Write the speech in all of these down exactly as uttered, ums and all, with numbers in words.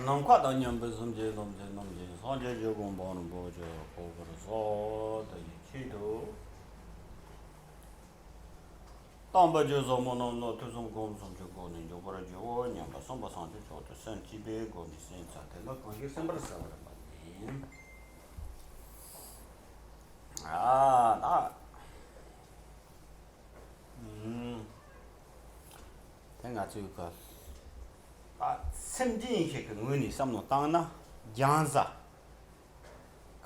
ནམ་མཁའ་དང་མཉམ་པའི་སེམས་ཅན་ཐམས་ཅད་རྣམས་ཀྱི་སངས་རྒྱས་ཀྱི་གོ་འཕང་རིན་པོ་ཆེ་ཐོབ་པར་ཤོག་དེ་ཡི་ཆེད་དུ། དམ་པའི་ཆོས་ཟབ་མོ་རྣམས་ལ་ཐོས་བསམ་སྒོམ་གསུམ་གྱི་སྒོ་ནས་འཇུག་པར་བགྱིའོ་སྙམ་པ་གསུངས་པ་སངས་རྒྱས་མཆོག་ཏུ་སེམས་བསྐྱེད་པའི་སྒོ་ནས་སེམས་ཙམ་དེ་ལ་གང་ཞིག་སེམས་པར་གསལ་བར་མ་ནི། ཨ་ད། ཨུམ། དེ་ང་ཚོའི་ག་ད་སེམས་ཅན་ཞིག་གི་ངོས་ནས་བསམ་བློ་བཏང་ན་སྦྱང་ས།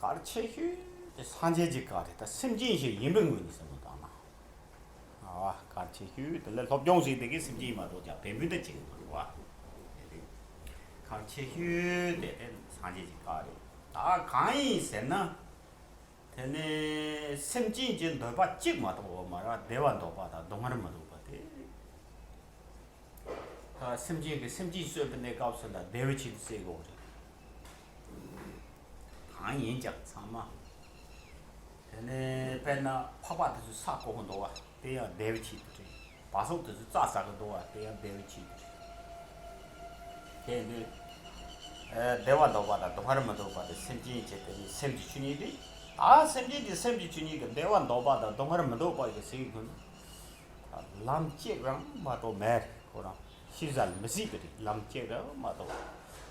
གལ་ཆེ་ཤོས་དེ་སངས་རྒྱས་ཀྱི་བཀའ་རེད། ད་སེམས་ཅན་ཞིག་ཡིན་པའི་ངོས་ནས་བསམ་བློ་བཏང་ན། ཨ་གལ་ཆེ་ཤོས་དེ་ལ་སློབ་སྦྱོང་བྱས་དེ་གའི་སེམས་ཅན་མ་གཏོགས་ཀྱང་བན་བུན་དུ་བྱེད་ཀྱི་མ་རེད་བ། གལ་ཆེ་ཤོས་དེ་དེ་སངས་རྒྱས་ཀྱི་བཀའ་རེད། ད་གང་ཡིན་ཟེར་ན། དེ་ནས་སེམས་ཅན་གྱི་འདོད་པ་གཅིག་མ་གཏོགས་མ་རེད། བདེ་བ་འདོད་པ་དང་སྡུག་བསྔལ་མི་འདོད་པ་དེ། ད་སེམས་ཅན་གྱི་སེམས་ཅན་གསོད་པའི་གནས་སྐབས་སུ་ལ་བདེ་བའི་ཆེད་དུ་བསད་དགོས་རེད། གང་ཡིན་ཀྱང་ཚང་མ། དེ་ནས་དཔེར་ན་ཕག་པ་དེ་ཚོས་ས་བརྐོ་གི་འདུག་བ། དེ་ཡང་བདེ་བའི་ཆེད་དུ་རེད། བ་སོགས་དེ་ཚོས་རྩྭ་ཟ་གི་འདུག་བ། དེ་ཡང་བདེ་བའི་ཆེད་དུ་རེད། དེ་ནི། ཨེ་བདེ་བ་འདོད་པ་དང་སྡུག་བསྔལ་མི་འདོད་པ་དེ་སེམས་ཅན་གྱི་དེ་ནི་སེམས་ཀྱི་ཆོས་ཉིད་རེད། ད་སེམས་ཅན་གྱི་སེམས་ཀྱི་ཆོས་ཉིད་ཀྱི་བདེ་བ་འདོད་པ་དང་སྡུག་བསྔལ་མི་འདོད་པ་ཡི་ཟེར་གྱི་ཡོད་ན། ལམ་གཅིག་རང་མ་གཏོགས་མེད་རེད། ཁོ་རང་ཤེས་བྱ་ལ་མི་སྲིད་པ་རེད། ལམ་གཅིག་རང་མ་གཏོགས།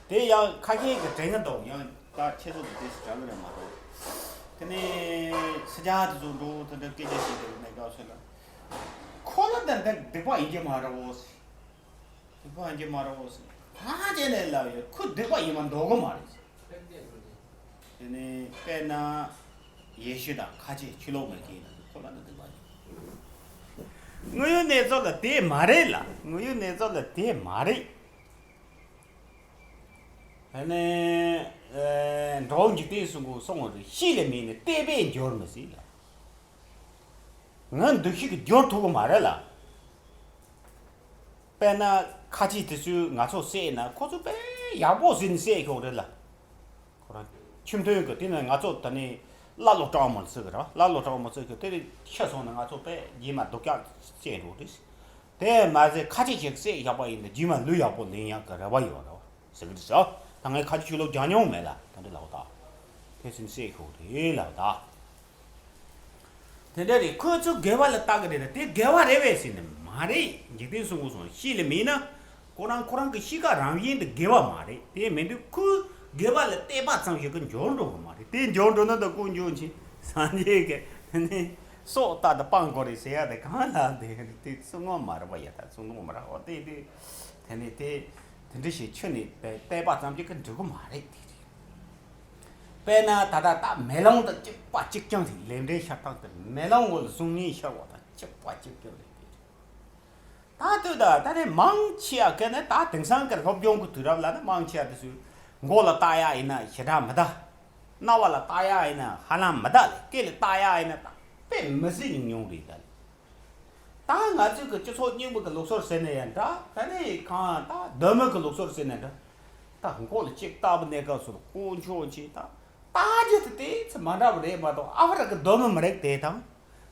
དེ་ཡང་ཁ་ཤས་ཀྱིས་དྲན་གྱི་འདུག་ཡང་ད་ཁྱེད་ཚོ་གིས་དེ་ཟེར་གྱི་རེད་མ་གཏོགས། དེ་ནས་སི་ཇཱ་དེ་ཚོ་འགྲོ་དེ་འདྲ་སྐད་ཆ་བཤད་དེ་རེད་མེད་ག་ཟེར་ན། ཁོ་ལ་དེ་འདྲ་སྡིག་པ་ཡིན་གྱི་མ་རེད་བོ། སྡིག་པ་ཡིན་གྱི་མ་རེད་བོ་ཟེར། ཐང་ཅན་ནས་ལབ་ཡོད། ཁོ་སྡིག་པ་ཡིན་པ་འདོད་གི་མ་རེད་ཟེར། དེ་ནས་དཔེར་ན་ཡེ་ཤུ་དང་ཁ་ཆེ་ཆོས་ལུགས་མེད་མཁན་ཡིན་ན་ཁོ་ལ་ནི་སྡིག་པ་ཡིན། དངོས་ཡོད་གནས་ཚུལ་ལ་དེ་མ་རེད་ལ། དངོས་ཡོད་གནས་ཚུལ་ལ་དེ་མ་རེད། ཨ་ནི། ཨེ། འགྲོ་བ་འཇིག་རྟེན་གསུམ་པོ་སོང་བ་རེད། གཤིས་ལ་མེད་ནས་བལྟས་པས་འགྱུར་མི་སྲིད་ལ། ང་འདུ་ཤེས་ཀྱིས་འགྱུར་ཐུབ་ཀྱི་མ་རེད་ལ། དཔེར་ན་ཁ་ཆེ་དེ་ཚོས་ང་ཚོ་བསད་ན་ཁོ་ཚོ་དཔེ་ཡག་པོ་ཟིན་བསད་ཤོག་རེད་ལ། ཁོ་རང་ཁྱིམ་སྟོན་གྱི་དེ་ནས་ང་ཚོ་ད་ནི་ཀླ་ཀློ་སྤྲང་མོ་ཚིག་གི་ར། ཀླ་ཀློ་སྤྲང་མོ་ཚིག་གི་དེ་ནས་ཤི་སོང་ན་ང་ཚོ་དཔེ་རྗེས་མ་སྡུག་ཅག་བསད་འགྲོ་རེད། དེ་མ་ཟད་ཁ་ཆེ་ཞིག་བསད་བཞག་པ་ཡིན་ན་རྗེས་མ་ལུས་ཡག་པོ་ལེན་ཡག་གི་རེ་བ་ཡོད་རེད་བ་ཟེར་གི་རེད་ཤག་ད་ངས་ཁ་ཆེ་ཆོས་ལུགས་སྦྱང་མྱོང་མེད་ལ་ད་འདི་ལབ་ད། དེ་ཚོ་བསད་ཤོག་རེད་ལབ་ད། དེ་འདྲ་རེད། ཁོ་ཚོ་དགེ་བ་ལ་ལྟ་གི་རེད་ན་དེ་དགེ་བ་རེད་པས་ཟེར་ནས་མ་རེད། འཇིག་རྟེན་གསུམ་པོ་སོང་གཤིས་ལ་མེད་ན་ཁོ་རང་ཁོ་རང་གི་གཤིས་ཀ་རང་བཞིན་དུ་དགེ་བ་མ་རེད། དེ་མིན་དུས་ཁོས་དགེ་བ་ལ་བལྟས་པ་ཙམ་ཞིག་གིས་འགྱུར་འགྲོ་གི་མ་རེད། དེ་འགྱུར་འགྲོ་ན་ད་ཀུན་འགྱུར་ཆེ་སངས་རྒྱས་ཀྱི་ནི་སྲོག་ལྟ་དུ་སྤང་དགོས་རེད་ཟེར་ཡ་དེ་གང་ལ་དེ་དེ་ཚུར་ངོ་མ་རེད་པ་ཡ། ད་ཚུར་ངོ་མ་རེད་པ་དེ་དེ་དེ་ནི་དེ་དེ་འདྲ་ཞིག་ཁྱོད་ནི་བལྟས་པ་ཙམ་ཞིག་གིས་འགྲིག་གི་མ་རེད་དེ་རེད། དཔེར་ན་ད་ལྟ་ད་མེ་ལོང་དང་གཅིག་པ་གཅིག་རྐྱང་རེད། ལས་འབྲས་ཤར་སྟངས་དེ་མེ་ལོང་ངོ་ལ་གཟུགས་བརྙན་ཤར་བ་དང་གཅིག་པ་གཅིག་རྐྱང་རེད་དེ་རེད། ད་ལྟོས་ད་ད་ནི་མང་ཆེ་བ་ག་ནི་ད་དེང་སང་གི་སློབ་སྦྱོང་གི་དུས་རབས་ལ་ནི་མང་ཆེ་བ་དེ་ཚོས་མགོ་ལ་བཏགས་ཡག་ཡིན་ན་ཞེ་དྲག་མི་གདའ། རྣ་བ་ལ་བཏགས་ཡག་ཡིན་ན་ཧ་ལམ་མི་གདའ་ལེ། སྐེ་ལ་བཏགས་ཡག་ཡིན་ན་ད་དཔེ་མི་སྲིད་ཉུང་ཉུང་རེད་ད་ལེ། ད་ང་ཚོའི་གི་སྤྱི་ཚོགས་རྙིང་པ་གི་ལུགས་སྲོལ་ཟེར་ན་ཡང་འདྲ། ད་ནི་གང་ད་གདོད་མའི་གི་ལུགས་སྲོལ་ཟེར་ན་འདྲ། ད་མགོ་ལ་གཅིག་བཏགས་པའི་གནས་སྐབས་སུ་དཀོན་མཆོག་གཅིག་ད་བཏགས་རྒྱུ་དེ་དེ་ཚོ་མ་འདྲ་བ་རེད་མ་གཏོགས། ཨ་ཧྥེ་རི་ཁའི་གདོད་མའི་མི་རིགས་དེ་དང་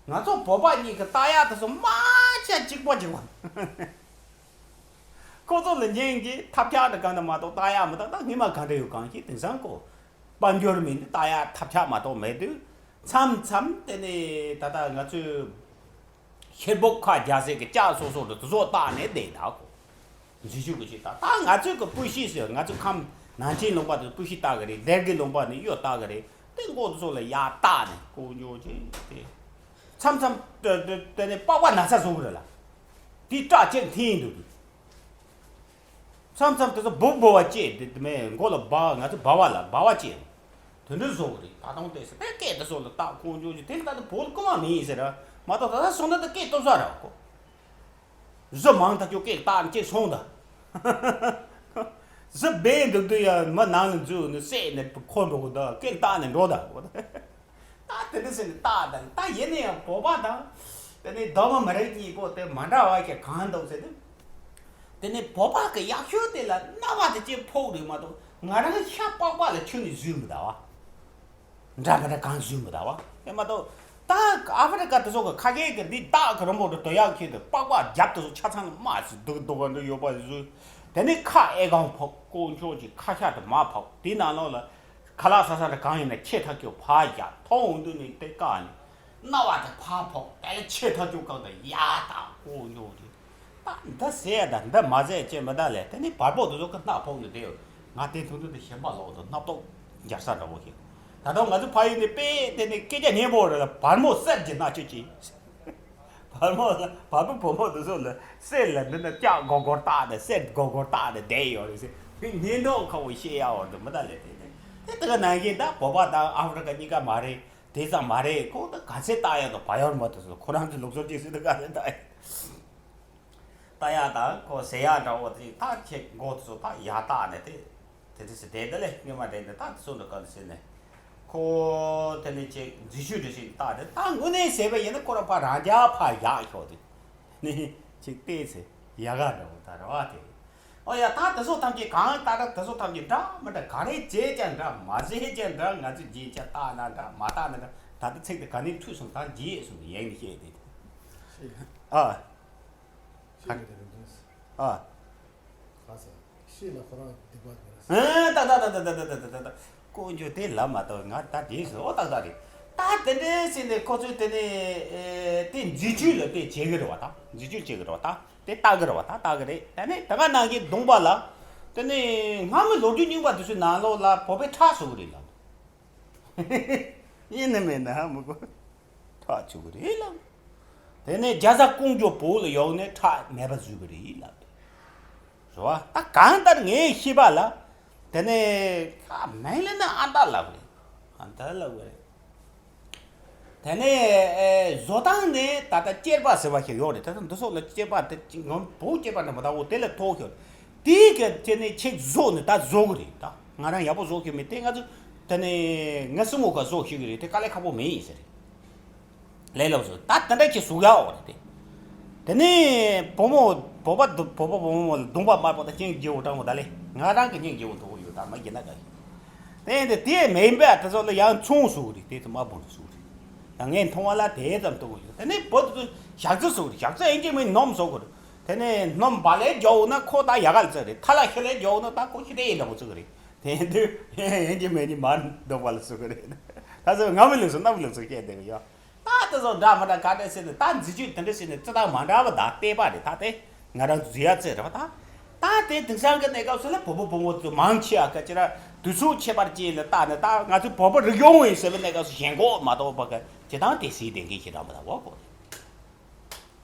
ང་ཚོ་བོད་པ་གཉིས་ཀྱི་བཏགས་ཡག་དེ་ཚོ་མ་ཆ་གཅིག་པ་གཅིག་པ། ཁོ་ཚོ་ལ་ཉན་གྱི་ཐབས་ཆག་འདྲ་གང་འདྲ་མ་གཏོགས་བཏགས་ཡག་མི་འདུག་ད་སྔོན་མ་གང་འདྲ་ཡོད་གང་ཤེས། དེང་སང་ཁོ་དཔལ་འབྱོར་མིན་དུས་བཏགས་ཡག་ཐབས་ཆག་མ་གཏོགས་མེད་དུས། མཚམས་མཚམས་དེ་ནས་ད་ལྟ་ང་ཚོའི་ཤེལ་སྦུག་ཁ་རྒྱག་སའི་གི་ལྕགས་སོ་སོ་འདྲ་དེ་ཚོ་བཏགས་ནས་བསྡད་ད་ཁོ། འཛུལ་ཞུགས་གི་ཞིག་ད་ད་ང་ཚོའི་གི་སྤུ་ཤད་ཟེར། ང་ཚོ་ཁམས་ནང་ཆེན་ལུང་པ་དེ་སྤུ་ཤད་བཏགས་གི་རེད། སྡེ་དགེ་ལུང་པ་ནས་གཡོ་བཏགས་གི་རེད། དེ་མགོ་དེ་ཚོ་ལ་ཡར་བཏགས་ནས་དཀོན་མཆོག་གཅིག་དེ། མཚམས་མཚམས་དེ་དེ་དེ་ནས་པགས་པ་ན་ཚ་བཟོ་གི་རེད་ལ། དེ་སྐྲ་གཅིག་འཐེན་འདུག་མཚམས་མཚམས་དེ་ཚོ་སྦུག་སྦུག་བ་བཅད་དེ་དེ་མེད་མགོ་ལ་སྦ། ང་ཚོ་སྦ་བ་ལ་སྦ་བ་བཅད། དེ་འདྲ་བཟོ་གི་རེད། ད་དུང་བལྟས་ཟེར་དེ་སྐད་དེ་ཚོ་ལ་བཏགས་དཀོན་མཆོག་གཅིག་དེ་ལ་ད་དུང་བོད་ལ་རྐུ་མ་མི་ཡིན་ཟེར་ར། མ་གཏོགས་ད་ལྟ་སོང་ད་ད་སྐད་སྟོབས་ས་ར་ཁོ། གཟི་མང་ཐག་ཆོད་སྐད་བཏགས་ནས་སྐད་སོང་ད། གཟི་སྦས་འདུག་དུས་ཡང་མི་ནང་ལ་འཛུལ་ནས་བསད་ནས་འཁོར་འགྲོ་གི་འདུག་སྐད་བཏགས་ནས་འགྲོ་ད། ད་དེ་འདྲ་ཟེར་ནས་བཏགས་ད། ད་ཡིན་ན་ཡང་བོད་པ་དང་དེ་ནས་གདོད་མ་མི་རིགས་གཉིས་པོ་དེ་མ་འདྲ་བ་ཞིག་གང་འདུག་ཟེར་དུས། དེ་ནས་བོད་པ་གི་ཡག་ཤོས་དེ་ལ་རྣ་བ་དེ་གཅིག་ཕོག་རེད་མ་གཏོགས་ང་རང་ཤ་པགས་པ་ལ་ཁྱོན་ནས་བཟོས་མི་གདའ་བ། འདྲ་མི་འདྲ་གང་བཟོས་མི་གདའ་བ་ཨེ་མ་གཏོགས། ད་ཨ་ཧྥེ་རི་ཁ་དེ་ཚོ་གི་ཁ་སྐད་གི་འདི་སྟག་གི་རིན་པོ་འདྲ་དོ་ཡག་ཁྱེད་དུ་པགས་པ་རྒྱབ་དེ་ཚོ་ཆ་ཚང་ལ་དམར་ཟིག་སྡུག་སྡུག་ག་འདྲ་ཡོད་པ་བཟོས། དེ་ནས་ཁ་ཨེ་གང་ཕོག་དཀོན་མཆོག་གི་ཁ་ཤ་དེ་མ་ཕོག་དེའི་ནང་ལོགས་ལ་ཁ་ལག་ས་ས་དེ་གང་ཡིན་ན་ཁྱེད་ཐག་ཀྱོ་ཕ་ཡ་ཐོང་འོང་དུས་ནས་དེ་བཀག་ནས་རྣ་བ་དེ་ཕ་ཕོག་དེ་ལ་ཁྱེད་ཐག་ཀྱོ་བཀག་དང་ཡ་དང་དཀོན་མཆོག་གི་ད་འདི་ཟེར་ཡ་ད་འདི་མ་ཟེར་ཅེས་མི་ད་ལས་དེ་ནས་བལ་པོ་དེ་ཚོ་གི་སྣ་ཕོག་ནས་བསྡད་ཡོད། ང་དེ་ཐུང་ཐུང་དེ་ཞེན་པ་ལོག་དང་སྣ་ཐོག་རྒྱར་ས་འདྲ་བོ་ཞིག་ད་དུང་ང་ཚོ་ཕ་ཡུལ་ནས་དཔེ་དེ་ནས་སྐད་ཆ་སྙན་པོ་རེད་ལ་བལ་མོ་གསེར་གྱི་སྣ་ཆུ་ཅིག་བལ་མོ་ལ་བལ་པོ་བུ་མོ་དེ་ཚོ་ལ་གསེར་ལ་འདི་ན་ལྕགས་སྒོར་སྒོར་བཏགས་ནས་གསེར་སྒོར་སྒོར་བཏགས་ནས་བསྡད་ཡོད་རེད་ཟེར་དེ་སྙན་སྒྲོག་ཁ་བོ་བཤད་ཡ་འོ་དེ་མི་ད་ལས་དེ་ནས་དེ་དེ་ག་ནང་བཞིན་ད་བོད་པ་དང་ཨ་ཧྥི་རི་ཀ་གཉིས་ཀ་མ་རེད། དེ་ཙམ་མ་རེད་ཁོང་ད་ག་ཚད་བཏགས་ཡ་དང་བ་ཡོར་མ་དེ་ཚོ་ཁོ་རང་ཚོ་ལུགས་སྲོལ་ཅིག་སྲིད་དུ་ག་ཚད་བཏགས་ཡ། ལྟ་ཡག་དང་ཁོ་ཟེར་ཡག་འདྲ་བོ་དེ་ད་ཁྱེད་མགོ་དེ་ཚོ་ད་ཡར་བཏགས་ནས་དེ་དེ་དེ་སེ་དེ་དེ་ལས་སྔོན་མ་དེ་ནས་ད་དེ་ཚོ་འདྲ་ག་ནས་ཟེར་ནས་ཁོ་དེ་ནས་ཁྱེད་འཛི་ཆུ་འདྲ་ཞིག་བཏགས་དེ་ད་དངོས་གནས་ཟེར་བ་ཡིན་ན་ཁོ་རང་ཕ་རང་རྒྱ་ཕ་ཡག་ཤོག་དེ་ནས་ཁྱེད་བལྟས་ཚེ་ཡག་ག་འདྲ་བོ་ད་རེད་བ་དེ་ཨོ་ཡ་ད་དེ་ཚོ་ཐམས་ཅད་གང་ལྟར་དེ་ཚོ་ཐམས་ཅད་འདྲ་མི་འདྲ་ག་རེ་བྱས་ཀྱང་འདྲ་མ་བྱས་ཀྱང་འདྲ་ང་ཚོས་རྗེས་ཀྱང་བཏགས་ན་འདྲ་མ་བཏགས་ན་འདྲ་ད་ལྟ་ཚིག་དེ་ག་ནས་འཁྲུལ་སོང་ད་རྗེས་སོང་ཡེངས་ནས་བཤད་དེ་ཨ། ཤེས་ཀྱི་རེད་འདུག་ཨ། ག་ས། ཤེས་ལ་ཁོ་རང་སྡིག་པ་དེ་རེད། ཨ་ད་ད་ད་ད་ད་ད་ད་ད་ད་ཀོ་འཇོ་དེ་ལབ་མ་གཏོགས་ང་ད་དེ་ཟེར་ཨོ་ད་ད་རེད། ད་དེ་འདྲའི་ཟེར་ནས་ཁོ་ཚོས་དེ་ནས་ཨེ་དེ་འཛི་ཆུ་ལ་དེ་བྱེད་གི་རེད་བ་ད་འཛི་ཆུ་བྱེད་གི་རེད་བ་ད་དེ་ལྟ་གི་རེད་བ་ད་ལྟ་གི་རེད་དེ་ནས་ད་ག་ནང་གི་གདོང་པ་ལ་དེ་ནས་སྔ་མོའི་ལོ་རྒྱུས་རྙིང་པ་དེ་ཚོའི་ནང་ལོགས་ལ་བོད་པའི་ཁྲག་བཟོ་གི་རེད་ལབ། ཡིན་ནི་མིན་ན་མི་གོ་ཁྲག་བྱུག་གི་རེད་ལབ། དེ་ནས་རྒྱ་བཟའ་ཀོང་ཇོ་བོད་ལ་ཡོང་ནས་ཁྲག་མེད་པ་བཟོས་གི་རེད་ལབ། རེད་བ། ད་གང་ལྟར་ངའི་ཤེས་པ་ལ། དེ་ནས་ཁ་མིང་ལ་ནི་ཨ་མདའ་ལབ་རེད། ཨ་མདའ་ལབ་རེད། དེ་ནས་ཨེ་བཟོ་སྟངས་ནི་ད་ལྟ་སྐྱེར་པ་ཟེར་བ་ཞིག་ཡོད་རེད། ད་ལྟ་འདི་སོགས་ལ་སྐྱེར་པ་དེ་ངམ་བོད་སྐྱེར་པ་འདྲ་མ་ད་འོ་དེ་ལ་ཐོགས་ཤོག་དེའི་གི་དེ་ནས་ཁྱེད་བཟོ་ནི་ད་བཟོ་གི་རེད་ད། ང་རང་ཡག་པོ་བཟོ་ཤེས་མེད་དེ་ང་ཚོ་དེ་ནས་ང་སྲིང་མོ་ག་བཟོ་ཤེས་གི་རེད་དེ་དཀའ་ལས་ཁག་པོ་མེད་ཡིན་ཟེར། ལས་སླ་པོ་བཟོ་ད་དེ་འདྲ་ཁྱེད་བཟོ་ཡག་འོ་རེད་དེ། དེ་ནས་བུ་མོ་བོད་པ་བོད་པ་བུ་མོ་ལ་གདོང་པ་དམར་པོ་དང་སྙིང་རྗེ་བོ་དྲང་པོ་ད་ལས་ང་རང་གི་སྙིང་རྗེ་བོ་མཐོ་བོ་ཡོད་ད་མ་རྒྱུ་ན་ག་ཡིན། དེ་ཡིན་དེ་དེ་མིན་པས་དེ་ཚོ་ལ་ཡང་ཆུང་བཟོ་གི་རེད་དེ་ཚོ་དམར་པོ་འདྲ་བཟོ་གི་རེད། ད་ངས་མཐོང་བ་ལ་དེ་ཙམ་མཐོ་བོ་ཡོད་དེ་ནས་བོད་དུ་ཞག་རྩི་བཟོ་གི་རེད་ཞག་རྩི་ཨེ་འགྱེ་མིན་སྣུམ་བཟོ་གི་རེད། དེ་ནས་སྣུམ་བ་ལས་རྒྱག་འོ་ན་ཁོ་ད་ཡག་ག་ལ་རྩི་རེད་ཐ་ལ་ཤི་ལས་རྒྱག་འོ་ན་ད་ཁོ་ཤི་དེ་ཡིན་འདྲ་པོ་བཟོ་གི་རེད། དེ་དུས་ཡིན་གྱི་མེད་ཀྱི་མར་འདོགས་པ་ལ་བཟོ་གི་རེད། ད་ཚོ་ང་མི་ལུགས་སུ་རྣམ་ལུགས་སུ་བཤད་བསྡད་གི་ཡོད། ད་དེ་ཚོ་འདྲ་མི་འདྲ་ག་འདྲ་ཟེར་ནས་ད་འཛི་ཆུ་དེ་འདྲ་ཟེར་ནས་རྩི་སྟངས་མ་འདྲ་བ་ད་བལྟས་པ་རེད་ད་དེ་ང་རང་ཚོ་འཛི་ཡ་རྩི་རེད་བ་ད། ད་དེ་དེང་སང་གི་གནས་སྐབས་སུ་ལ་བོད་པ་བུ་མོ་ཚོ་མང་ཆེ་བ་ག་ཅི་ར་དུས་ཚོད་ཁྱད་པར་ཅན་ལ་བལྟས་ནས་ད་ང་ཚོ་བོད་པ་རིག་གཞུང་ཡིན་ཟེར་བའི་གནས་སྐབས་སུ་ཞེན་ཁོག་མ་གཏོགས་པ་ག་ཅི་དང་དེ་སྲིད་དེ་འགན་ཞིག་རང་མི་ད་བ་གོ།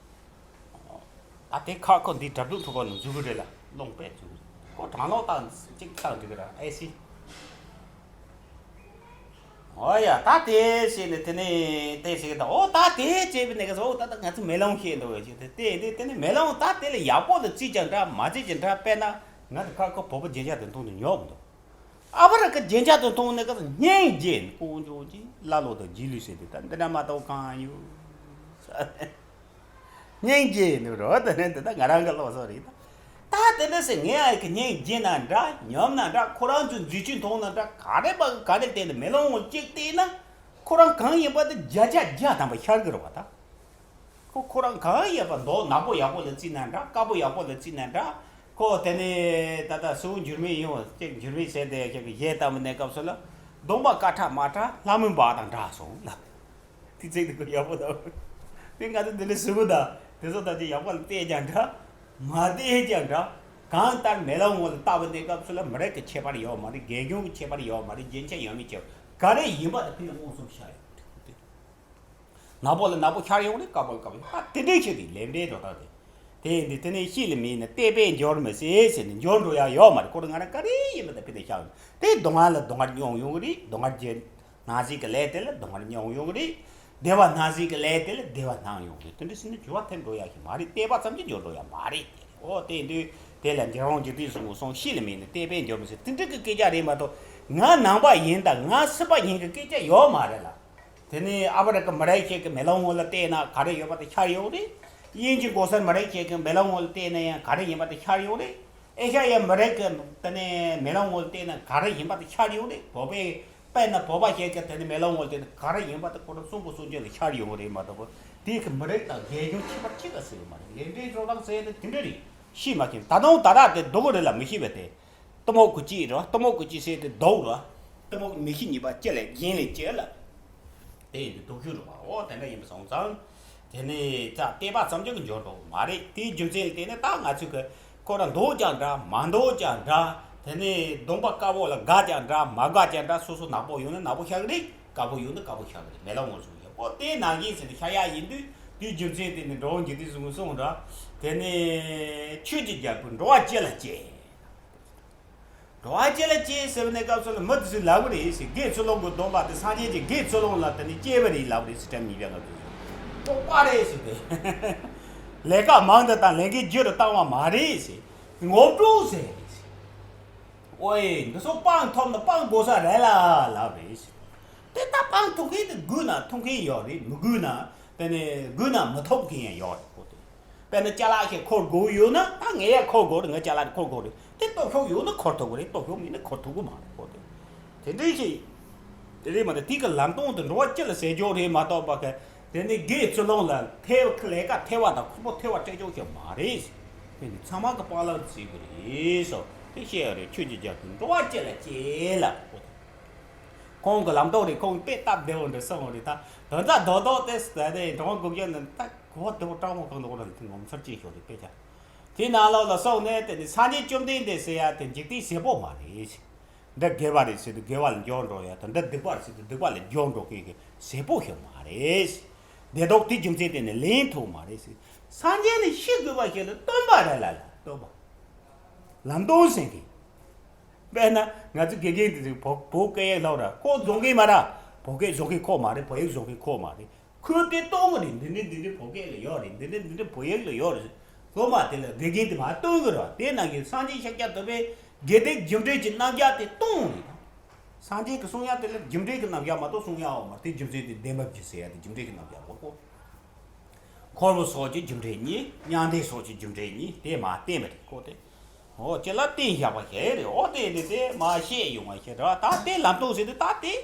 ད་དེ་ཁག་ཁོ་འདི་དྲ་གྲུབ་ཐུག་པ་ནང་འཛུལ་གི་རེད་ལ་སློང་པས་འཛུལ་གི་རེད་ཁོ་གྲང་ལོག་བཏང་གཅིག་བཏང་འདི་གི་ར་ཨེ་སི། ཨོ་ཡ་ད་དེ་བྱས་ནས་དེ་ནས་དེ་བྱས་ད་ཨོ་ད་དེ་བྱས་པའི་ནས་ག་ཨོ་ད་ད་ང་ཚོ་མེ་ལོང་བཤད་འདུག་བས་ཅིག་དེ་དེ་དེ་ནས་མེ་ལོང་ད་དེ་ལ་ཡག་པོ་ལ་རྩིས་ཀྱང་འདྲ་མ་རྩིས་ཀྱང་འདྲ་དཔེར་ན་ང་ཚོ་ཁག་ཁོ་བོད་པ་རྒྱན་ཆ་དེ་མཐོང་དུ་ཉོག་མི་འདུག་ཨ་བ་ར་ཀི་རྒྱན་ཆ་དེ་མཐོང་ནས་ག་ཚོད་སྙིང་རྗེ་ནི་ཀོང་ཇོ་ཅི་ལ་ལོ་དང་རྗེས་ལུས་ཟེར་དེ་ད་འདི་འདྲ་མ་གཏོགས་གང་ཡོད། སྙིང་རྗེ་ནི་རོ་དེ་ནས་འདི་ད་ང་རང་གི་ལོ་སོ་རེད་ད། ད་དེ་འདྲ་ཟེར་ངས་ཨ་ཀི་སྙིང་རྗེ་ན་འདྲ་ཉོབ་ན་འདྲ་ཁོ་རང་ཚོའི་འཛུལ་ཅུང་མཐོང་ན་འདྲ་ག་རེ་པ་ག་རེ་བལྟས་ནས་མེ་ལོང་ངོ་གཅིག་བལྟས་ན་ཁོ་རང་གང་ཡིན་པ་དེ་བརྒྱ་ཆ་བརྒྱ་ཐམ་པ་ཤར་གི་རེད་བ་ད། ཁོ་ཁོ་རང་གང་ཡོད་པ་མདོག་ནག་པོ་ཡག་པོ་ལ་བརྩིས་ན་འདྲ་དཀར་པོ་ཡག་པོ་ལ་བརྩིས་ན་འདྲ། ཁོ་དེ་ནས་ད་ལྟ་སུ་འགྱུར་མེད་ཡིན་འོ་ཅིག་འགྱུར་མེད་ཟེར་དེ་ཁྱེད་ཀྱི་གཞས་བཏང་བའི་གནས་སྐབས་སུ་ལ་གདོང་པ་དཀར་ཁྲ་དམར་ཁྲ་ལྷ་མོའི་འབའ་དང་འདྲ་སོང་ལབ། དེ་ཚིག་དེ་ཁོ་ཡག་པོ་དང་། དེ་ང་ཚོ་འདི་འདྲའི་གཟུགས་པོ་དང་དེ་ཚོ་ད་ཅིག་ཡག་པོ་ལ་བལྟས་ཀྱང་འདྲ། མ་བལྟས་ཀྱང་འདྲ། གང་ལྟར་མེ་ལོང་ངོ་ལ་ལྟ་བའི་གནས་སྐབས་སུ་ལ་མི་རིགས་ཀྱི་ཁྱད་པར་ཡོད་མ་རེད། རྒན་གཞོན་གྱི་ཁྱད་པར་ཡོད་མ་རེད། རྒྱན་ཆ་ཡོད་མེད་ཁྱད་པར་ག་རེ་ཡིན་པ་དེ་ཕན་མངོན་སུམ་ཤར་ཡོད། ནག་པོ་ལ་ནག་པོ་ཤར་ཡོང་རེད། དཀར་པོ་ལ་དཀར་པོ་ཡོད། ད་དེ་འདྲའི་ཆེད་དུ་ལས་འབྲས་འགྲོ་སྟངས་དེ། དེ་ཡིན་དུས་དེ་ནས་ཤེས་ལ་མིན་ན་བལྟས་པས་འབྱོར་མི་སྲིད་ཟེར་ནས་འབྱོར་འགྲོ་ཡ་ཡོད་མ་རེད། ཁོ་རང་ང་རང་ག་རེ་ཡིན་པ་དང་ཕན་ཐོགས་ཤར་ཡོང་། དེ་སྡུག་བསྔལ་ལ་སྡུག་བསྔལ་མྱོང་ཡོང་གི་རེད། སྡུག་བསྔལ་རྗེ་སྣང་སྲིད་ཀྱི་ལས་དེ་ལ་སྡུག་བསྔལ་མྱོང་ཡོང་གི་རེད། བདེ་བ་སྣང་སྲིད་ཀྱི་ལས་དེ་ལ་བདེ་བ་སྣང་ཡོང་གི་རེད། དེ་འདྲ་ཟེར་ན་འགྱུར་བ་ཐེབས་འགྲོ་ཡ་ཞིག་མ་རེད། བལྟས་པ་ཙམ་གྱིས་འབྱོར་འགྲོ་ཡ་མ་རེད་དེ་རེད། ཨོ་དེ་ཡིན་དུས་དེ་ལ་འཇམ་དབྱངས་རྗེ་བཙུན་གསུངས་སོང་། ཤེས་ལ་མིན་ན་བལྟས་པས་འབྱོར་མི་སྲིད། དེ་འདྲ་གི་སྐད་ཆ་རེད་མ་གཏོགས་ང་ནང་པ་ཡིན་དང་ང་སྲིད་པ་ཡིན་གྱི་སྐད་ཆ་ཡོད་མ་རེད་ལ། དེ་ནས་ཨ་བ་ར་ཀི་མི་རིགས་ཤིག་གི་མེ་ལོང་ངོ་ལ་བལྟས་ན་ག་རེ་ཡོད་པ་དེ་ཤར་ཡོང་རེད། དབྱིན་ཇི་གོ་ས་མི་རིགས་ཤིག་གི་མེ་ལོང་ངོ་ལ་བལྟས་ན་ཡང་ག་རེ་ཡིན་པ་དེ་ཤར་ཡོང་རེད། ཨེ་ཤ་ཡའི་མི་རིགས་ཀྱི་དེ་ནས་མེ་ལོང་ངོ་ལ་བལྟས་ན་ག་རེ་ཡིན་པ་དེ་ཤར་ཡོང་རེད། བོད་པའི་དཔེར་ན་བོད་པ་ཤིག་གི་དེ་ནས་མེ་ལོང་ངོ་ལ་བལྟས་ན་ག་རེ་ཡིན་པ་དེ་ཁོ་རང་གསུང་གི་གསུང་རྒྱུ་ལ་ཤར་ཡོང་རེད་མ་གཏོགས་དེ་གི་མི་རིགས་དང་རྒྱལ་ཁྱོན་ཁྱད་པར་ཅི་ག་ཟེར་ཡོད་མ་རེད། ལས་འབྲས་འགྲོ་སྟངས་ཟེར་ཡ་དེ་དེ་འདྲ་རེད། ཤེས་མ་མཁན། ད་དུང་ད་རག་དེ་སྡུག་རེད་ལ་མི་ཤེས་པ་དེ། གཏི་མུག་གི་སྐྱེས་རེད་བ། གཏི་མུག་གི་སྐྱེས་ཟེར་དེ་སྡུག་རེད་བ། གཏི་མུག་མི་ཤེས་ཉེས་པ་སྐྱེ་ལས་རྒྱུན་ལས་སྐྱེ་ལ། དེ་ཡིན་དུས་སྡུག་ཤོས་རེད་བ། འོ་དེ་འདྲ་ཡིན་པ་སོང་ཙང་། དེ་ནི་ཙག་བལྟས་པ་ཙམ་གྱིས་ཀྱི་འབྱོར་འགྲོ་གི་མ་རེད། དེའི་རྒྱུ་མཚན་ལ་བརྟེན་ནས་ད་ང་ཚོས་ཀྱི་ཁོ་རང་འདུག་ཀྱང་འདྲ་མ་འདུག་ཀྱང་འདྲ། དེ་ནི་གདོང་པ་དཀར་པོ་ལ་དགའ་ཀྱང་འདྲ་མ་དགའ་ཀྱང་འདྲ། སོ་སོ་ནག་པོ་ཡོང་ན་ནག་པོ་ཤར་གི་རེད། དཀར་པོ་ཡོང་ན་དཀར་པོ་ཤར་གི་རེད། མེ་ལོང་ངོ་སོ་ཡག་པོ་དེ་ནང་བཞིན་ཟེར་ནས་ཤར་ཡག་ཡིན་དུས། དེའི་རྒྱུ་མཚན་དེ་ནི་འགྲོ་བ་འཇིག་རྟེན་གསུམ་གསུངས་འདྲ། དེ་ནི་ཆོས་ཀྱི་རྒྱལ་པོས་འགྲོ་བ་སྤྱི་ལ་སྤྱད། འགྲོ་བ་སྤྱི་ལ་སྤྱད་ཟེར་བ་ནས་སྐབས་སུ་ལ་མི་དེ་ཚོས་ལབ་གི་རེད་ཟེར། དགེ་ཚུལ་སློང་གི་སྡོམ་པ་དེ་སངས་རྒྱས་ཀྱི་དགེ་ཚུལ་སློང་ལ་དེ་ནི་སྤྱད་པ་རེད་ལབ་རེད་ཟེར། སྤྲེལ་མི་བྱ་ང་ཚོས་ལྐོག་པ་རེད་ཟེར་ཏེ། ལས་ཀ་མང་དུ་དང་ལས་འགན་རྒྱུ་རུ་བཏང་བ་མ་རེད་ཟེར། ངོ་སྤྲོད་ཟེར་རེད་ཟེར། ཨོ་ཡེ་འདི་ཚོ་སྤང་ཐོབ་ན་སྤང་དགོས་ས་རེད་ལ་ལབ་རེད་ཟེར། དེ་ལྟ་སྤང་ཐུབ་མཁན་དེ་དགོས་ན་ཐུབ་མཁན་ཡོད་རེད། མི་དགོས་ན་དེ་ནི་དགོས་ན་མི་ཐུབ་མཁན་ཡང་ཡོད་རེད་ཁོ་དེ། དཔེར་ན་ཅ་ལག་ཞིག་འཁུར་དགོས་ཡོད་ན་ད་ངས་ཡང་འཁུར་དགོས་རེད། ངས་ཅ་ལག་དེ་འཁུར་དགོས་རེད། དེ་སྟོབས་ཤུགས་ཡོད་ན་འཁུར་ཐུབ་ཀྱི་རེད། སྟོབས་ཤུགས་མེད་ན་འཁུར་ཐུབ་ཀྱི་མ་རེད་ཁོ་དེ། དེ་འདྲའི་ཞིག་དེ་རེད་མ་གཏོགས་དེ་གི་ལམ་སྟོན་དེ་འགྲོ་བ་སྤྱི་ལ་ཟེར་རྒྱུ་རེད་མ་གཏོགས་པ་གི་དེ་ནི་དགེ་ཚུལ་སློང་ལ་ཐེ་ལས་ཀ་ཐེ་བ་དང་ཁོ་པོ་ཐེ་བ་སྤྲད་ཆོག་ཞིག་མ་རེད། དེ་ནི་ཚང་མ་གི་སྤང་བླང་བྱེད་དགོས་རེད་སོ། དེ་བཤད་ཡ་རེད། ཆོས་ཀྱི་རྒྱལ་པོས་འགྲོ་བ་སྤྱི་ལ་སྤྱད་ལ་ཁོ་དེ། ཁོང་གི་ལམ་སྟོན་རེད། ཁོང་དཔེ་སྟབས་བདེ་བོ་འདྲ་གསུངས་རེད། ད་དོན་དག་རྡོག་རྡོག་དེ་ཟེར་ཏེ་འགྲོ་འགུག་རྒྱུ་ནི་ད་གོ་བ་དེ་བོ་སྤྲང་མོ་གང་དུ་འོ་ར་ངོ་མཚར་ཅན་ཤོག་རེད་དཔེ་ཆ། དེ་ནང་ལོགས་ལ་སོང་ནས་དེ་ནི་སངས་རྒྱས་བཅོམ་ལྡན་འདས་ཟེར་ཡ་དེ་འཇིག་རྟེན་ཟེར་པོ་མ་རེད། འདི་དགེ་བ་རེད་ཟེར་དུས་དགེ་བ་ལ་འགྱུར་འགྲོ་ཡ་དང་། འདི་སྡིག་པ་རེད་ཟེར་དུས་སྡིག་པ་ལ་འགྱུར་འགྲོ་མཁན་གྱི་ཟེར་པོ་ཞིག་མ་རེད། དེ་དག་དེའི་རྒྱུ་མཚན་དེ་ནི་ལེན་ཐུབ་མ་རེད་ཟེར། སངས་རྒྱས་ནི་ཤེས་དགོས་པ་ཞིག་ལ་སྟོན་པ་རེད་ལ་ལ་སྟོན་པ། ལམ་སྟོན་ཟེར་མཁན། དཔེར་ན་ང་ཚོ་དགེ་རྒན་དེ་ཚོས་བོད་བོད་སྐད་ཡིག་སློབ་ར་ཁོ་རྫོང་མཁན་མ་ར། བོད་སྐད་རྫོང་མཁན་ཁོ་མ་རེད། བོད་ཡིག་རྫོང་མཁན་ཁོ་མ་རེད། ཁོས་དེ་སྟོན་གི་རེད། འདི་འདྲ་འདི་འདྲ་བོད་སྐད་ལ་ཡོད་རེད། འདི་འདྲ་འདི་འདྲ་བོད་ཡིག་ལ་ཡོད་རེད། སློབ་མ་དེ་ལ་དགེ་རྒན་དེ་མ་སྟོན་གི་རེད། དེ་ནང་གི་སངས་རྒྱས་ཤཱཀྱ་ཐུབ་པས་དགེ་སྡིག་རྒྱུ་འབྲས་ཀྱི་རྣམ་གཞག་དེ་སྟོན་རེད། སངས་རྒྱས་ཀྱི་གསུང་ཡག་དེ་ལ་རྒྱུ་འབྲས་ཀྱི་རྣམ་གཞག་མ་གཏོགས་གསུང་ཡག་ཡོད་མ་རེད། དེ་རྒྱུ་མཚན་དེ་བདེན་པ་བརྒྱུད་ཟེར་ཡ་དེ་རྒྱུ་འབྲས་ཀྱི་རྣམ་གཞག་མ་གོ། འཁོར་བ་སོགས་ཀྱི་རྒྱུ་འབྲས་གཉིས། མྱང་འདས་སོགས་ཀྱི་རྒྱུ་འབྲས་གཉིས་དེ་མ་བསྟན་པ་རེད་ཁོ་དེ། འོ་ཅི་ལ་བསྟན་བཞག་པ་ཞིག་རེད། འོ་དེ་ནི་དེ་མ་བཤད་ཡོང་བ་ཞིག་རེད་བ། ད་དེ་ལམ་སྟོན་ཟེར་དུས་ད་དེ།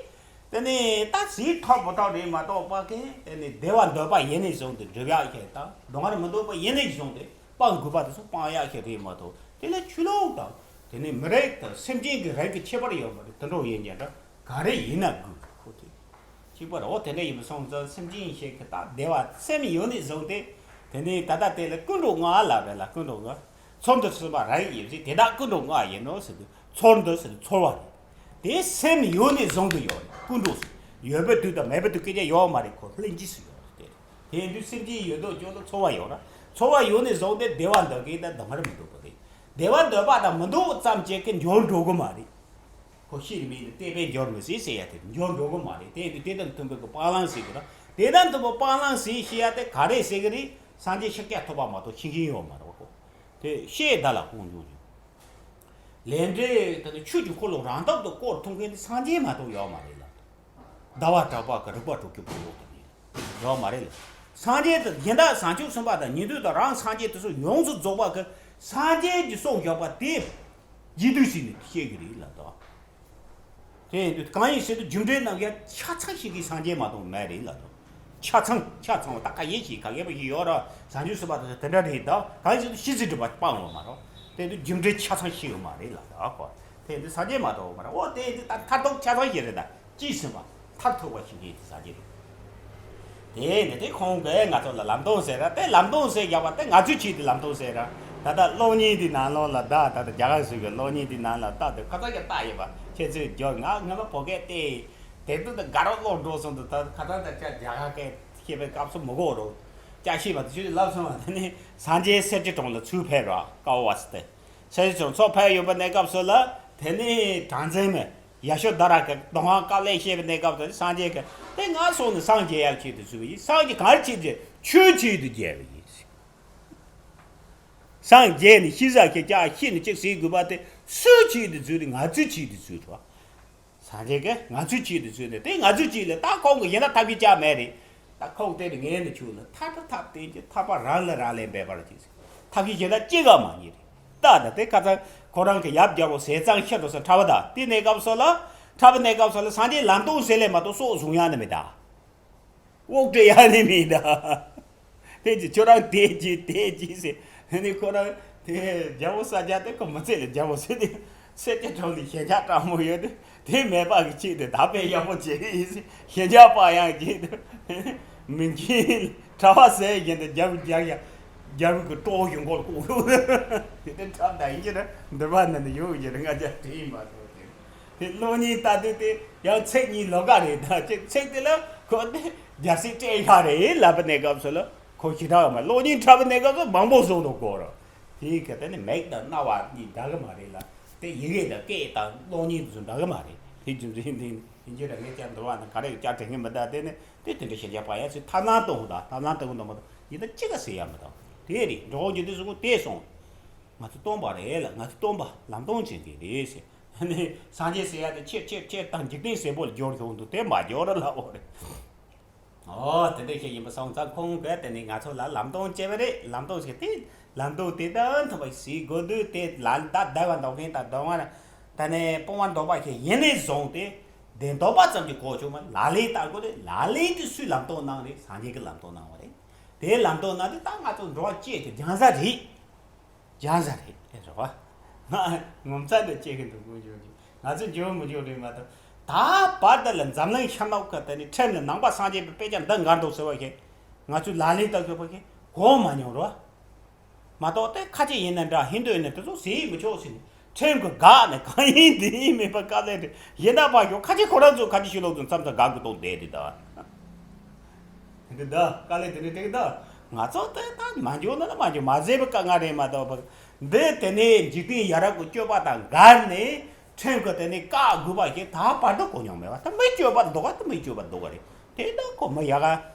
དེ་ནི་ད་ཟིག་ཐོབ་པོ་ཐོབ་རེད་མ་གཏོགས་པ་གི་དེ་ནི་བདེ་བ་འདོད་པ་ཡིན་ནས་བཟུང་སྟེ་སྒྲུབ་ཡག་ཞིག་དང་། སྡུག་བསྔལ་མི་འདོད་པ་ཡིན་ནས་བཟུང་སྟེ་སྤང་དགོས་པ་དེ་ཚོ་སྤང་ཡག་ཞིག་རེད་མ་གཏོགས། དེ་ལ་ཆོས་ལུགས་དང་དེ་ནི་མི་རིགས་དང་སེམས་ཅན་གྱི་རིགས་ཀྱི་ཁྱད་པར་ཡོད་མ་རེད། དེ་འདྲ་ཡིན་ཀྱང་འདྲ། ག་རེ་ཡིན་ན་དགོས་ཁོ་ཐག་གཅིག་པ་རེད། འོ་དེ་འདྲ་ཡིན་པ་སོང་ཙང་སེམས་ཅན་ཞིག་གི་ད་བདེ་བ་སེམས་ཡོད་ནས་བཟུང་སྟེ། དེ་ནས་ད་ལྟ་དེ་ལ་ཀུན་འགྲོ་ལྔ་ལབ་རེད་ལ། ཀུན་འགྲོ་ལྔ། ཚུལ་འདི་གསུམ་པ་རང་ཡིན་ཞེས་དེ་དག་ཀུན་འགྲོ་ལྔ་ཡིན་ནོ་ཟེར་དུས། ཚུལ་འདི་ཟེར་དུས་ཚོར་བ་རེད། དེ་སེམས་ཡོད་ནས་བཟུང་དུ་ཡོད་རེད། ཀུན་འགྲོ་ཟེར་ཡོད་པའི་དུས་དང་མེད་པའི་དུས་སྐད་ཆ་ཡོད་མ་རེད། ཁོ་ལྷན་སྐྱེས་སུ་ཡོད་རེད། དེ་དེ་དུས་སེམས་ཅན་ཡོད་དོ་ཅོག་ཏུ་ཚོར་བ་ཡོད་ར། ཚོར་བ་ཡོད་ནས་བཟུང་སྟེ་བདེ་བ་འདོད་མཁན་དང་སྡུག་བསྔལ་མི་འདོད་པ་རེད། བདེ་བ་འདོད་པ་དང་མི་འདོད་པ་ཙམ་གཅིག་གིས་འབྱོར་འགྲོ་གི་མ་རེད། ཁོ་ཤེས་རིག་མེད་ནི་བལྟས་པས་འབྱོར་མི་སྲིད་ཟེར་ཡ་དེ་འབྱོར་འགྲོ་གི་མ་རེད། དེ་ཡིན་དུས་དེ་དང་མཐུན་པའི་གི་སྤང་བླང་ཟེར་གི་ར། དེ་དང་མཐུན་པའི་སྤང་བླང་ཟེར་ཤེས་ཡ་དེ་ག་རེ་ཟེར་གི་རེད། སངས་རྒྱས་ཤཱཀྱ་ཐུབ་པ་མ་གཏོགས་ཤེས་མཁན་ཡོད་མ་རེད་བ་ཁོ། དེ་ཤེས་ད་ལ་ཁོང་འབྱུང་འབྱུང་། ལས་འབྲས་དེ་ནི་ཆོས་ཀྱི་འཁོར་ལོ་རང་ཐོག་ཏུ་བསྐོར་ཐུབ་མཁན་དེ་སངས་རྒྱས་མ་གཏོགས་ཡོད་མ་རེད་ལ། ཟླ་བ་གྲགས་པ་གི་རིག་པ་དྲུག་ཅུ་པོ་ཡོད་དམ་ཡོད་མ་རེད་ལ། སངས་རྒྱས་དེ་གཞན་དག་བྱང་ཆུབ་སེམས་དཔའ་དང་ཉན་ཐོས་དང་རང་སངས་རྒྱས་དེ་ཚོ་ཡོངས་སུ་རྫོགས་པ་གི་སངས་རྒྱས་ཀྱི་གསུངས་བཞག་པ་དེ་རྗེས་ཟློས་བྱས་ནས་བཤད་གི་རེད་ལབ་དང་། དེ་ཡིན་དུས་གང་ཡིན་ཟེར་དུས་རྒྱུ་འབྲས་རྣམ་གཞག་ཆ་ཚང་ཞིག་གིས་སངས་རྒྱས་མ་གཏོགས་མེད་རེད་ལབ་དང་། ཆ་ཚང་ཆ་ཚང་བ་ད་ག་ཡིན་ཞིག་ག་ཡིན་པ་ཞིག་ཡོད་ར། བྱང་ཆུབ་སེམས་དཔའ་དེ་ཚོ་དེ་འདྲ་རེད་དང་། གང་ཡིན་ཟེར་དུས་ཤེས་ཚད་སྒྲུབ་པ་སྤང་བ་མ་རེད། དེ་ཡིན་དུས་རྒྱུ་འབྲས་ཆ་ཚང་ཤེས་ཡོད་མ་རེད་ལབ་དང་ཁོ། དེ་ཡིན་དུས་སངས་རྒྱས་མ་གཏོགས་མ་རེད། འོ་དེ་ཡིན་དུས་ད་མཐར་ཐུག་ཆ་ཚང་ཞིག་རེད་ད། ཅིས་ཟིན་པ་མཐར་ཐུག་པ་ཞིག་ཡིན་དེ་ཟ་རྒྱུ་རེད། དེ་ནི་དེ་ཁོང་གིས་ང་ཚོ་ལ་ལམ་སྟོན་ཟེར་ར། དེ་ལམ་སྟོན་ཟེར་བཞག་པ་དེ་ང་ཚོའི་ཆེད་དུ་ལམ་སྟོན་ཟེར་ར། ད་ལྟ་གློག་བརྙན་དེ་ནང་ལོགས་ལ་ད་ད་ལྟ་རྒྱ་གར་ཟེར་གི་གློག་བརྙན་དེ་ནང་ལ་ད་དེ་ཁ་ཚ་གི་ལྟ་ཡོད་པ་ཁྱེད་ཚོས་འཇོག་ང་ང་ལ་བོད་སྐད་དེ་དེ་དུས་ད་དགའ་རབ་ལོག་འགྲོ་སོང་དུ་ད་ཁ་ཚ་ད་ཅག་རྒྱ་གར་སྐད་ཤེས་པའི་སྐབས་སུ་མི་གོ་རོ། ཅག་ཤེས་པ་དེ་ཚོས་ལབ་སོང་བ། དེ་ནི་སངས་རྒྱས་གསེར་གྱི་གྲོང་ལ་ཚུར་ཕེབས་ར་ཀ་བ་སི་ཏེ། ཤ་ཞིག་ཚོ་ཚོ་ཕ་ཡུལ་པ་གནས་སྐབས་སུ་ལ། དེ་ནས་གྲངས་འཛིན་མི་ཡ་ཤོ་དྷ་ར་གི་གདོང་ཁ་དཀའ་ལས་བཤད་པའི་གནས་སྐབས་དེ་སངས་རྒྱས་ཀྱིས་དེ་ང་སོང་ནས་སངས་རྒྱས་ཡག་ཆེད་དུ་བཟོས་པ་ཡིན། སངས་རྒྱས་ག་རེ་ཆེད་དུ། ཆོས་ཆེད་དུ་རྒྱས་པ་ཡིན། སངས་རྒྱས་ནས་ཤེས་བྱ་ཁྱེད་ཅག་ཤེས་ནས་ཅིག་ཟེར་དགོས་པ་དེ་སུའི་ཆེད་དུ་བཟོས་ཏེ། ང་ཚོའི་ཆེད་དུ་བཟོས་ཐུབ། སངས་རྒྱས་ཀྱིས་ང་ཚོའི་ཆེད་དུ་བཟོས་ནས་དེ་ང་ཚོའི་ཆེད་ལ་ད་ཁོང་གི་ཡིན་ན་ཐབས་ཤེས་ཅག་མེད་རེད། ད་ཁོང་དེ་ནི་ངས་ནི་ཁྱོད་ལ་ཐར་ཐབས་ཐབས་བསྟན་གྱི་ཐར་པ་རང་ལ་རག་ལས་འབད་པར་གྱིས། ཐབས་ཤེས་གཞན་དག་ཅི་ག་མ་རྙེད་རེད། ད་ད་དེ་ཁ་ཚ་ཁོ་རང་གི་ཡབ་རྒྱལ་པོ་ཟས་གཙང་ཤི་འགྲོ་ས་འཁྲབ་པ་ད་དེ་གནས་སྐབས་སུ་ལ། འཁྲབ་པའི་གནས་སྐབས་སུ་ལ་སངས་རྒྱས་ལམ་སྟོན་ཟེར་ལས་མ་གཏོགས་སྲོག་བཟུང་ཡག་ནི་མེད་ད། དབུགས་སྤྲད་ཡག་ནི་མེད་ད། དེ་ཅི་ཁྱོད་རང་དེ་ཅི་དེ་ཅི་ཟེར། དེ་ནི་ཁོ་རང་ དེ་རྒྱལ་པོ་ས་སྐྱ་དེ་ཁོ་མི་ཚེ་ལ་རྒྱལ་པོ་ཟེར་ཏེ། སེར་སྐྱ་གྲོང་ནས་ཞེན་ཆགས་དྲང་མོ་ཡོད་དེ། དེ་མེད་པ་གི་ཆེད་དུ་ད་དཔེ་ཡག་པོ་བྱེད་ཀྱི་ཡིན་ཟེར། ཞེན་ཆགས་པ་ཡང་བྱེད་དུ། མི་འགྱུར་གྲྭ་པ་ཟེར་བཞིན་དུ་རྒྱལ་པོ་རྒྱལ་ཡ། རྒྱལ་པོ་གི་གྲོགས་ཡོང་གོ་ལྐོག་ལོ། དེ་དེ་འཁྲབ་ད་ཡིན་གྱི་རེད། འདུལ་བ་ནང་དུ་ཡོད་ཀྱི་རེད། ང་ཅག་དེ་ཡིན་པ་ཐོག་དེ། དེ་གློག་བརྙན་ལྟ་དུས་དེ་ཡང་ཚིག་གཉིས་ལོགས་ཀ་རེད། ད་ཅིག་ཚིག་དེ་ལ་ཁོ་དེ་རྒྱལ་སྲིད་སྤྲད་ཡ་རེད་ལབ་པ་གནས་སྐབས་སུ་ལ་ཁོ་ཞེ་དྲག་མ། གློག་བརྙན་འཁྲབ་པ་གནས་སྐབས་སུ་མང་པོ་བཟོ་འདུག་གོ་ར། དེའི་ག་དེ་ནི་མིག་དང་རྣ་བ་གཉིས་འདྲ་གི་མ་རེད་ལ། དེ་ཡི་གེ་དང་སྐད་དང་གློག་བརྙན་དེ་ཚོ་འདྲ་གི་མ་རེད། དེ་རྒྱུ་མཚན་དེ་ཡིན་གྱི་ར། ངས་ཀྱང་འདུལ་བ་ནང་ག་རེ་ཀྱང་དྲན་གི་མི་འདུག་དེ་ནི་དེ་དེ་འདྲ་ཞེ་དྲག་པ་ཡ་ཚོས་ཐབས་ལམ་གཏོང་གི་འདུག་ཐབས་ལམ་གཏོང་གི་འདུག་མ་གཏོགས་ཡིན་ད་ཅི་ག་ཟེར་ཡ་མི་འདུག་དེ་རེད། འགྲོ་འོང་རྒྱུ་དེ་སོང་དེ་སོང་། ང་ཚོ་སྟོན་པ་རེད་ལ། ང་ཚོ་སྟོན་པ་ལམ་སྟོན་བྱེད་མཁན་རེད་ཟེར། ཨ་ནི་སངས་རྒྱས་ཟེར་ཡ་དེ་ཆེར་ཆེར་ཆེར་དང་འཇིག་རྟེན་ཟེར་པོ་ལ་སྦྱོར་ཡོང་འདུག་དེ་མ་སྦྱོར་ལ་འོ་རེད། ཨོ་དེ་འདྲ་ཞིག་ཡིན་པ་སོང་ཙང་ཁོང་གིས་དེ་ནི་ང་ཚོ་ལ་ལམ་སྟོན་བྱས་པ་རེད། ལམ་སྟོན་ཞིག་དེ་ལམ་སྟོན་དེ་དང་མཐུན་པ་ཞིག་དགོས་དུས་དེ་ལ་ད་བདེ་བ་འདོད་མཁན་དང་སྡུག་བསྔལ་ད་ནི་སྤོང་བ་འདོད་པ་ཞིག་ཡིན་ནས་བཟུང་སྟེ་བདེན་འདོད་པ་ཙམ་གྱིས་གོ་ཆོག་མ། ལག་ལེན་བསྟར་དགོས་རེད། ལག་ལེན་དེ་སུས་ལམ་སྟོན་གནང་རེད། སངས་རྒྱས་ཀྱིས་ལམ་སྟོན་གནང་བ་རེད། དེའི་ལམ་སྟོན་ནང་དེ་ད་ང་ཚོ་འགྲོ་བ་སྤྱད་ཀྱི་སྦྱང་ས་རེད། སྦྱང་ས་རེད་ཨེ་རེད་བ། ང་ངོ་མཚར་དུ་སྐྱེ་གི་འདུག་དཀོན་མཆོག་གིས་ང་ཚོ་འགྱུར་མི་འགྱུར་རེད་མ་གཏོགས། ད་བར་དུ་ལ་འཛམ་གླིང་ཤར་ནུབ་ཁ་དེ་ནི་ཁྲིམས་ནི་ནང་པ་སངས་རྒྱས་པའི་དཔེ་ཆ་འདི་འགའ་འདུག་ཟེར་བ་ཞིག་ང་ཚོས་ལག་ལེན་བསྟར་དགོས་པ་ཞིག་གོ་མ་མྱོང་རེད་བ། མ་གཏོགས་དེ་ཁ་ཆེ་ཡིན་ན་འདྲ། ཧིན་དུ་ཡིན་ན་དེ་ཚོ་ཟེར་མི་ཆོག་ཟེར་ནས་ཁྲིམས་ཀྱི་འགག་ནས་གང་ཡིན་འདི་ཡིན་མེད་པ་དཀའ་ལས་རེད། ཡིན་ན་པ་ཞོག་ཁ་ཆེ་ཁོ་རང་ཚོ་ཁ་ཆེ་ཤོས་ལོག་ཚོ་མཚམས་མཚམས་དགག་གི་འདུག་བསྡད་དེ་ད། དེ་འདྲ་ད་དཀའ་ལས་དེ་འདྲ་དེ་ད། ང་ཚོ་དེ་ད་མ་འཇོག་ན་མ་འཇོག་མ་ཟེར་བའི་དཀའ་ངལ་རེད་མ་གཏོགས་པ། འདི་དེ་ནས་འཇིག་རྟེན་ཡ་རབས་ཀྱི་སྤྱོད་པ་དང་འགལ་ནས་ཁྲིམས་ཀྱི་དེ་ནས་བཀག་དགོས་པ་ཞིག་ད་བར་དུ་གོ་མྱོང་མེད་པ། ད་མི་སྤྱོད་པ་འདུག་ག་ད་མི་སྤྱོད་པ་འདུག་ག་རེད། དེ་ད་ཁོ་མི་ཡ་ག་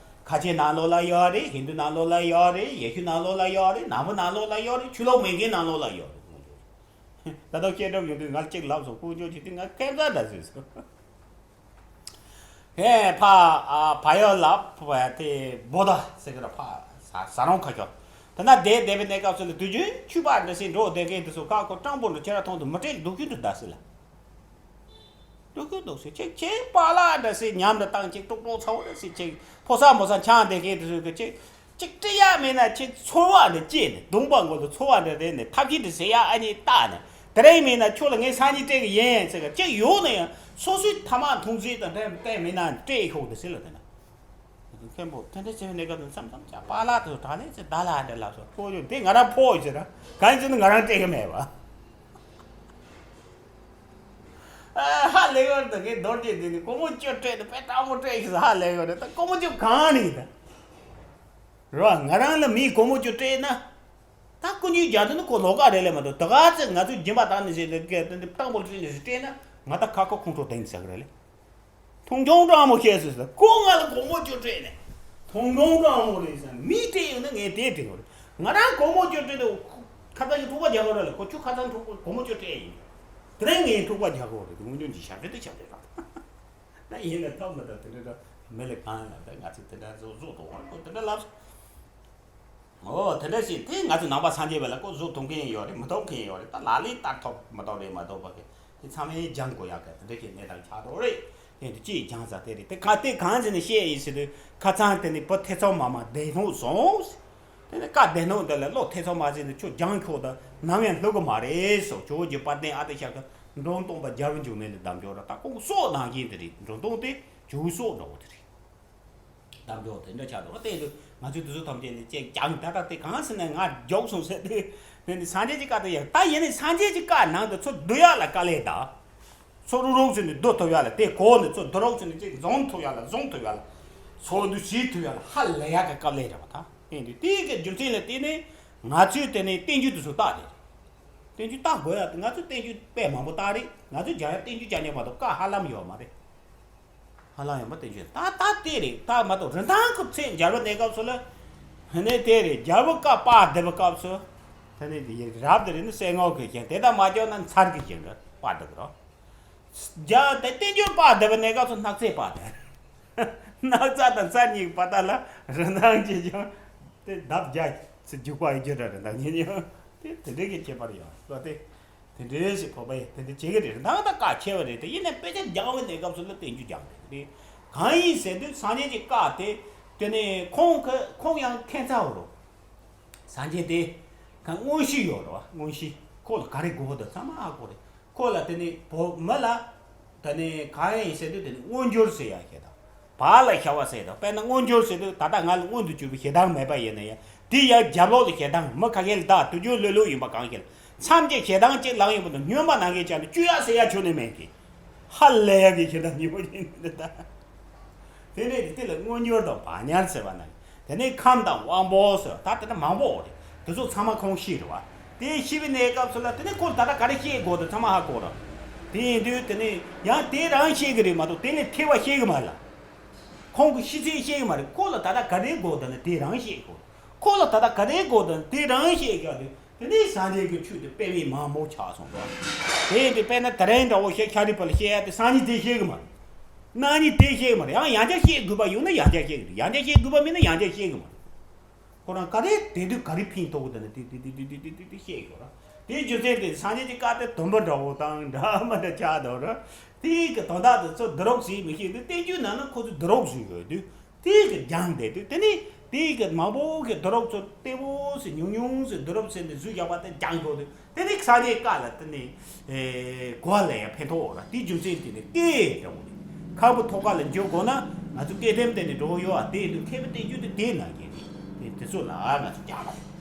ཁ་ཆེ་ནང་ལོགས་ལ་ཡོད་རེད། ཧིན་དུ་ནང་ལོགས་ལ་ཡོད་རེད། ཡེ་ཤུ་ནང་ལོགས་ལ་ཡོད་རེད། ནང་པ་ནང་ལོགས་ལ་ཡོད་རེད། ཆོས་ལུགས་མེད་མཁན་ནང་ལོགས་ལ་ཡོད་རེད། ད་ལྟ་སྐྱེ་གྲབས་ཡོང་དུས་ང་གཅིག་ལབ་སོང་། དཀོན་མཆོག་གིས་དེ་ང་ཁེ་བཟའ་འདྲ་ཟེར་སོང་། ཧེ་ཕ་ཨ་ཕ་ཡོ་ལ་ཕ་དེ་བོ་ད་ཟེར་གི་ར་ཕ་ཟ་ཟ་རོང་ཁ་ཤོར། ད་ན་བསྡད་བསྡད་པའི་གནས་སྐབས་སུ་ལ་དུས་རྒྱུན་ཆུ་བར་འདྲ་སེ་འགྲོ་བསྡད་མཁན་དེ་ཚོ་ཁ་ཁོ་སྤྲང་པོ་འགྲོ་ཁྱེད་ར་མཐོང་དུ་མི་སྤྲད་སྡུག་ཤོས་འདུག་ད་ཟེར་ལ། སྡུག་ཤོས་འདུག་ཟེར། ཅིག་ཅིག་པཱ་ལགས་འདྲ་སེ་ཉམས་འདྲ་བཏང་། ཅིག་ཀྲོག་ཀྲོག་ཚ་བོ་འདྲ་སེ། ཅིག་ཕོ་གསར་མོ་གསར་འཆང་བསྡད་མཁན་དེ་ཚོ་གི་ཅིག་ཅིག་སྤྲད་ཡ་མེད་ན་ཅིག་ཚོར་བ་འདྲ་སྐྱེས་ནས། གདོང་པ་མགོ་ལ་ཚོར་བ་འདྲ་རེད་ནས་ཐབས་ཤེས་འདྲ་ཟེར་ཡ་ཨ་ནི་བལྟས་ནས། དེ་རིང་མེད་ན་ཁྱོད་ལ་ངས་སང་ཉིན་སྤྲད་གི་ཡིན་ཟེར་གི་ཅིག་ཡོད་ན་ཡང་སོ་སོའི་ཐ་མག་འཐུང་རྩིས་དང་འབྲེལ་བསྟན་མེད་ན་སྤྲད་ཤོག་འདྲ་ཟེར་ལ་དེ་ན། མཁན་པོ་དེ་འདྲ་བྱས་པའི་གནས་སྐབས་དུ་མཚམས་མཚམས་ཀྱང་པཱ་ལགས་དུ་དྲག་ལས་ཚེ་ད་ལ་འདྲ་ལབ་སོང་། ཕོ་ཡོད་དེ་ང་རང་ཕོ་ཡོད་ཟེར་ན་གང་ཡིན་ཟེར་ན་ང་རང་སྤྲད་གི་མེད་པ། ཨ་ཧ་ལས་ཡོད་ད། ངས་རྡོ་རྗེ་འདི་ནི་སྒོར་མོ་བཅུ་སྤྲད་དེ་དཔེ་སྤྲང་པོ་སྤྲད་ཤག་ཟེར་ཧ་ལས་ཡོད་རེད། ད་སྒོར་མོ་བཅུ་གང་རེད་ད། རེད་བ། ང་རང་ལ་མིས་སྒོར་མོ་བཅུ་སྤྲད་ན། ད་སྐུ་ཉིད་རྒྱ་དུ་ནི་ཁོ་ལོགས་ཀ་རེད་ལས་མ་གཏོགས། ད་ག་ཚོད་ང་ཚོས་སྦྱིན་པ་བཏང་ནི་ཟེར་ནས་སྐད་དེ་འདི་སྤྲང་པོ་སྤྲད་ནས་སྤྲད་ན་ང་ད་ཁ་ཁོ་ཁོང་ཁྲོ་དེང་ཟེར་གི་རེད་ལས། མཐོང་ཆུང་སྤྲང་མོ་བཤད་སོང་ཟེར། ཁོ་ང་ལ་སྒོར་མོ་བཅུ་སྤྲད་ནས། མཐོང་ཆུང་སྤྲང་མོ་རེད་ཟེར། མིས་སྤྲད་ཡོང་ན་ངས་དེ་སྤྲད་དགོས་རེད། ང་རང་སྒོར་མོ་བཅུ་སྤྲད་དུས་ཁ་སང་གི་འཁྲུག་པ་རྒྱག་གི་རེད་ལ། ཁོ་ཁྱོད་ཁ་སང་འཁྲུག་པ་སྒོར་མོ་བཅུ་སྤྲད་ཡིན། དེ་རིང་ངས་འཁྲུག་པ་རྒྱག་གི་རེད། དེ་དངོས་བྱུང་གི་ཞབས་འདྲེན་དེ་ཞབས་འདྲེན་རང་། ད་ཡིན་ན་ཐབས་མི་འདུག་དེ་འདྲ་མི་ལ་གང་ལ་ད་ང་ཚོས་དེ་འདྲ་བཟོ་བཟོ་དང་བ་ཁོ་དེ་འདྲ་ལབ་སོང་། འོ་དེ་འདྲ་ཞིག་དེ་ང་ཚོ་ནང་པ་སངས་རྒྱས་པ་ལ་ཁོ་བཟོ་ཐུབ་མཁན་ཡོད་རེད། མི་ཐུབ་མཁན་ཡོད་རེད། ད་ལག་ལེན་བསྟར་ཐུབ་མི་ཐུབ་རེད་མ་གཏོགས་པ་གི་དེ་ཚང་མས་སྦྱང་དགོས་ཡག་གི་དེ་འདྲ་ཞིག་གནས་སྟངས་ཆགས་འགྲོ་རེད། དེ་འདི་ཅིས་སྦྱང་ས་དེ་རེད། དེ་ག་དེ་གང་ཟེར་ནས་བཤད་ཡིན་ཟེར་དུས་ཁ་སང་དེ་ནས་བུ་ཐེ་ཚོམ་མ་མ་བདེ་སྣོག་སོང་། དེ་ནས་བཀའ་བདེ་སྣོག་འདི་ལ་བློ་ཐེ་ཚོམ་མ་ཟེར་ནས་ཁྱོད་སྦྱང་ཁྱོག་ད་ནམ་ཡང་ལྷུག་གི་མ་རེད་སོ། ཇོ་བོ་རྗེ་དཔལ་ལྡན་ཨ་ཏི་ཤ་ཀ་འབྲོམ་སྟོན་པ་རྒྱལ་བའི་འབྱུང་གནས་ལ་གདམས་ངག་ར་ད་ཁོང་སྲོག་ནང་བཞིན་དེ་རེད། འབྲོམ་སྟོན་དེ་ཇོ་བོའི་སྲོག་འདྲ་བོ་དེ་རེད། གདམས་ངག་དེ་འདྲ་ཆགས་འདུག་དེ་ཡིན་དུས་ང་ཚོས་དེ་ཚོ་ཐམས་ཅད་ལ་ཅིག་སྦྱང་ད་ལྟ་དེ་གང་ཟེར་ན་ང་མགྱོགས་སོང་ཟེར་དུས་དེ་ནི་སངས་རྒྱས་ཀྱི་བཀའ་དེ་ཡང་ད་ཡིན་ནི་སངས་རྒྱས་ཀྱི་བཀའ་ནང་དུ་ཚུར་བསྡུ་ཡག་ལ་དཀའ་ལས་ད། ཚུར་རུག་རུག་ཟེར་ནས་བསྡུ་ཐུབ་ཡག་ལ། དེ་གོ་ནས་ཚུར་བསྡུ་རུག་ཟེར་ནས་ཅིག་འཛོམས་ཐུབ་ཡག་ལ་འཛོམས་ཐུབ་ཡག་ལ། ཚུར་བསྡུ་བྱེད་ཐུབ་ཡག་ལ་ཧ་ལས་ཡག་གི་དཀའ་ལས་རེད་པ། ད་ཡིན་དུས་དེའི་གི་རྒྱུ་མཚན་ལ་བརྟེན་ནས་ང་ཚོས་དེ་ནས་བསྟན་བཅོས་དེ་ཚོ་བཏགས་དེ་རེད། བསྟན་བཅོས་བཏགས་དགོས་ཡག་དེ་ང་ཚོས་བསྟན་བཅོས་དཔེ་མང་པོ་བཏགས་རེད། ང་ཚོས་སྦྱང་ཡག་བསྟན་བཅོས་སྦྱང་ཡག་མ་གཏོགས་བཀའ་ཧ་ལམ་ཡོད་མ་རེད། ཧ་ལམ་ཡོད་མ་རེད། བསྟན་བཅོས་ད་ད་དེ་རེད། ད་མ་གཏོགས་རིན་ཐང་གི་ཚད་འཇལ་བའི་གནས་སྐབས་སུ་ལ་ཧ་ནས་དེ་རེད། རྒྱལ་པོ་བཀའ་པར་བསྡུ་བའི་སྐབས་སུ་དེ་ནས་དེ་རབ་དེ་རེད་ནི་སེ་ངོ་གི་ཞིང་དེ་དང་མ་འཇོག་ན་མཚར་གི་ཞིང་གི་པར་བསྡུ་གི་རོ། རྒྱ་དེ་བསྟན་བཅོས་པར་བསྡུ་བའི་གནས་སྐབས་སུ་སྣག་ཚའི་པར་བསྡུ། སྣག་ཚ་དང་མཚར་གཉིས་ཀྱི་བར་ཐག་ལ་རིན་ཐང་ཆེ་ཆུང་དེ་ལྡབ་བརྒྱ་ཙམ་འཇུག་པ་ཡི་རྒྱུ་འདྲ་རེད། ད་ཉིན་ཉིན་དེ་དེ་འདྲའི་གི་ཁྱད་པར་ཡོད་ལོ། དེ་དེ་འདྲའི་ཞིག་བོད་པ་ཡི་དེ་འདྲ་བྱེད་ཀྱི་རེད། ད་ད་བཀའ་ཆེ་བ་རེད། དེ་ཡིན་ནའི་དཔེ་ཆ་སྦྱང་བའི་གནས་སྐབས་སུ་ལ་བསྟན་བཅོས་སྦྱང་དེ་རེད། གང་ཡིན་ཟེར་དུས་སངས་རྒྱས་ཀྱི་བཀའ་དེ་དེ་ནས་ཁོང་གི་ཁོང་ཡང་ཁྱད་མཚར་བ་རོ། སངས་རྒྱས་དེ་ གང་མངོན་ཤེས་ཡོད་རེད་བ། མངོན་ཤེས། ཁོ་ལ་ག་རེ་དགོས་དང་ཚང་མ་ཧ་གོ་རེད། ཁོ་ལ་དེ་ནི་བོད་མི་ལ་དེ་ནི་གང་ཡིན་ཟེར་དུས་དེ་ནི་མངོན་འགྱུར་ཟེར་ཡ་ཞེ་དང་། བག་ལ་ཞ་བ་ཟེར་དང་། དཔེར་ན་མངོན་འགྱུར་ཟེར་དུས་ད་ལྟ་ང་ལ་མངོན་དུ་གྱུར་པའི་ཞེ་སྡང་མེད་པ་ཡིན་ན་ཡང་། དེ་ཡང་རྒྱབ་ལོགས་ལ་ཞེ་སྡང་མི་ཁ་ཁེ་ལ་བདག་དུས་རྒྱུན་ལྷོད་ལྷོད་ཡིན་པ་གང་ཞིག་ལ། མཚམས་ཀྱི་ཞེ་སྡང་གཅིག་ལངས་ཡོང་བ་དང་སྨྱོན་པ་ནང་གི་ཆ་ནས་གཅོད་ཡ་ཟེར་ཡ་ཁྱོན་ནས་མེད་གི། ཧ་ལས་ཡ་གི་ཞེ་སྡང་ཉིན་མོ་ཡིན་འདི་ལྟ། དེ་ནས་དེ་ལ་མངོན་འགྱུར་དང་བག་ཉལ་ཟེར་བ་ན། དེ་ནས་ཁམས་དང་དབང་པོ་ཟེར་ད་དེ་ནས་མང་པོ་ཡོད་རེད། དེ་ཚོ་ཚང་མ་ཁོང་ཤེས་རེད་བ། དེ་ཤེས་པའི་གནས་སྐབས་སུ་ལ་དེ་ནས་ཁོ་ད་ལྟ་ག་རེ་བཤད་དགོས་དང་ཚང་མ་ཧ་གོ་རེད། དེ་ཡིན་དུས་དེ་ནས་ཡང་དེ་རང་ཤེས་གི་རེད་མ་གཏོགས་དེ་ལས་ཐེ་བ་ཤེས་གི་མ་རེད་ལ། ཁོང་གི་ཤེས་ཚད་ཤེས་གི་མ་རེད། ཁོ་ལ་ད་ལྟ་ག་རེ་དགོས་དང་ནི་དེ་རང་ཤེས་དགོས། ཁོ་ལ་ད་ལྟ་ག་རེ་དགོས་དང་དེ་རང་ཤེས་ཀྱང་དེ། དེ་ནས་སངས་རྒྱས་ཀྱི་ཆོས་དེ་སྤེལ་བའི་མང་པོ་ཆགས་སོང་བ། དེ་ཡིན་དུས་དཔེར་ན་དེ་རིང་འདྲ་བོ་ཤེས་ཤཱ་རིའི་བུ་ལ་བཤད་ཡ་དེ་སང་ཉིན་དེ་ཤེས་གི་མ་རེད། གནངས་ཉིན་དེ་ཤེས་གི་མ་རེད། ཡང་ཡང་བསྐྱར་བཤད་དགོས་པ་ཡོང་ན་ཡང་བསྐྱར་བཤད་གི་རེད། ཡང་བསྐྱར་བཤད་དགོས་པ་མིན་ན་ཡང་བསྐྱར་བཤད་གི་མ་རེད། ཁོ་རང་ག་རེ་དེ་དུས་ག་རེ་ཕན་ཐོགས་དེ་ནི་དེ་དེ་དེ་བཤད་ཡོད་ར། དེའི་རྒྱུ་མཚན་དེ་སངས་རྒྱས་ཀྱི་བཀའ་དེ་དུམ་བུ་འདྲ་བོ་དང་འདྲ་མི་འདྲ་ཆགས་འདུག་ར། དེའི་གི་དོན་དག་དེ་ཚོ་བསྡུ་རོགས་བྱེད་མི་ཤེས་དུས་བསྟན་བཅོས་ནང་ན་ཁོ་ཚོས་བསྡུ་རོགས་བཟོས་ཡོད་དུས། དེའི་གི་སྦྱངས་བསྡད་དུས་དེ་ནི་དེའི་གི་མང་པོ་གི་བསྡུ་རོགས་ཚོ་ལྟེ་བོ་ཟེར་ཉུང་ཉུང་ཟེར་བསྡུ་རོགས་ཟེར་ནས་བཟོས་བཞག་པ་དེ་སྦྱངས་འགྲོ་དུས་དེ་ནི་སངས་རྒྱས་བཀའ་ལ་དེ་ནི་གོ་བ་ལེན་ཡ་ཕན་ཐོགས་འོང་ར། དེའི་རྒྱུ་མཚན་དེ་ནི་སྐད་འདྲ་བོ་རེད། ཁམ་བུ་ཐོག་ཁ་ལ་འཇུག་དགོས་ན་ང་ཚོ་སྐད་ཐེམ་དེ་ནི་འགྲོ་གི་ཡོད་ཨ། དེ་ཡིན་དུས་མཁས་པའི་བསྟན་བཅོས་དེ་དེའི་ནང་གི་རེད། དེ་དེ་ཚོ་ལ་ང་ཚོ་སྦྱངས་རོགས།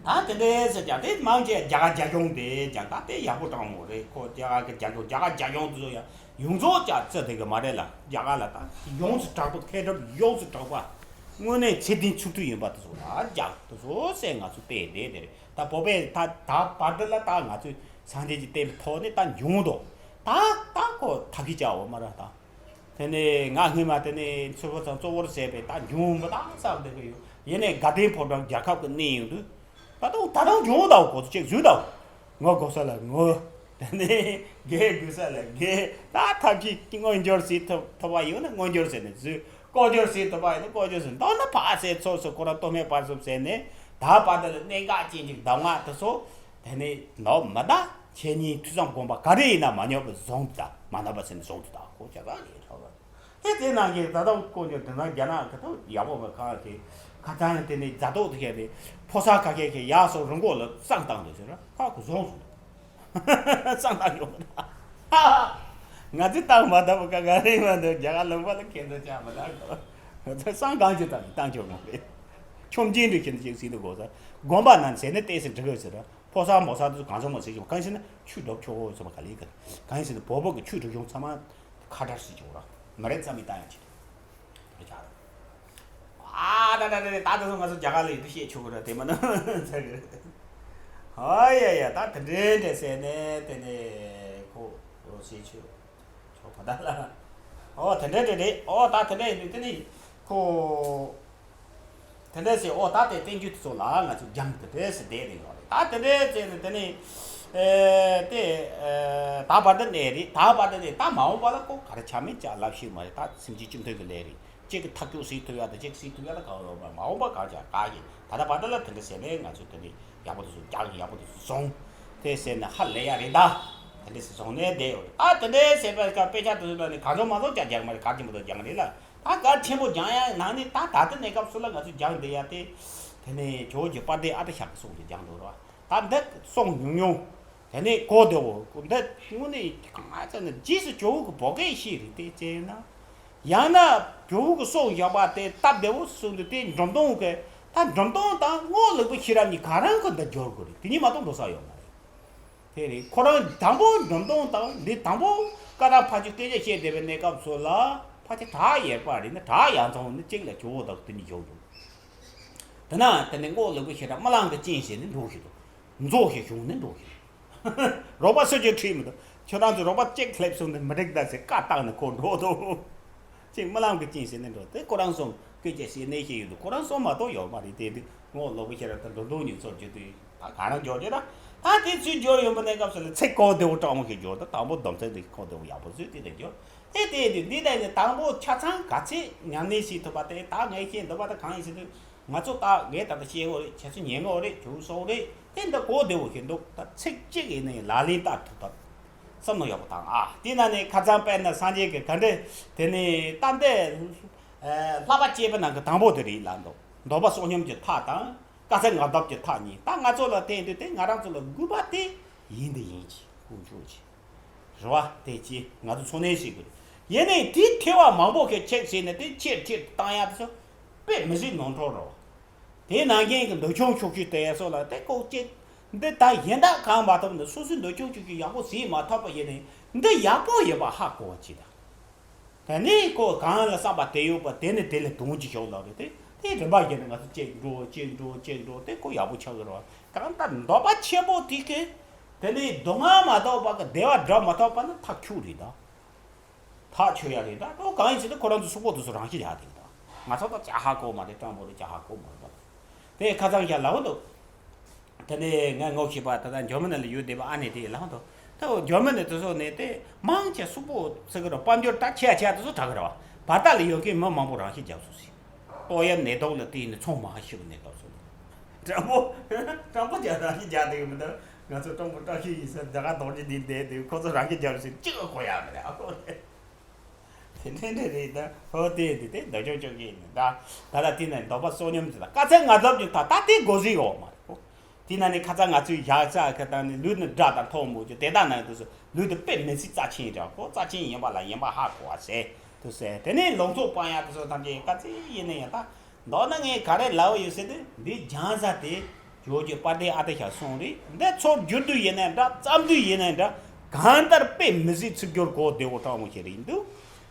ད་དེ་འདྲའི་ཟེར་ཀྱང་དེ་མང་ཆེ་རྒྱ་གར་རྒྱ་གཞུང་དེ་རྒྱ་གར་དེ་ཡག་པོ་དྲང་མོ་རེད། ཁོ་རྒྱ་གར་གྱི་རྒྱ་གཞུང་རྒྱ་གར་རྒྱ་གཞུང་དེ་ཚོ་ཡང་ཡོངས་རྫོགས་ཀྱང་རྩི་བསྡད་གི་མ་རེད་ལ། རྒྱ་གར་ལ་ད་ཡོངས་སུ་གྲགས་པ་མཁས་གྲུབ་ཡོངས་སུ་གྲགས་པ་དངོས་གནས་ཚད་ལྡན་ཚུལ་མཐུན་ཡིན་པ་དེ་ཚོ་ལ་རྒྱག་དེ་ཚོ་ཟེར་ང་ཚོ་བལྟས་བསྡད་དེ་རེད། ད་བོད་པས་ད་ད་བར་དུ་ལ་ད་ང་ཚོས་སངས་རྒྱས་ཀྱི་བསྟན་པའི་ཐོག་ནས་ད་འབྱུང་དོ། ད་ད་ཁོ་ཐབས་ཤེས་བྱའོ་མ་ར་ད། དེ་ནས་ང་སྔོན་མ་དེ་ནས་ཚུལ་ཁྲིམས་གཙོ་བོར་བྱས་པའི་ད་འབྱུང་མི་ད་བསམ་བསྡད་གི་ཡོད། ཡིན་ནའི་དགའ་ལྡན་ཕོ་བྲང་རྒྱལ་ཁབ་ཀྱི་གནས་ཡོང་དུས་ད་དུང་ད་དུང་འབྱུང་དའོ་གོ་ཚོད་ཅིག་བཟོས་དའོ། ངོ་དགོས་ས་ལ་ངོ་། དེ་ནས་དགེ་དགོས་ས་ལ་དགེ། ད་ཐབས་ཤེས་མངོན་འགྱུར་བྱེད་ཐུབ་ཐུབ་པ་ཡོད་ན་མངོན་འགྱུར་བྱས་ནས་བཟོས། ལྐོག་འགྱུར་བྱེད་ཐུབ་པ་ཡོད་ན་ལྐོག་འགྱུར་བྱས། མདོར་ན་ཕར་ཟད་ཚུར་ཟད་ཁོ་རང་རྟོག་མེད་བར་གསུམ་ཟད་ནས་ད་བར་དུ་ལ་གནད་འགག་ཅན་གྱི་གདམས་ངག་དེ་ཚོ། དེ་ནས་ནོར་མི་ད་ཁྱེད་གཉིས་ཐོས་བསམ་སྒོམ་པ་ག་རེ་ཡིན་ན་མ་ཉོབ་པ་བཟུང་དུ་ད་མ་ནོར་བ་ཟེར་ནས་བཟུང་དུ་ད་ཁོ་ཅག་ག་ལས་ཐོབ་པ། དེ་དེ་ནང་གི་ད་ལྟ་ཀོ་ཉོ་དེ་ན་རྒྱ་ནག་གི་ཐོག་ཡག་པོ་མ་གང་གི་ཁ་ཚང་དེ་ནས་རྒྱ་ཐོག་ཏུ་བཤད་དེ་ཕོ་གསར་ཁ་ཁེ་ཁེ་ཡག་སོ་རི་མགོ་ལ་བསང་བཏང་དུ་ཟེར་ཁ་ཁོ་བཟུང་སོང་། བསང་བཏང་ཡོང་ང་ཚོས་བཏང་མ་ཐུབ་ག་ག་རེ་མ་འདུག་རྒྱ་གར་ལུང་པ་ལ་ཁེ་ཚོ་ཅག་མ་ལ་གོ་ང་ཚོས་བསང་གང་ཅི་བཏང་བཏང་ཆོག་མ་རེད། ཆོམ་ཅན་འདྲ་ཁྱེད་ཚོ་ཅིག་ཟིན་དུ་དགོས་ས་དགོན་པ་ནང་ཟེར་ནས་བལྟས་ཟིན་འགྲིག་གི་ཟེར། ཕོ་གསར་མོ་གསར་དུ་གང་བྱུང་མ་ཟེར་ཀྱང་གང་ཡིན་ཟེར་ན་ཆུ་འགྲོ་ཆོག་གོ་ཟེར་མ་ག་ལེ་ག་གང་ཡིན་ཟེར་ན་བོད་པ་གི་ཆུ་འགྲོ་གཞུང་ཚང་མ་ཁ་བྲལ་ཟེར་ཆོག་ར་མ་རེད་ཙམ་མི་ལྟ་ཡང་ཆེ་རེད་ཅག་ར། ཨ་ད་ད་ད་ད་ད་ད་ང་ཚོ་རྒྱ་གར་ལ་ཡི་གེ་བཤད་ཆོག་གི་ར་དེ་མ་ན་ཚ་གི་རེད། ཨ་ཡ་ཡ་ད་དེ་འདྲའི་འདྲ་ཟེར་ནས་དེ་ནས་ཁོ་རོ་ཟེར་ཆོག་ཆོག་ག་ད་ལ། ཨོ་དེ་འདྲའི་འདྲ་རེད། ཨོ་ད་དེ་འདྲ་ཡིན་དུས་དེ་ནས་ཁོ། དེ་འདྲ་ཟེར། ཨོ་ད་དེ་བསྟན་བཅོས་དེ་ཚོ་ལ་ང་ཚོ་སྦྱངས་དེ་འདྲ་ཟེར་བསྡད་དེ་ཡོད་རེད། ད་དེ་འདྲ་ཟེར་ནས་དེ་ནི་ཨེ་དེ་ཨེ་ད་བར་དུ་གནས་རེད། ད་བར་དུ་གནས། ད་མ་འོངས་པ་ལ་ཁོ་ག་རེ་ཆ་མེད་ཅག་ལབ་ཤེས་མ་རེད། ད་སེམས་ཅན་སྤྱི་མཐུན་གྱི་ལས་རེད། གཅིག་གི་ཐག་གཅོད་བྱེད་ཐུབ་ཡ་དང་གཅིག་བྱེད་ཐུབ་ཡ་ད་ག་ཡོད་མ་མ་འོངས་པ་གང་ཅག་ག་ཡིན། ད་ལྟ་བར་དུ་ལ་དེ་འདྲ་ཟེར་ནས་ང་ཚོ་དེ་ནི་ཡག་པོ་དེ་ཚོ་རྒྱག་ཡག་པོ་དེ་ཚོ་བཟུང་། དེ་ཟེར་ནས་ཧ་ལས་ཡ་རེད། ད་དེ་འདྲ་ཟེར་བཟུང་ནས་བསྡད་ཡོད་རེད། ད་དེ་འདྲ་ཟེར་བ་ཀ་དཔེ་ཆ་དེ་ཚོ་ལ་ནི་གང་བྱུང་མ་བྱུང་ཅག་རྒྱག་མ་རེད། ག་རེ་ཆེན་པོ་རྒྱག་རེད་ལ། ད་གལ་ཆེན་པོ་སྦྱང་ཡ་ནང་ནས་ད་ད་ལྟ་གནས་སྐབས་སུ་ལ་ང་ཚོས་སྦྱང་བསྡད་ཡ་དེ། དེ་ནས་ཇོ་བོ་རྗེ་དཔལ་ལྡན་ཨ་ཏི་ཤ་གི་གསུང་དེ་སྦྱང་འདུག་ར། ད་འདི་གསུང་ཉུང་ཉུང་། དེ་ནས་གོ་བདེ་བོ་འདི་དངོས་གནས་གང་ཙམ་ན་རྗེས་སུ་ཇོ་བོ་གི་བོད་སྐད་ཤེས་རིག་དེ་བྱས་ན། ཡང་ན་ཇོ་བོ་གི་གསུང་བཞག་པ་དེ་སྟབས་བདེ་བོ་གསུང་དུས་དེ་འབྲོམ་སྟོན་གི་ད་འབྲོམ་སྟོན་དང་རྔོག་ལུག་པའི་ཤེས་རབ་གཉིས་ག་རང་གི་འདི་སྦྱོར་དགོས་རེད། དེ་གཉིས་མ་གཏོགས་འགྲོ་ས་ཡོད་མ་རེད། དེ་རེད། ཁོ་རང་དང་པོ་འབྲོམ་སྟོན་དང་འདི་དང་པོ་བཀའ་དང་ཕ་ཆོས་སྐད་ཆ་བཤད་བསྡད་པའི་གནས་སྐབས་སུ་ལ་ཕལ་ཆེར་བྲག་གཡས་པ་རེད་ན་བྲག་གཡས་རྫོང་ནི་གཅིག་ལ་ཇོ་བོ་དང་དེ་གཉིས་བཞུགས་འདུག་དེ་ན་དེ་ནས་རྔོག་ལུག་པའི་ཤེས་རབ་རྨི་ལམ་གྱི་སྤྱན་ཟེར་ནས་འགྲོ་ཞིག་འདུག་མཛོ་ཞིག་བྱུང་ནས་འགྲོ་ཞིག་འདུག་རོགས་པ་སུ་གཅིག་ཁྲིད་མི་འདུག་ཁྱོད་རང་ཚོ་རོགས་པ་གཅིག་སླེབས་སོང་ནས་མི་འགྲིག་ད་ཟེར་བཀའ་བཏང་ནས་ཁོ་འགྲོ་འདུག་ཅིག་རྨི་ལམ་གྱི་སྤྱན་ཟེར་ནས་འགྲོ་དེ་ཁོ་རང་གསུམ་སྐད་ཆ་བཤད་གནས་བཤད་ཡོད་འདུག་ཁོ་རང་གསུམ་མ་གཏོགས་ཡོད་མ་རེད། དེ་དུས་རྔོག་ལུག་པའི་ཤེས་རབ་དང་འབྲོམ་སྟོན་གཉིས་ཚུར་བརྒྱུད་དུས་ད་ག་རང་འབྱོར་རྒྱུ་ད། ད་དེ་ཚུར་འབྱོར་ཡོང་པའི་གནས་སྐབས་སུ་ལ་ཚིག་གོ་བདེ་བོ་དྲང་མོ་ཞིག་འབྱོར། ད་དང་པོ་སྡོམ་ཚིག་འདི་གོ་བདེ་བོ་ཡག་པོ་བཟོས་དེ་ལས་འབྱོར། དེ་དེ་དུས་འདི་ལྟ་ནས་དང་པོ་ཆ་ཚང་ག་ཚད་ཉམས་ལེན་བྱེད་ཐུབ་པ་དེ་ད་ངས་བཤད་འདུག་པ་ད་གང་ཡིན་ཟེར་དུས་ང་ཚོ་ད་ངས་ད་ལྟ་བཤད་གོ་རེད། ཁྱེད་ཚོ་ཉན་གོ་རེད། ཁྱོད་སོང་རེད། དེ་འདི་གོ་བདེ་བོ་ཞིག་འདུག་ད་ཚིག་གཅིག་ཡིན་ན་ཡང་ལག་ལེན་བསྟར་ཐུབ་ཐབས་བསམ་བློ་ཡག་པོ་བཏང་ཨ། དེ་ན་ནས་ཁ་ཚང་དཔེར་ན་སངས་རྒྱས་ཀྱི་ག་འདྲ་དེ་ནས་ད་འདི་ཨ་བསླབ་པ་སྤྱད་པའི་ནང་གི་དང་པོ་དེ་རེད་ལབ་འདུག་འདོད་པ་བསོད་སྙོམས་ཀྱི་མཐའ་དང་། དཀའ་ཚེགས་ངལ་དུབ་ཀྱི་ཐག་ཉེ། ད་ང་ཚོ་ལ་བརྟེན་དུས་དེ་ང་རང་ཚོ་ལ་དགོས་པ་དེ་ཡིན་དེ་ཡིན་གྱི་དཀོན་མཆོག་གྱི་རེ་བ་དེ་ཅི་ང་ཚོ་འཚོ་གནས་བྱེད་དགོས། ཡིན་ནའི་དེའི་ཐེ་བ་མང་པོ་ཞིག་ཆེག་བྱས་ནས་དེ་ཆེར་ཆེར་བཏང་ཡག་དེ་ཚོ་དཔེ་མི་སྲིད་ནོར་འཁྲུལ་རེད། དེའི་ནང་བཞིན་གྱི་འདོད་ཆུང་ཆོག་ཤེས་དེ་སོགས་ལ་དེ་ལྐོག་ཅིག་འདི་ད་གཞན་དག་གང་མ་ཐོབ་ནས་སོ་སོའི་འདོད་ཆུང་ཆོག་ཤེས་ཀྱི་ཡག་པོ་བྱས་མ་ཐོབ་པ་ཡིན་ནའི་འདི་ཡག་པོ་ཡིན་པ་ཧ་གོ་བ་ཅིག་དང་། དེ་ནས་ཁོ་གང་ལ་བསམ་པ་དེ་ཡོད་པ་དེ་ནི་དེ་ལས་དོན་གྱི་ཞོག་ལབ་རེད་དེ། དེ་རིམ་པ་བཞིན་དུ་ང་ཚོ་གཅིག་འགྲོ་གཅིག་འགྲོ་གཅིག་འགྲོ་དེ་ཁོ་ཡག་པོ་ཆགས་ཀྱི་རེད། གང་ལྟར་འདོད་པ་ཆེན་པོ་དེ་གི་དེ་ནས་སྡུག་བསྔལ་མ་ཐོབ་པ་གི་བདེ་བ་སྒྲུབ་མ་ཐོབ་པ་ནི་ཐག་ཆོད་རེད་ད། ཐག་ཆོད་ཡ་རེད་ད། ཁོ་གང་ཡིན་ཟེར་ན་ཁོ་རང་ཚོ་གཟུགས་པོ་དེ་ཚོ་རང་ཤི་ཡ་དེ་རེད་ད། ང་ཚོ་ད་ཅ་ཧ་གོ་མ་རེད། སྤྲང་པོ་རེད། ཅ་ཧ་གོ་མ་རེད་པ། དེ་ཁ་ཚང་ཞག་ལ་འོ་འདུག་དེ་ནས་ངས་ངོ་ཤེས་པ་ད་ལྟ་འཇར་མ་ནི་ལ་ཡོད་བསྡད་པ་ཨ་ནེ་དེ་ལབ་འདུག་ད་འཇར་མ་ནི་དེ་ཚོ་ནས་དེ་མང་ཆེ་གཟུགས་པོ་ཚིག་གི་རོ་དཔལ་འབྱོར་ད་ཆེ་ཆེ་དེ་ཚོ་དྲག་གི་རེད་བ། བར་ཐག་ལ་ཡོད་མཁན་མི་མང་པོ་རང་ཤི་བརྒྱབ་སོང་ཟིག་ཏོག་དབྱིབས་ནད་དུག་ལ་བརྟེན་ནས་ཚང་མ་ཤི་བ་ནས་བརྒྱབ་སོང་། སྤྲང་པོ་སྤྲང་པོ་ཅག་རང་ཤི་བརྒྱབ་བསྡད་ཡོད་མི་འདུག་ང་ཚོ་སྤྲང་པོ་སྤྲང་ཤི་ཡིན་ཟེར་རྒྱ་གར་རྡོ་རྗེ་འདི་བསྡད་དུས་ཁོ་ཚོ་རང་ཤི་བརྒྱབ་ཟིག་གཅིག་གི་གོ་ཡག་མི་རེད་ཨ་ཁོ་རེད། དེ་འདྲ་འདྲ་རེད་ད། ཧོ་དེ་དེ་དེ་འདོད་ཆུང་ཆོག་གི་ཡིན་ད། ད་ལྟ་དེ་ནས་འདོད་པ་བསོད་སྙོམས་ཟེར་ད་དཀའ་ཚེགས་ངལ་དུབ་ཀྱི་ད་ད་དེ་འགོ་ཟིག་ཡོད་མ་རེད་ཁོ། དེ་ན་ནི་ཁ་ཚ་ང་ཚོའི་ཡག་ཚ་ཁ་ད་ནི་ལུས་ནི་དགྲ་དང་ཐོག་མོ་ཅོ་དེ་དག་ན་དུ་སུ་ལུས་དུ་དཔེ་མི་སྲིད་རྩ་ཆེན་རེད་ཁོ། རྩ་ཆེན་ཡིན་པ་ལ་ཡིན་པ་ཧ་གོ་བ་ཟེར་དུ་ཟེར། དེ་ནས་ལུང་ཚོགས་སྤང་ཡག་དུ་སོ་ཐམས་ཅད་དཀའ་ཚེགས་ཡིན་ན་ཡང་ད། མདོར་ན་ངས་ག་རེ་ལབ་ཡོད་ཟེར་དུས་འདི་སྦྱང་ས་དེ་ཇོ་ཇོ་པར་ཏེ་ཨ་ཏི་ཤ་སོང་རེད། འདི་ཚོར་བསྒྱུར་དུས་ཡིན་ནའི་འདྲ་བརྩམས་དུས་ཡིན་ནའི་འདྲ་གང་ལྟར་དཔེ་མི་སྲིད་ཚིག་སྦྱོར་གོ་བདེ་བོ་དྲང་མོ་ཞིག་རེད་འདུག་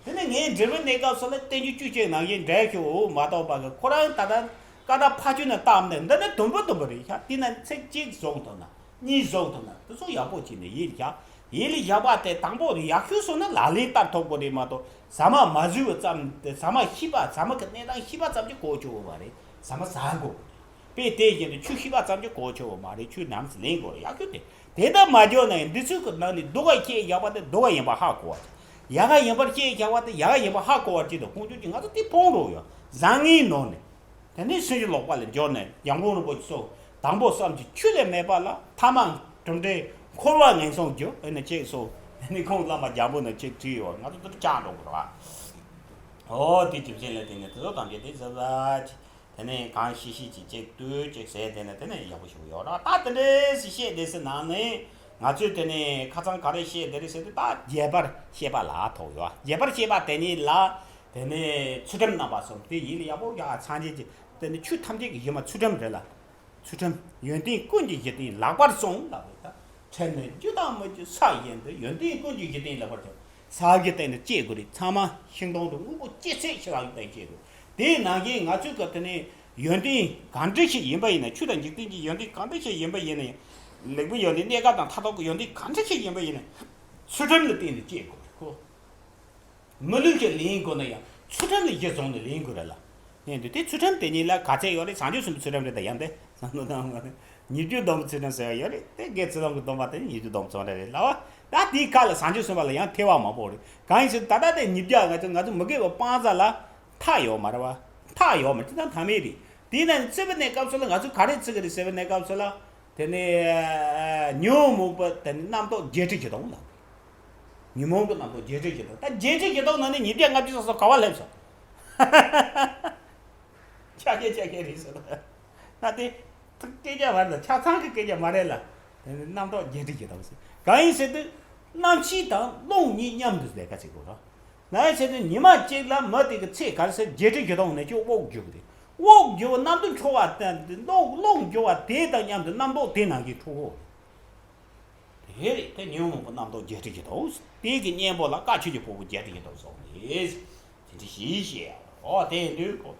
དེ་ནས་ངས་འབྲི་བའི་གནས་སྐབས་སུ་ལ་བསྟན་རྒྱུ་བཅུ་གཅིག་ནང་བཞིན་འགྲེལ་ཞུ་འོ་མ་གཏོགས་པ་གི་ཁོ་རང་ད་ལྟ་ཀ་ད་ཕ་ཆུ་ནས་བཏབ་ནས་འདི་ནི་དུམ་བུ་དུམ་བུ་རེད་ཤག་དེ་ནས་ཚིག་གཅིག་བཟུང་ཐུབ་ན། གཉིས་བཟོ་ཐུབ་ན་དེ་ཚོ་ཡག་པོ་བྱས་ནས་ཡིད་བཞག་ཡིད་ལ་བཞག་པ་དེ་དང་པོ་ཡག་ཤོས་སོང་ན་ལག་ལེན་བསྟར་ཐུབ་དགོས་རེད་མ་གཏོགས་ཟ་མ་མ་ཟོས་པ་ཙམ་དེ་ཟ་མ་ཤེས་པ་ཟ་མ་གི་གནས་སྟངས་ཤེས་པ་ཙམ་གྱིས་གོ་ཆོག་གི་མ་རེད། ཟ་མ་ཟ་དགོས་དགོས་རེད། དཔེ་དེ་བཞིན་དུ་ཆུ་ཤེས་པ་ཙམ་གྱིས་གོ་ཆོག་གི་མ་རེད། ཆུ་ནམ་ཟ་ལེན་དགོས་རེད། ཡག་ཤོས་དེ་དེ་ལྟར་མ་བྱུང་ན་ཡང་འདི་ཚོའི་གི་ནང་ནས་སྡུག་ག་སྐྱེས་བཞག་པ་དེ་སྡུག་ག་ཡིན་པ་ཧ་གོ་བ་ཅིག་ཡག་ག་ཡིན་པར་སྐྱེས་བཞག་པ་དེ་ཡག་ག་ཡིན་པ་ཧ་གོ་བ་ཅིག་དང་ཁོང་ཚོ་གྱིས་ང་ཚོ་དེ་ཕོངས་འགྲོ་ཡོད་བཟང་ངན་ནོར་ནས། དེ་ནས་སེམས་ཀྱི་ལོག་པ་ལ་འབྱོར་ནས་ཡང་དགོངས་རིན་པོ་ཆེ་སོགས་དང་པོ་བསམ་གྱིས་ཆུ་ལས་མེད་པ་ལ་ཐ་མ་གྲུབ་འབྲས་འཁོར་བ་ངན་སོང་རྒྱུ་ཨེ་ནས་ཅེས་སོགས་དེ་ནས་ཁོང་བླ་མ་རྒྱལ་པོ་ནས་ཅེས་བྲིས་ཡོད། ང་ཚོ་དེར་བཅག་འགྲོ་དགོས་ར། ཨོ་དེ་རྒྱུ་མཚན་ལ་བརྟེན་ནས་དེ་ཚོ་ཐམས་ཅད་དེ་ཟབ་ཟབ་ཅིག་དེ་ནས་གང་ཤེས་ཤེས་ཅིག་ཅིག་ལྟོས་ཅིག་ཟེར་དེ་ནས་དེ་ནས་ཡག་པོ་ཞིག་ཡོད་ར། ད་དེ་འདྲས་སེ་བཤད་དེ་སེ་ནང་ནས་ང་ཚོས་དེ་ནས་ཁ་ཚང་ག་རེ་བཤད་དེ་རེད་ཟེར་དུས་ད་རྒྱས་པར་བཤད་པ་ལ་ཐོགས་ཡོད། རྒྱས་པར་བཤད་པ་དེ་ཉིད་ལ། དེ་ནས་ཚུལ་ཁྲིམས་རྣམ་པ་གསུམ་དེ་ཡིད་ལ་ཡག་པོ་ཡག་ཚང་ཆེན་གྱི་དེ་ནི་ཆོས་ཐམས་ཅད་ཀྱི་གཞི་མ་ཚུལ་ཁྲིམས་རེད་ལ། ཚུལ་ཁྲིམས་ཡོན་ཏན་ཀུན་གྱི་གཞི་རྟེན་ལེགས་པར་བསྲུང་ལབ་རེད་ད། ཁྲིམས་ནི་རྒྱུ་དང་མི་རྒྱུ་ས་བཞིན་དུ་ཡོན་ཏན་ཀུན་གྱི་གཞི་རྟེན་ལེགས་པར་བསྲུང་། ས་གཞི་སྟེང་དུ་སྐྱེ་དགོས་རེད། ཚང་མ་ཤིང་སྡོང་དུ་སྔོན་པོ་སྐྱེ་ཚད་ཤི་རག་གི་སྟེང་སྐྱེ་དགོས། དེའི་ནང་བཞིན་ང་ཚོའི་སྐབས་དེ་ནས་ཡོན་ཏན་གང་འདྲ་ཞིག་ཡིན་པ་ཡིན་ན་ཆོས་དང་འཇིག་རྟེན་གྱི་ཡོན་ཏན་གང་འདྲ་ཞིག་ཡིན་པ་ཡིན་ན་ཡང་ལེགས་པའི་ཡོན་ཏན་གནས་སྐབས་དང་མཐར་ཐུག་གི་ཡོན་ཏན་གང་འདྲ་ཞིག་ཡིན་པ་ཡིན་ན་ཚུལ་ཁྲིམས་ལ་བརྟེན་ནས་སྐྱེ་དགོས་རེད་ཁོ། མི་ལུས་ཀྱི་ལེན་དགོས་ན་ཡང་ཚུལ་ཁྲིམས་ལ་གཞི་བཟུང་ནས་ལེན་དགོས་རེད་ལ། ཡིན་དུས་དེ་ཚུལ་ཁྲིམས་དེ་ཉིད་ལ་ག་ཚད་ཡོད་རེད། བྱང་ཆུབ་སེམས་དཔའི་ཚུལ་ཁྲིམས་རེད་ད་ཡང་དེ་ཉེར་བསྡོམས་ཀྱི་ཚུལ་ཁྲིམས་ཟེར་བ་ཡོད་རེད། དེ་དགེ་ཚུལ་སློང་གི་སྡོམ་པ་དེ་ཉེར་བསྡོམས་ཚོ་འདྲ་རེད་ལ་བ། ད་དེའི་ཁ་ལ་བྱང་ཆུབ་སེམས་དཔའ་ལ་ཡང་ཐེ་བ་མང་པོ་རེད། གང་ཡིན་ཟེར་ད་ལྟ་དེ་ཉིས་བརྒྱ་ང་ཚོ་ང་ཚོ་མི་དགེ་བ་སྤང་ས་ལ་མཐའ་ཡོད་མ་རེད་བ། མཐའ་ཡོད་མ་རེད་ད་མཐའ་མེད་རེད། དེས་ན་རྩོད་པའི་གནས་སྐབས་སུ་ལ་ང་ཚོ་ག་རེ་བརྩི་གི་རེད་ཟེར་བའི་གནས་སྐབས་སུ་ལ། དེ་ནས་ཉོན་མོངས་པ་དེ་ནི་རྣམ་རྟོག་བརྒྱད་ཁྲི་བཞི་སྟོང་ལ། ཉོན་མོངས་པའི་རྣམ་རྟོག་བརྒྱད་ཁྲི་བཞི་སྟོང་། ད་བརྒྱད་ཁྲི་བཞི་སྟོང་ནང་ནས་ཉིས་བརྒྱ་ལྔ་བཅུ་སོ་སོ་ག་བ་སླེབས་སོང་། ཆ་ཤས་ཆ་ཤས་རེད་ཟེར་ན་དེ་སྐད་ཆ་མ་རེད་ལ། ཆ་ཚང་གི་སྐད་ཆ་མ་རེད་ལ། དེ་ནི་རྣམ་རྟོག་བརྒྱད་ཁྲི་བཞི་སྟོང་ཟེར་གང་ཡིན་ཟེར་དུས་རྣམ་ཤེས་དང་རླུང་གཉིས་མཉམ་དུ་ལས་ཀ་བྱེད་དགོས་རོགས། ནའི་ཟེར་དུས་ཉི་མ་གཅིག་ལ་མི་དེ་གི་ཚེ་ག་རེ་ཟེར་བརྒྱད་ཁྲི་བཞི་སྟོང་ནས་ཅིག་དབུགས་རྒྱུག་གི་རེད། དབུགས་རྒྱུག་གནམ་དུ་འཕྲོ་བ་བསྟན་ཏེ་རླུང་རླུང་རྒྱུག་པ་དེ་དང་མཉམ་དུ་རྣམ་རྟོག་དེ་ནང་གི་འཕྲོ་བོ། དེ་རེད་དེ་ཉོན་མོངས་པ་རྣམ་རྟོག་བརྒྱད་ཁྲི་བཞི་སྟོང་། དེ་གི་གཉེན་པོ་ལ་བཀའ་ཆོས་ཀྱི་ཕུང་པོ་བརྒྱད་ཁྲི་བཞི་སྟོང་སོགས་རེད། དེ་འདྲ་ཞིག་བཤད་ཡ་འོ་དེ་ཡིན་དུས་གོ།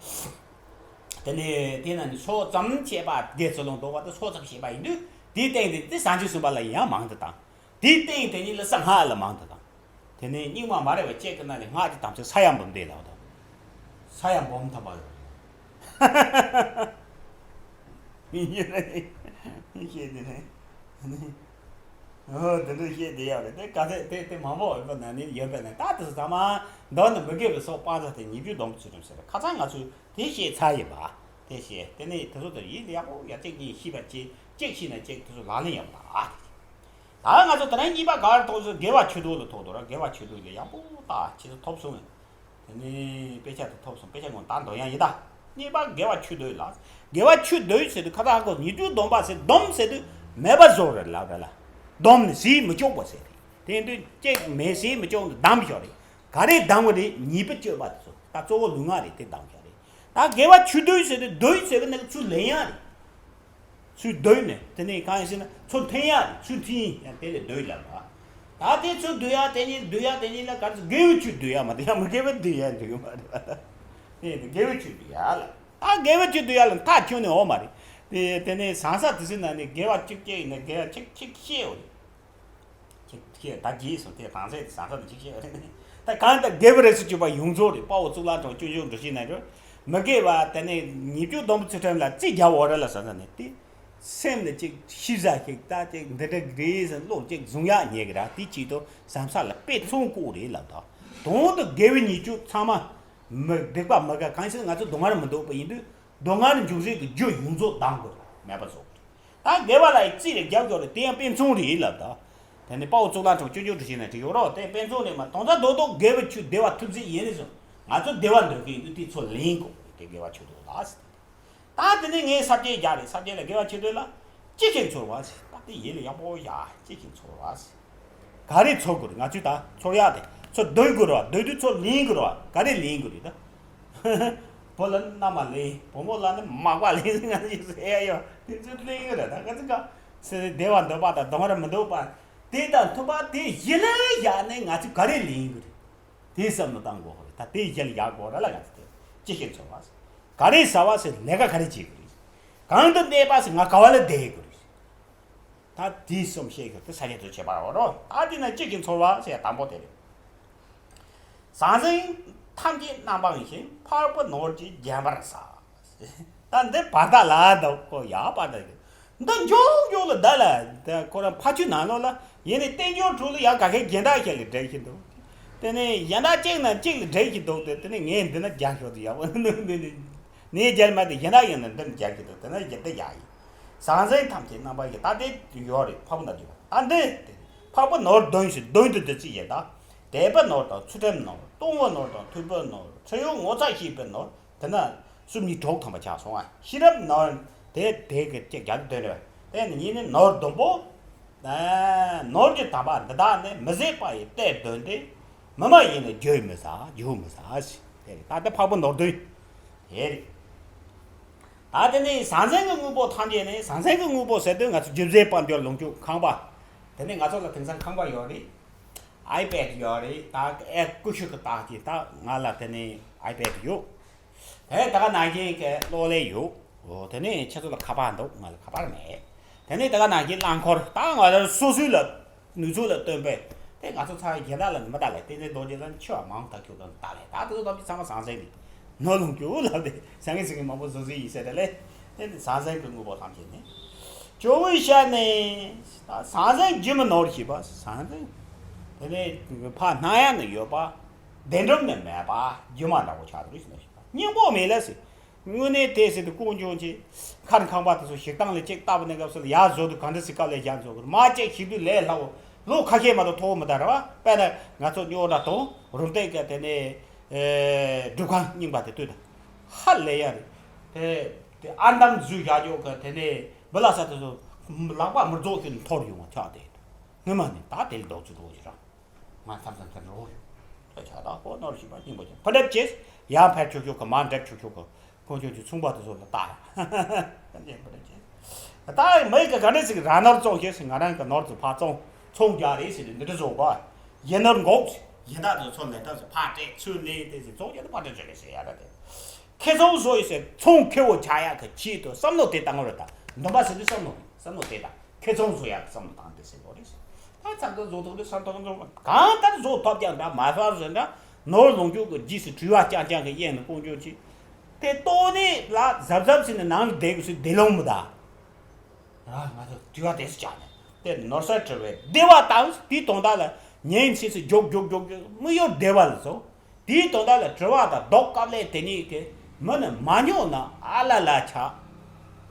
དེ་ནས་དེ་ན་ནི་སོ་ཙམ་བྱས་པ་དགེ་ཚུལ་སློང་འདོགས་པ་དེ་སོ་ཙམ་བྱས་པ་ཡིན་དུས་དེའི་སྟེང་དེ་དེ་བྱང་ཆུབ་སེམས་དཔའ་ལ་ཡང་མང་དུ་བཏང་། དེའི་སྟེང་དེ་ཉིད་ལ་གསང་སྔགས་ལ་མང་དུ་བཏང་། དེ་ནས་རྙིང་མ་མ་རེད་པ་གཅིག་གི་ནང་ནས་སྔགས་ཀྱི་དམ་ཚིག་ས་ཡ་འབུམ་སྡེ་ལ་བཏང་། ས་ཡ་འབུམ་ཐམ་པ་ཡོད་རེད། ཤེས་དེ་ནས་ཨོ་དེ་འདྲ་ཤེས་དེ་ཡག་རེད། དེ་ག་ཚད་དེ་དེ་མང་པོ་ཡོད་པ་ན་ནི་ཡོད་པ་ན་ད་དེ་ཚོ་ཚང་མ་མདོར་ན་མི་དགེ་བའི་ཚོགས་སྤང་ཚར་ཏེ་ཉེར་བསྡོམས་ཚུལ་ཁྲིམས་ཟེར་ཁ་སང་ང་ཚོས་དེ་ཤེས་ཚར་ཡིན་པ། དེ་ཤེས་དེ་ནས་དེ་ཚོ་དེར་ཡིད་ལ་ཡག་པོ་ཡ་གཅིག་གཉིས་ཤེས་པ་གཅིག་གཅིག་ཤེས་ན་གཅིག་དེ་ཚོ་ལག་ལེན་ཡག་པོ་དང་ཨ། ད་ང་ཚོ་དེ་རིང་གཉིས་པ་ག་རེ་ཐོག་ཚོ་དགེ་བ་ཆོས་དུག་ལ་ཐོག་དོ་ར། དགེ་བ་ཆོས་དུག་ལ་ཡག་པོ་ད་ཁྱེད་ཚོ་ཐོབ་སོང་། དེ་ནས་དཔེ་ཆ་དེ་ཐོབ་སོང་། དཔེ་ཆ་ངོ་ད་འདོན་ཡ་ཡིན་ད། གཉིས་པ་དགེ་བ་ཆོས་སྡུད་ལ། དགེ་བ་ཆོས་སྡུད་ཟེར་དུས་ཁ་ཐག་ཁོ་ཉེས་སྤྱོད་སྡོམ་པ་ཟེར། སྡོམ་ཟེར་དུས་མེད་པ་བཟོ་རེད་ལབ་རེད་ལ། སྡོམ་ནི་ཟས་མི་སྐྱོགས་པ་ཟེར་རེད། དེ་དུས་གཅིག་མེད་ཟས་མི་སྐྱོགས་འདི་སྡོམ་ཞོག་རེད། ག་རེ་སྡོམ་གི་རེད། ཉེས་པ་སྤྱོད་པ་དེ་ཚོ་ད་གཙོ་བོ་ལུས་ངག་རེད། དེ་སྡོམ་ཞོག་རེད། ད་དགེ་བ་ཆོས་སྡུད་ཟེར་དུས་སྡུད་ཟེར་གི་ནི་ཚུར་ལེན་ཡ་རེད། ཚུར་སྡུད་ནས་དེ་ནས་གང་ཡིན་ཟེར་ན་ཚུར་འཐེན་ཡ་རེད། ཚུར་འཐེན་ཡང་དེ་ལས་སྡུད་ལབ་པ། ད་དེ་ཚུར་སྡུད་ཡ་དེ་ཉིད་སྡུད་ཡ་དེ་ཉིད་ལ་ག་ཚོད་དགེ་བའི་ཆོས་སྡུད་ཡ་མ་དེ་ཡང་མི་དགེ་བའི་སྡུད་ཡ་འདུག་ཡོད་མ་རེད་པ། ད་དེ་དགེ་བའི་ཆོས་སྡུད་ཡ་ལ། ད་དགེ་བའི་ཆོས་སྡུད་ཡ་ལ་མཐའ་ཁྱོན་ནས་འོ་མ་རེད། དེ་དེ་ནས་བཟང་ས་དེ་ཚོའི་ནང་ནས་དགེ་བ་གཅིག་སྐྱེས་ཡིན་ན་དགེ་བ་གཅིག་གཅིག་ཤེས་འོ་རེད། ཁྱེད་ཁྱེད་ད་རྗེས་སུ་དེ་དང་ཚེ་བཟང་ས་དང་ཅིག་ཤེས་རེད། ད་གང་ལྟར་དགེ་བ་རིགས་སུ་གྱུར་པ་ཡོངས་རྫོགས་རེད། དཔའ་བོ་གཙུག་ལག་ཁྲི་སྤྱོད་འཇུག་འགྲུབ་བྱེད་ན་འགྲོ། མི་དགེ་བ་དེ་ནས་ཉེས་སྤྱོད་སྡོམ་པ་ཚུལ་ཁྲིམས་ལ་རྩིས་རྒྱག་འོ་རེད་ལ་ཟེར་ཟེར་ནས་དེ། སེམས་ལ་ཅིག་ཤི་ཟ་ཞིག་ད་ཅིག་འདི་འདྲ་རེད་ཟེར་བློ་ཅིག་བཟུང་ཡག་ཉེ་གི་ར། དེ་ཆེད་དུ་བཟང་ས་ལ་དཔེ་མཚོན་དགོས་རེད་ལབ། ད་དོན་དུ་དགེ་བའི་ཉེས་སྤྱོད་ཚང་མ་མི་སྡིག་པ་མི་དགེ་གང་ཞིག་ང་ཚོ་སྡུག་བསྔལ་མི་འདོད་པ་ཡིན་དུས་སྡུག་བསྔལ་འབྱུང་བྱེད་ཀྱི་རྒྱུ་ཡོངས་རྫོགས་སྡོམ་དགོས་རེད། མེད་པ་བཟོ་དགོས་རེད། ད་དགེ་བ་ལ་ཡི་རྩིས་རེ་རྒྱབ་སྐྱོར་རེ་དེ་ཡང་དཔེ་མཚོན་རེད་ལབ། ད་དེ་ནི་དཔའ་བོ་གཙུག་ལག་ཁྲི་སྤྱོད་འཇུག་འགྲུབ་བྱེད་ན་འགྲིག་ཡོད་རོགས། དེ་དཔེ་མཚོན་རེད་མ། དོན་དག་རྡོག་རྡོག་དགེ་བའི་ཆོས་བདེ་བ་ཐོབ་ཚེ་ཡིན་རེད་སོང་། ང་ཚོ་བདེ་བ་འདོད་མཁན་ཡིན་དུས་དེ་ཚོ་ལེན་དགོས་རེད། དེ་དགེ་བ་ཆོས་སྡུད་ལ་ཟེར། ད་དེ་ནས་ངས་ས་བཅད་རྒྱག་རེད། ས་བཅད་ལ་དགེ་བ་ཆོས་སྡུད་ལ་ཅི་ཞིག་འཚོལ་བ་ཟེར། ད་དེ་ཡིད་ལ་ཡག་པོ་ཡ་ཅི་ཞིག་འཚོལ་བ་ཟེར། ག་རེ་འཚོལ་དགོས་རེད། ང་ཚོས་ད་འཚོལ་ཡག་དེ་ཚོ་སྡུད་དགོས་རེད་བ། སྡུད་དུས་ཚོ་ལེན་དགོས་རེད་བ། ག་རེ་ལེན་དགོས་རེད་ད། བུ་ལ་མནའ་མ་ལེན། བུ་མོ་ལ་ནི་མག་པ་ལེན་ཟེར་ང་ཚོས་ཟེར་ཡ་ཡོད། དེ་ཚོ་ལེན་གི་རེད། ད་ང་ཚོ་ག་ཟེར་བདེ་བ་འདོད་པ་དང་སྡུག་བསྔལ་མི་འདོད་པ་དེ་དང་མཐུན་པ་དེ་ཡིད་ལ་ཡག་ནས་ང་ཚོས་ག་རེ་ལེན་དགོས་རེད། དེ་བསམ་བློ་བཏང་དགོས་ཧོ་རེད། ད་དེ་གཞི་ལ་ཡག་དགོས་ར་ལ་ང་ཚོ་དེ་ཅི་ཞིག་འཚོལ་བ་ཟེར། ག་རེ་ཟ་བ་ཟེར། ལས་ཀ་ག་རེ་བྱེད་དགོས་རེད། གང་དུ་གནས་པ་ཟེར། ང་ག་བ་ལ་བསྡད་དགོས་རེད། ད་དེ་གསུམ་ཤེས་དགོས་དེ་ས་ཆ་དུ་བྱེད་པ་རོ་རོ། ད་དེ་ན་ཅི་ཞིག་འཚོལ་བ་ཟེར་དང་པོ་དེ་རེད། ཟང་ཟིང་ཐམས་ཅད་རྣམ་སྤངས་ཤིང་། འཕགས་པའི་ནོར་གྱིས་བརྒྱན་པར་བྱ། ད་འདི་བར་ཐག་ལ་འདུག་གོ། ཡག་བར་ཐག་གི་འདི་མགྱོགས་མགྱོགས་ལ་བསྡད་ལ། ད་ཁོ་རང་ཕ་ཆུ་ནང་ལོགས་ལ་ཡིན་ནི་བསྟན་འབྱུང་དྲུག་ལ་ཡང་ག་གེ་སྦྱིན་བདག་ཞིག་ལ་འགྲེལ་གྱི་འདུག་དེ་ནས་གཞན་དག་གཅིག་ན་གཅིག་ལ་འགྲེལ་གྱི་འདུག་སྟེ། དེ་ནས་ངས་འདི་ན་རྒྱག་ཤོག་ཏུ་ཡག་པོ་འདུག་འདི་ནི་ངས་རྒྱལ་མ་དེ་གཞན་དག་ཡིན་ན་འདི་ན་རྒྱག་གི་འདུག་དེ་ན་རྒྱ་དེ་ཡག་ཡིན། ཟང་ཟིང་ཐམས་ཅད་རྣམ་པ་ཡི། ད་དེ་ཡོད་རེད། འཕགས་པ་ན་འདུས་པ། ད་འདི་དེ་འཕགས་པའི་ནོར་བདུན་ཞིག་བདུན་དུ་འདི་ཚིག་ཡིན། ད་དད་པའི་ནོར་དང་ཚུལ་ཁྲིམས་ནོར། གཏོང་བའི་ནོར་དང་ཐོས་པའི་ནོར། ཚེ་ཡོད་ངོ་ཚ་ཤེས་པའི་ནོར། དེ་ན་སུམ་གཉིས་དྲུག་ཐམ་པ་ཆགས་སོང་ཨ། ཤེས་རབ་ནོར་དེ་དེ་གི་གཅིག་རྒྱ་དེ་དོན་རེད། དེ་ནི་གཉིས་ནི་ནོར་བདུན་པོ། ནོར་གྱི་དམ་པ་འདི་དག་ནི། མི་ཟད་པ་ཡི་གཏེར་བདུན་ཏེ། མི་མ་ཡིན་ནི་བརྗོད་མི་ཟ། བརྗོད་མི་ཟ་ཞེས། དེ་རེད། ད་ལྟ་འཕགས་པའི་ནོར་བདུན་དེ་རེད། ད་དེ་ནི་ཟང་ཟིང་གི་དངོས་པོ་ཐམས་ཅད་ནི། ཟང་ཟིང་གི་དངོས་པོ་ཟེར་དུས་ང་ཚོ་རྒྱུ་རྫས་དཔལ་འབྱོར་ལོངས་སྤྱོད་ཁང་པ། དེ་ནི་ང་ཚོ་ལ་དེང་སང་ཁང་པ་ཡོད་རེད། ཨའི་པེ་ཌི་ཡོད་རེད། ད་ཨེ་ཀུ་ཤུ་གི་རྟགས་ཀྱི་ད་ང་ལ་དེ་ནི་ཨའི་པེ་ཌི་ཡོད། དེ་ད་ག་ནང་བཞིན་གྱི་གློག་ཀླད་ཡོད། འོ་དེ་ནས་ཁྱེད་ཚོ་ལ་ཁ་པར་འདུག་ང་ལ་ཁ་པར་མེད། དེ་ནས་ད་ག་ནང་བཞིན་རླངས་འཁོར། ད་ང་ཚོ་སོ་སོའི་ལ་ནུས་ཚོད་ལ་བརྟེན་པས་དེ་ང་ཚོ་ཚ་བའི་རྒྱལ་དར་ལ་མི་ལྟ་ལས། བསྟན་འཛིན་རྡོ་རྗེ་ལ་ཆུ་བ་མང་དག་ཁྱུག་དང་ལྟ་ལས། ད་དེ་ཚོ་ཐམས་ཅད་ཚང་མ་ཟང་ཟིང་གི་ནོར་ལོངས་སྤྱོད་ལབ་སྟེ་ཟང་ངེ་ཟིང་ངེ་མང་པོ་བཟོ་བཟོ་ཡིན་ཟེར་རེད་ལས། དེ་ནི་ཟང་ཟིང་གི་དངོས་པོ་ཐམས་ཅད་ནི། ཇོ་བོའི་ཞལ་ནས། ད་ཟང་ཟིང་སྒྱུ་མའི་ནོར་ཞེས་པ། ཟང་ཟིང་དེ་ནས་ཕར་སྣང་ཡ་ནི་ཡོད་པ། བདེན་གྲུབ་ནི་མེད་པ། སྒྱུ་མ་འདྲ་བོ་ཆགས་འདུག་ཟེར་ནས། སྙིང་པོ་མེད་ལ་ཟེར། དངོས་གནས་དེ་ཟེར་དུས་ཀུན་སྤྱོད་ཀྱི་མཁར་ཁང་པ་དེ་ཚོ་བཞེངས་སྟངས་ལ་ཅིག་ལྟ་བུ་ནས་སྐབས་སུ་ལ་ཡར་བཟོ་དུས་གང་འདྲ་ཟེར་དཀའ་ལས་རྒྱག་བཟོ་དགོས། མར་ཅིག་བཞེངས་དུས་ལས་སླ་བོ། ལོ་ཁ་ཤས་མ་གཏོགས་ཐོགས་མི་ད་ར་བ། དཔེར་ན་ང་ཚོ་རྙོག་དྲ་དང་རུམ་བཏེག་གི་དེ་ནས་སྒྲུབ་ཁང་རྙིང་པ་དེ་ལྟོས་དང་། ཧ་ལས་ཡ་རེད། དེ་དེ་ཨར་འདམ་བཟོས་བཞག་ཡོད་གི། དེ་ནས་འབུ་ལ་ས་དེ་ཚོ་ལག་པ་མི་རྫོགས་ཀྱི་འཐོར་ཡོང་བ་ཆགས་བསྡད་འདུག་སྔོན་མ་ནས་ད་དེ་ལ་རྡོག་རྫིས་འགྲོ་གི་ར། ང་མཚམས་མཚམས་མཚམས་རོ་ཡོང་། ད་ཆ་ད་ཁོ་ནོར་ཞིག་པ་སྙིང་པོ་ཅན་ཕ་འདྲེབ་ཅེས་ཡར་ཕེབས་ཆོག་ཆོག་གི། མར་འདྲེབ་ཆོག་ཆོག་གི། ཁོ་ཆོ་ཆོ་ཚོང་པ་དེ་ཚོ་ལ་ལྟ་ཡ། ད་མི་གི་ག་འདྲ་ཟིག་ར་ནོར་བཙོང་ཤེས་ཟིག་ང་རང་གི་ནོར་ཚོ་ཕར་བཙོང་ཚོང་རྒྱག་རེད་ཟེར་ཏེ་འདི་འདྲ་བཟོ་གོ། ཡིན་ནོར་འགོག་ཡིན་ད་དེ་ཚོ་ལས་ད་ཚོ་ཕར་སྤྲད་ཚུར་ལེན་དེ་ཟིག་བཙོང་རྒྱག་ནི་ཕར་སྤྲད་བྱོས་རེད་ཟེར་ཡ་ད་དེ། ཁེ་ཚོང་བཟོ་ཡི་ཟེར་ཚོང་ཁེ་བོ་ཆགས་ཡག་གི་ཆེད་དུ་བསམ་བློ་དེ་བཏང་བ་རེད་ད། འདོན་པ་ཟེར་དུས་བསམ་བློ་བསམ་བློ་དེ་ད། ཁེ་ཚོང་བཟོ་ཡག་གི་བསམ་བློ་བཏང་དེ་ཟེར་དགོས་རེད། ད་ཚང་ཀ་བཟོ་ཐུབ་རེད་བསམ་ཐུབ་བཟོ། གང་ལྟར་བཟོ་ཐུབ་ཀྱང་འདྲ་མ་ཐུབ་ཟེར་འདྲ། ནོར་ལོངས་སྤྱོད་ཀྱི་རྗེས་སུ་དྲི་བ་རྐྱང་རྐྱང་གི་གཡས་ནས་ཀུན་སྤྱོད་ཅིག་དེ་ལྟོགས་ནས་ལ་གཟབ་གཟབ་བྱས་ནས་ནང་ལ་བསྡད་དགོས་སུ་བདེ་ལོང་མི་གདའ། ར་ང་ཚོ་དྲི་བ་དེ་སུ་བྱ་ནས་དེ་ནོར་ས་དྲི་བའི་བདེ་བ་དང་དེའི་དོན་དག་ལ་ཉིན་ཕྱིས་སུ་མགྱོགས་མགྱོགས་མགྱོགས་མགྱོགས་དམིགས་ཡུལ་བདེ་བ་ལ་བཟོ། དེའི་དོན་དག་ལ་དྲི་བ་དང་ལྡོག་དཀའ་ལས་དེ་ཉིད་ཀྱི་མི་ནི་མ་མྱོང་ན་ཨ་ལ་ལ་ཆགས།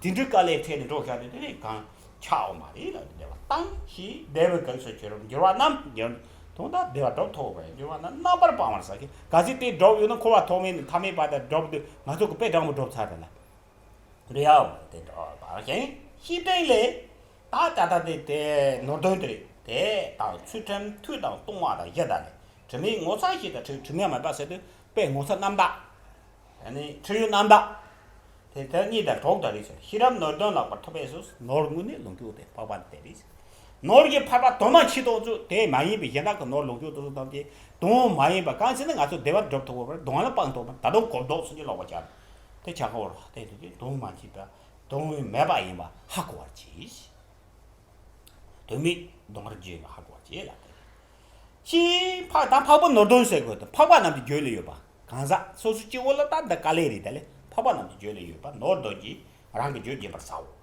དེ་འདྲའི་དཀའ་ལས་འཕྲད་ནས་འགྲོ་བཞག་དུས་དེ་ནི་གང་ཆགས་འོང་མ་རེད་ལ། བདེ་བ་དང་ཞེས་བདེ་བའི་གེགས་སུ་གྱུར་འགྱུར་བ་རྣམས་འགྱུར་ དོན་དག་བདེ་བ་སྒྲུབ་ཐུབ་པ་ཡིན་རྒྱུ་བ་ན་རྣམ་པར་སྤང་བར་ཟེར་གི་ག་ཚོད་དེ་སྒྲུབ་ཡོད་ན་འཁོར་བ་ཐོག་མེད་ནས་ཐ་མའི་བར་དུ་སྒྲུབ་དུས་ང་ཚོ་གི་དཔེ་དྲང་པོ་སྒྲུབ་ཚར་རེད་ལ། འདི་ཡང་དེ་འདྲ་བ་ཞིང་ཤེས་སྤྲིང་ལས། ད་ད་ལྟ་དེ་དེ་ནོར་དོན་དེ་རེད་དེ་དང་ཚུལ་ཁྲིམས་མཐུ་དང་ལྟུང་བ་དང་བཞི་དང་ལས་དྲི་མའི་ངོ་ཚ་ཞེས་དང་དྲི་དྲི་ངན་མེད་པ་ཟེར་དུས་དཔེ་ངོ་ཚ་རྣམ་དག་ཨ་ནི་ཁྲིད་ཡུལ་རྣམ་དག་དེ་དེ་གཉིས་དང་གྲོགས་དང་རེད་ཟེར། ཤེས་རབ་ནོར་དོན་ལགས་པར་ཐོབ་པས་སོ། ནོར་དངོས་ནི་ལོངས་སྤྱོད་དེ་འཕགས་པ་དེ་རེད་ཟེར། ནོར་གྱི་འཕགས་པ་དོན་མ་མཆིས་ཐོག་ཚུལ་དེ་མ་ཡིན་པའི་གཞན་དག་གི་ནོར་ལོངས་སྤྱོད་དུ་སོང་ཐམས་ཅད་དོན་མ་ཡིན་པ་གང་ཞིག་ནི་ང་ཚོ་བདེ་བར་སྒྲུབ་ཐུབ་པར་དོན་ལ་སྤང་ཐུབ་པར་ད་དུང་གོ་ལྡོག་སུ་གྱིས་ལོག་པ་བྱ། དེ་ཆ་ག་བོར་བ་དེ་དུས་དོན་མ་མཆིས་པ་དོན་མེད་པ་ཡིན་པ་ཧ་གོ་བར་གྱིས། དོན་མེད་གདོང་ར་བརྗོད་ཡོད་ཧ་གོ་བ་བྱེད་ལ་དེ། ཅི་འཕགས་དང་འཕགས་པ་ནོར་དོན་ཟེར་དགོས་དང་འཕགས་པ་རྣམས་ཀྱི་རྒྱུད་ལ་ཡོད་པ་གང་ཟག་སོ་སོ་སྐྱེ་བོ་ལ་ད་འདི་དཀའ་ལས་རེད་ད་ལས་འཕགས་པ་རྣམས་ཀྱི་རྒྱུད་ལ་ཡོད་པ་ནོར་དོན་གྱིས་རང་གི་རྒྱུད་སྦྱིན་པར་བྱའོ།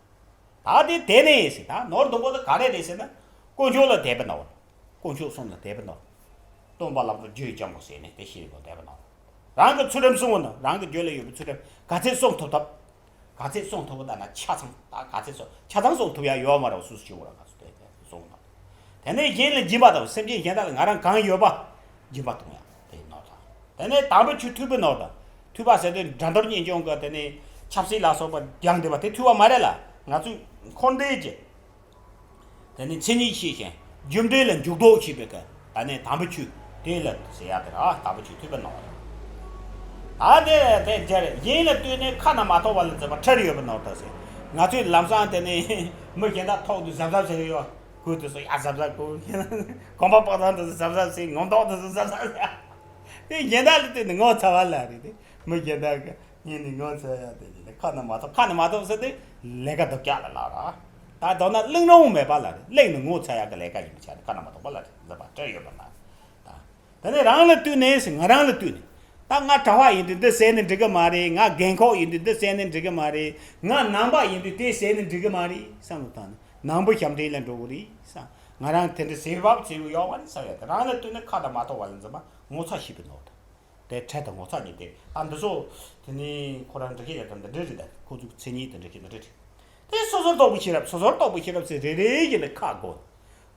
ད་དེ་དེ་ནས་ཟེར་ད་ནོར་དུམ་བུ་ལ་ག་རེ་རེད་ཟེར་ན་དཀོན་མཆོག་ལ་དད་པའི་ནོར། དཀོན་མཆོག་གསུམ་ལ་དད་པའི་ནོར། སྟོན་པ་ལམ་གྲོ་རྒྱུད་སྐྱོང་བ་ཟེར་ནས་དེ་ཤེས་དགོས་དད་པའི་ནོར། རང་གི་ཚུལ་ཁྲིམས་སྲུང་བ་ནི་རང་གི་རྒྱུད་ལ་ཡོད་པའི་ཚུལ་ཁྲིམས་ག་ཚད་སྲུང་ཐུབ་ཐབས། ག་ཚད་སྲུང་ཐུབ་པ་ད་ན་ཆ་ཚང་ད་ག་ཚད་སྲུང་ཆ་ཚང་སྲུང་ཐུབ་ཡ་ཡོད་མ་རེད་སུ་སུ་ཞིག་བོ་ར་ག་ཚོད་དེ་དེ་སྲུང་ཐུབ། དེ་ནས་གཞན་ལ་སྦྱིན་པ་དང་སེམས་ཅན་གཞན་དག་ལ་ང་རང་གང་ཡོད་པ་སྦྱིན་པ་གཏོང་ཡ་དེ་ནོར་དང་། དེ་ནས་དམ་པའི་ཆོས་ཐོས་པའི་ནོར་དང་། ཐོས་པ་ཟེར་དུས་འགྲན་བསྡུར་གཉེན་སྐྱོང་གི་དེ་ནས་ཆབ་སྲིད་ལ་སོགས་པ་སྦྱངས་བསྡད་པ་དེ་ཐོས་པ་མ་རེད་ལ་ང་ཚོས་འཁོར་འདས་ཀྱི། དེ་ནས་མཚན་ཉིད་ཤེས་ཤིང་རྒྱུ་འབྲས་ལ་འཇུག་ལྡོག་བྱེད་པའི་སྐབས་ད་ནས་དམ་པའི་ཆོས་དེ་ལ་ཟེར་ཡ་དེ་ར་དམ་པའི་ཆོས་ཐོས་པའི་ནོར། ད་དེ་དེ་སྦྱར་གཞན་ལ་ལྟོས་ནས་ཁ་ན་མ་ཐོ་བ་ལ་འཛིན་པ་ཁྲེལ་ཡོད་པའི་ནོར་དང་ཟེར། ང་ཚོས་ལམ་སང་དེ་ནས་མི་གཞན་དག་ཐོག་ཏུ་གཟབ་གཟབ་ཟེར་གི་ཡོད། གོས་དེ་ཚོ་ཡ་གཟབ་གཟབ་གོ། གོམ་པ་སྤགས་ཐང་དེ་ཚོ་གཟབ་གཟབ་ཟེར། ངོ་མདོག་དེ་ཚོ་གཟབ་གཟབ་ཟེར། དེ་གཞན་དག་ལ་ལྟོས་ནས་ངོ་ཚ་བ་ལ་རེད་དེ། མི་གཞན་དག་གི་ཉིན་ནི་ངོ་ཚ་ཡ་དེ་ལས་ཁ་ན་མ་ཐོ་ཁ་ན་མ་ཐོ་ཟེར་ཏེ་ལས་ཀ་སྡུག་ཅག་ལ་ལ་ར། ད་མདོར་ན་གླེང་རུང་མེད་པ་ལ་རེད། གླེང་ནི་ངོ་ཚ་ཡ་གི་ལས་ཀ་ཡིན་པ་ཆ་ནི་ཁ་ན་མ་ཐོ་པ་ལ་རེད། འཛིན་པ་སྤྲད་ཡོད་པ་ལ་རེད། ད་དེ་ནས་རང་ལ་ལྟོས་ནས་ཟེར། ང་རང་ལ་ལྟོས་ནས། ད་ང་གྲྭ་བ་ཡིན་དུས་འདི་ཟེར་ནས་འགྲིག་གི་མ་རེད། ང་རྒན་འཁོགས་ཡིན་དུས་འདི་ཟེར་ནས་འགྲིག་གི་མ་རེད། ང་ནང་པ་ཡིན་དུས་དེ་ཟེར་ནས་འགྲིག་གི་མ་རེད་བསམ་བློ་བཏང་ནས་ནང་པ་ཞབས་འདྲེན་ལ་འགྲོ་གི་རེད་བསམ། ང་རང་དེ་འདྲ་ཟེར་བབ་ཟེར་བ་ཡོད་མ་རེད་བསམ་ཡ་དེ་རང་ལ་ལྟོས་ནས་ཁ་ན་མ་ཐོ་བ་ལ་འཛིན་པ་ངོ་ཚ་ཤེས་པའི་ནོར་དང་། དེ་ཁྲེལ་དང་ངོ་ཚ་གཉིས་དེ་ཨ་འདི་ཚོ་དེ་ནི་ཁོ་རང་འདྲི་ཤེས་ཡ་དང་འདི་འདྲ་རེད། ད་ཁོ་ཚོའི་མཚན་ཉིད་དང་འདྲི་ཤེས་འདི་འདྲ་རེད། དེ་སོ་སོར་རྟོག་པའི་ཤེས་རབ། སོ་སོར་རྟོག་པའི་ཤེས་རབ་ཟེར་རེ་རེ་བཞིན་དུ་ཁ་སྒོ་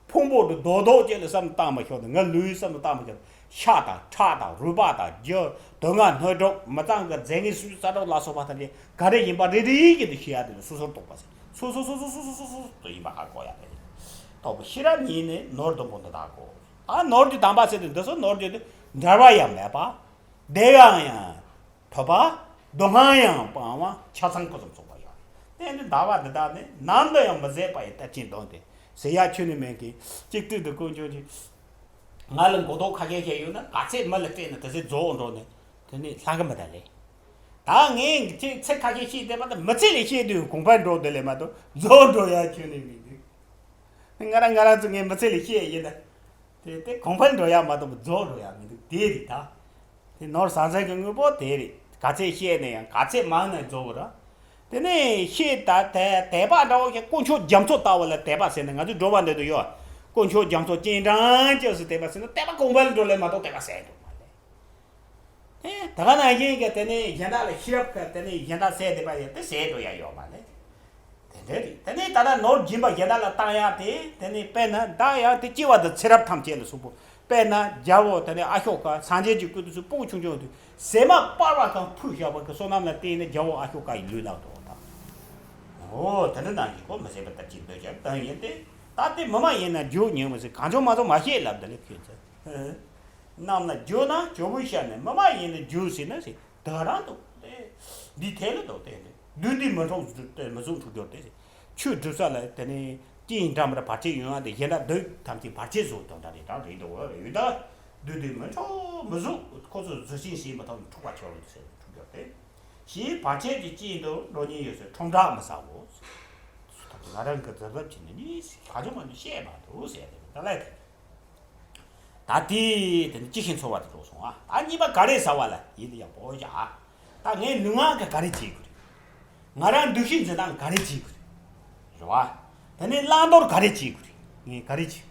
ཕུང་པོ་དུ་རྡོག་རྡོག་ཅན་ལ་བསམ་བཏང་མ་ཤོག་དང་ང་ལུས་བསམ་བཏང་མ་ཤོག་ཤ་དང་ཁྲག་དང་རུས་པ་དང་རྒྱུ་དོན་ལྔ་སྣོད་དྲུག་མི་གཙང་གི་རྫས་ངན་སུམ་ཅུ་རྩ་དྲུག་ལ་སོགས་པ་ཐམས་ཅད་ག་རེ་ཡིན་པ་རེ་རེ་བཞིན་དུ་ཤེས་ཡ་དེ་ལ་སོ་སོར་རྟོག་པ་ཟེར། སོ་སོ་སོ་སོ་སོ་སོ་སོ་སོ་སོ་སོ་ཡིན་པ་ཧ་གོ་ཡ་དེ་རེད། རྟོག་པའི་ཤེས་རབ་གཉིས་ནི་ནོར་བདུན་པོ་འདི་དག་གོ། ཨ་ནོར་གྱི་དམ་པ་ཟེར་དུས་འདི་ཚོ་ནོར་གྱི་འདི་འབྲལ་བ་ཡང་མེད་པ། བདེ་བའང་ཡང་ཐོབ་པ། སྡུག་བསྔལ་ཡང་སྤང་བ་ཆ་ཚང་སྐུ་གསུམ་ཚོགས་པ་ཡང་། དེ་ནི་ཟླ་བ་འདི་དག་ནི་ནམ་དུ་ཡང་མི་ཟད་པ་ཡི་དར་ཆེན་གདོང་སྟེ་ཟེར་ཡ་ཁྱོད་ནི་མེད་ཀི་གཅིག་ཏུ་འདི་དཀོན་མཆོག་གི་ང་ལ་མགོ་ཐོག་ཁ་ཤས་ཤིག་ཡོད་ན་ག་ཚད་མི་ལ་སྤྲད་ན་དེ་ཚད་རྫོགས་འགྲོ་ནས་དེ་ནི་ལྷག་གི་མི་ད་ལེ། ད་ངས་ཚིག་ཁ་ཤས་བཤད་བསྡད་པ་དང་མི་ཚེ་ལས་བཤད་དུས་གོང་འཕེལ་འགྲོ་དེ་ལས་མ་གཏོགས་རྫོགས་འགྲོ་ཡ་ཁྱོད་ནི་མི་འདུག་ང་རང་ང་རང་ཚོ་ངས་མི་ཚེ་ལས་བཤད་ཡིན་ད། དེ་དེ་གོང་འཕེལ་འགྲོ་ཡ་མ་གཏོགས་རྫོགས་འགྲོ་ཡ་མི་འདུག་དེ་རེད་ད། དེ་ནོར་ཟང་ཟིང་གི་དངོས་པོ་དེ་རེད། ག་ཚད་བཤད་ན་ཡང་ག་ཚད་མང་ན་རྫོགས་ར། དེ་ནས་བཤད་ད་དེ་དད་པ་འདྲ་བོ་ཞིག་དཀོན་མཆོག་རྒྱ་མཚོ་ལྟ་བུ་ལ་དད་པ་ཟེར་ན་ང་ཚོའི་འགྲོ་བ་འདི་དུ་ཡོད། དཀོན་མཆོག་རྒྱ་མཚོ་སྤྱན་དྲངས་ཅེས་སུ་དད་པ་ཟེར་ན་དད་པ་གོང་འཕེལ་འགྲོ་ལས་མ་གཏོགས་དད་པ་ཟད་འགྲོ་མ་ལས། ཨེ་ད་ག་ནང་བཞིན་གྱི་དེ་ནས་གཞན་དག་ལ་ཤེས་རབ་ཀྱི་དེ་ནས་གཞན་དག་ཟད་བསྡད་པ་ཡང་དེ་ཟད་འགྲོ་ཡ་ཡོད་མ་ལས། དེ་འདྲ་རེད། དེ་ནས་ད་ལྟ་ནོར་སྦྱིན་པ་གཞན་དག་ལ་བཏང་ཡག་དེ་དེ་ནས་དཔེར་ན་བདག་ཡང་དེ་སྐྱེ་བ་དང་ཚེ་རབས་ཐམས་ཅད་ལ་གཟིགས་པོ། དཔེར་ན་རྒྱལ་པོ་དེ་ནས་ཨ་ཤོ་ཀ་སངས་རྒྱས་ཀྱི་སྐུ་དུས་སུ་སྤུ་གུ་ཆུང་ཆུང་དུས་ཟས་མ་སྤར་བ་གང་ཕུལ་བཞག་པ་གི་བསོད་ནམས་ལ་བརྟེན་ནས་རྒྱལ་པོ་ཨ་ཤོ་ཀ་ཡི་ལུས་ལག་ཏུ་འོང་དང་། འོ་དེ་འདྲ་ནང་བཞིན་གོ་མི་ཟད་པ་ལྟར་གྱི་འདོད་ཆགས་དང་ཡིན་ཏེ། ད་དེ་མི་མ་ཡིན་ན་རྒྱུ་ཉོན་མི་སྲིད་གང་བྱུང་མ་བྱུང་མ་བཤད་ལབ་དེ་ལས་ཁྱོད་ཚོ། རྣམས་ལ་འགྱུར་ན་ཇོ་བོའི་ཞལ་ནས་མི་མ་ཡིན་ན་འགྱུར་ཟེར་ན་ཟེར་དེ་རང་འདུག་སྟེ། འདི་ཐད་ལ་འདུག་སྟེ། བདུད་འདི་མི་འཕྲོག་མི་བཟུང་འཁྲུག་འགྱུར་ཏེ་ཟེར། ཆོས་སྒྲུབ་ས་ལ་དེ་ནས་སྐྱེ་འགྲམ་ར་བར་ཆད་ཡོང་ཡ་དེ་གཞན་དག་བདུད་ཐམས་ཅད་བར་ཆད་བཟོ་དང་འདྲ་རེད་དང་རེད་འདུག་ཡོད་ད། བདུད་འདི་མི་འཕྲོག་མི་བཟུང་ཁོ་ཚོ་བཟོད་ཅིང་ཞེན་མི་ཐོག་ནས་འཁྲུག་པ་ཆོག་ལ་ཟེར་འཁྲུག་འགྱུར་ཏེ། ཞེས་བར་ཆད་ཀྱི་རྐྱེན་དུ་འགྲོ་ཉེན་ཡོད་ཚེ་ཁྲོམ་བསྒྲགས་མི་ཟ་བོ། ང་རང་གི་རྫབ་རྫབ་བྱས་ནས་ནི་ག་ཅུང་མ་ནི་བཤད་མ་འདུག་ཟེར་ཏེ་ད་ལས་དེ། ད་དེ་དེ་ནི་ཅི་ཞིག་འཚོ་བ་དེ་འགྲོ་སོང་ཨ། ད་གཉིས་པ་ག་རེ་ཟ་བ་ལ་ཡིད་ཡག་པོ་བྱ། ད་ངའི་ལུས་ངག་གི་ག་རེ་བྱེད་དགོས་རེད། ང་རང་འདུ་ཤེས་འཛིན་སྟངས་ག་རེ་བྱེད་དགོས་རེད། རེད་བ། དེ་ནས་བླང་དོར་ག་རེ་བྱེད་དགོས་རེད། ངས་ག་རེ་བྱེད་དགོས་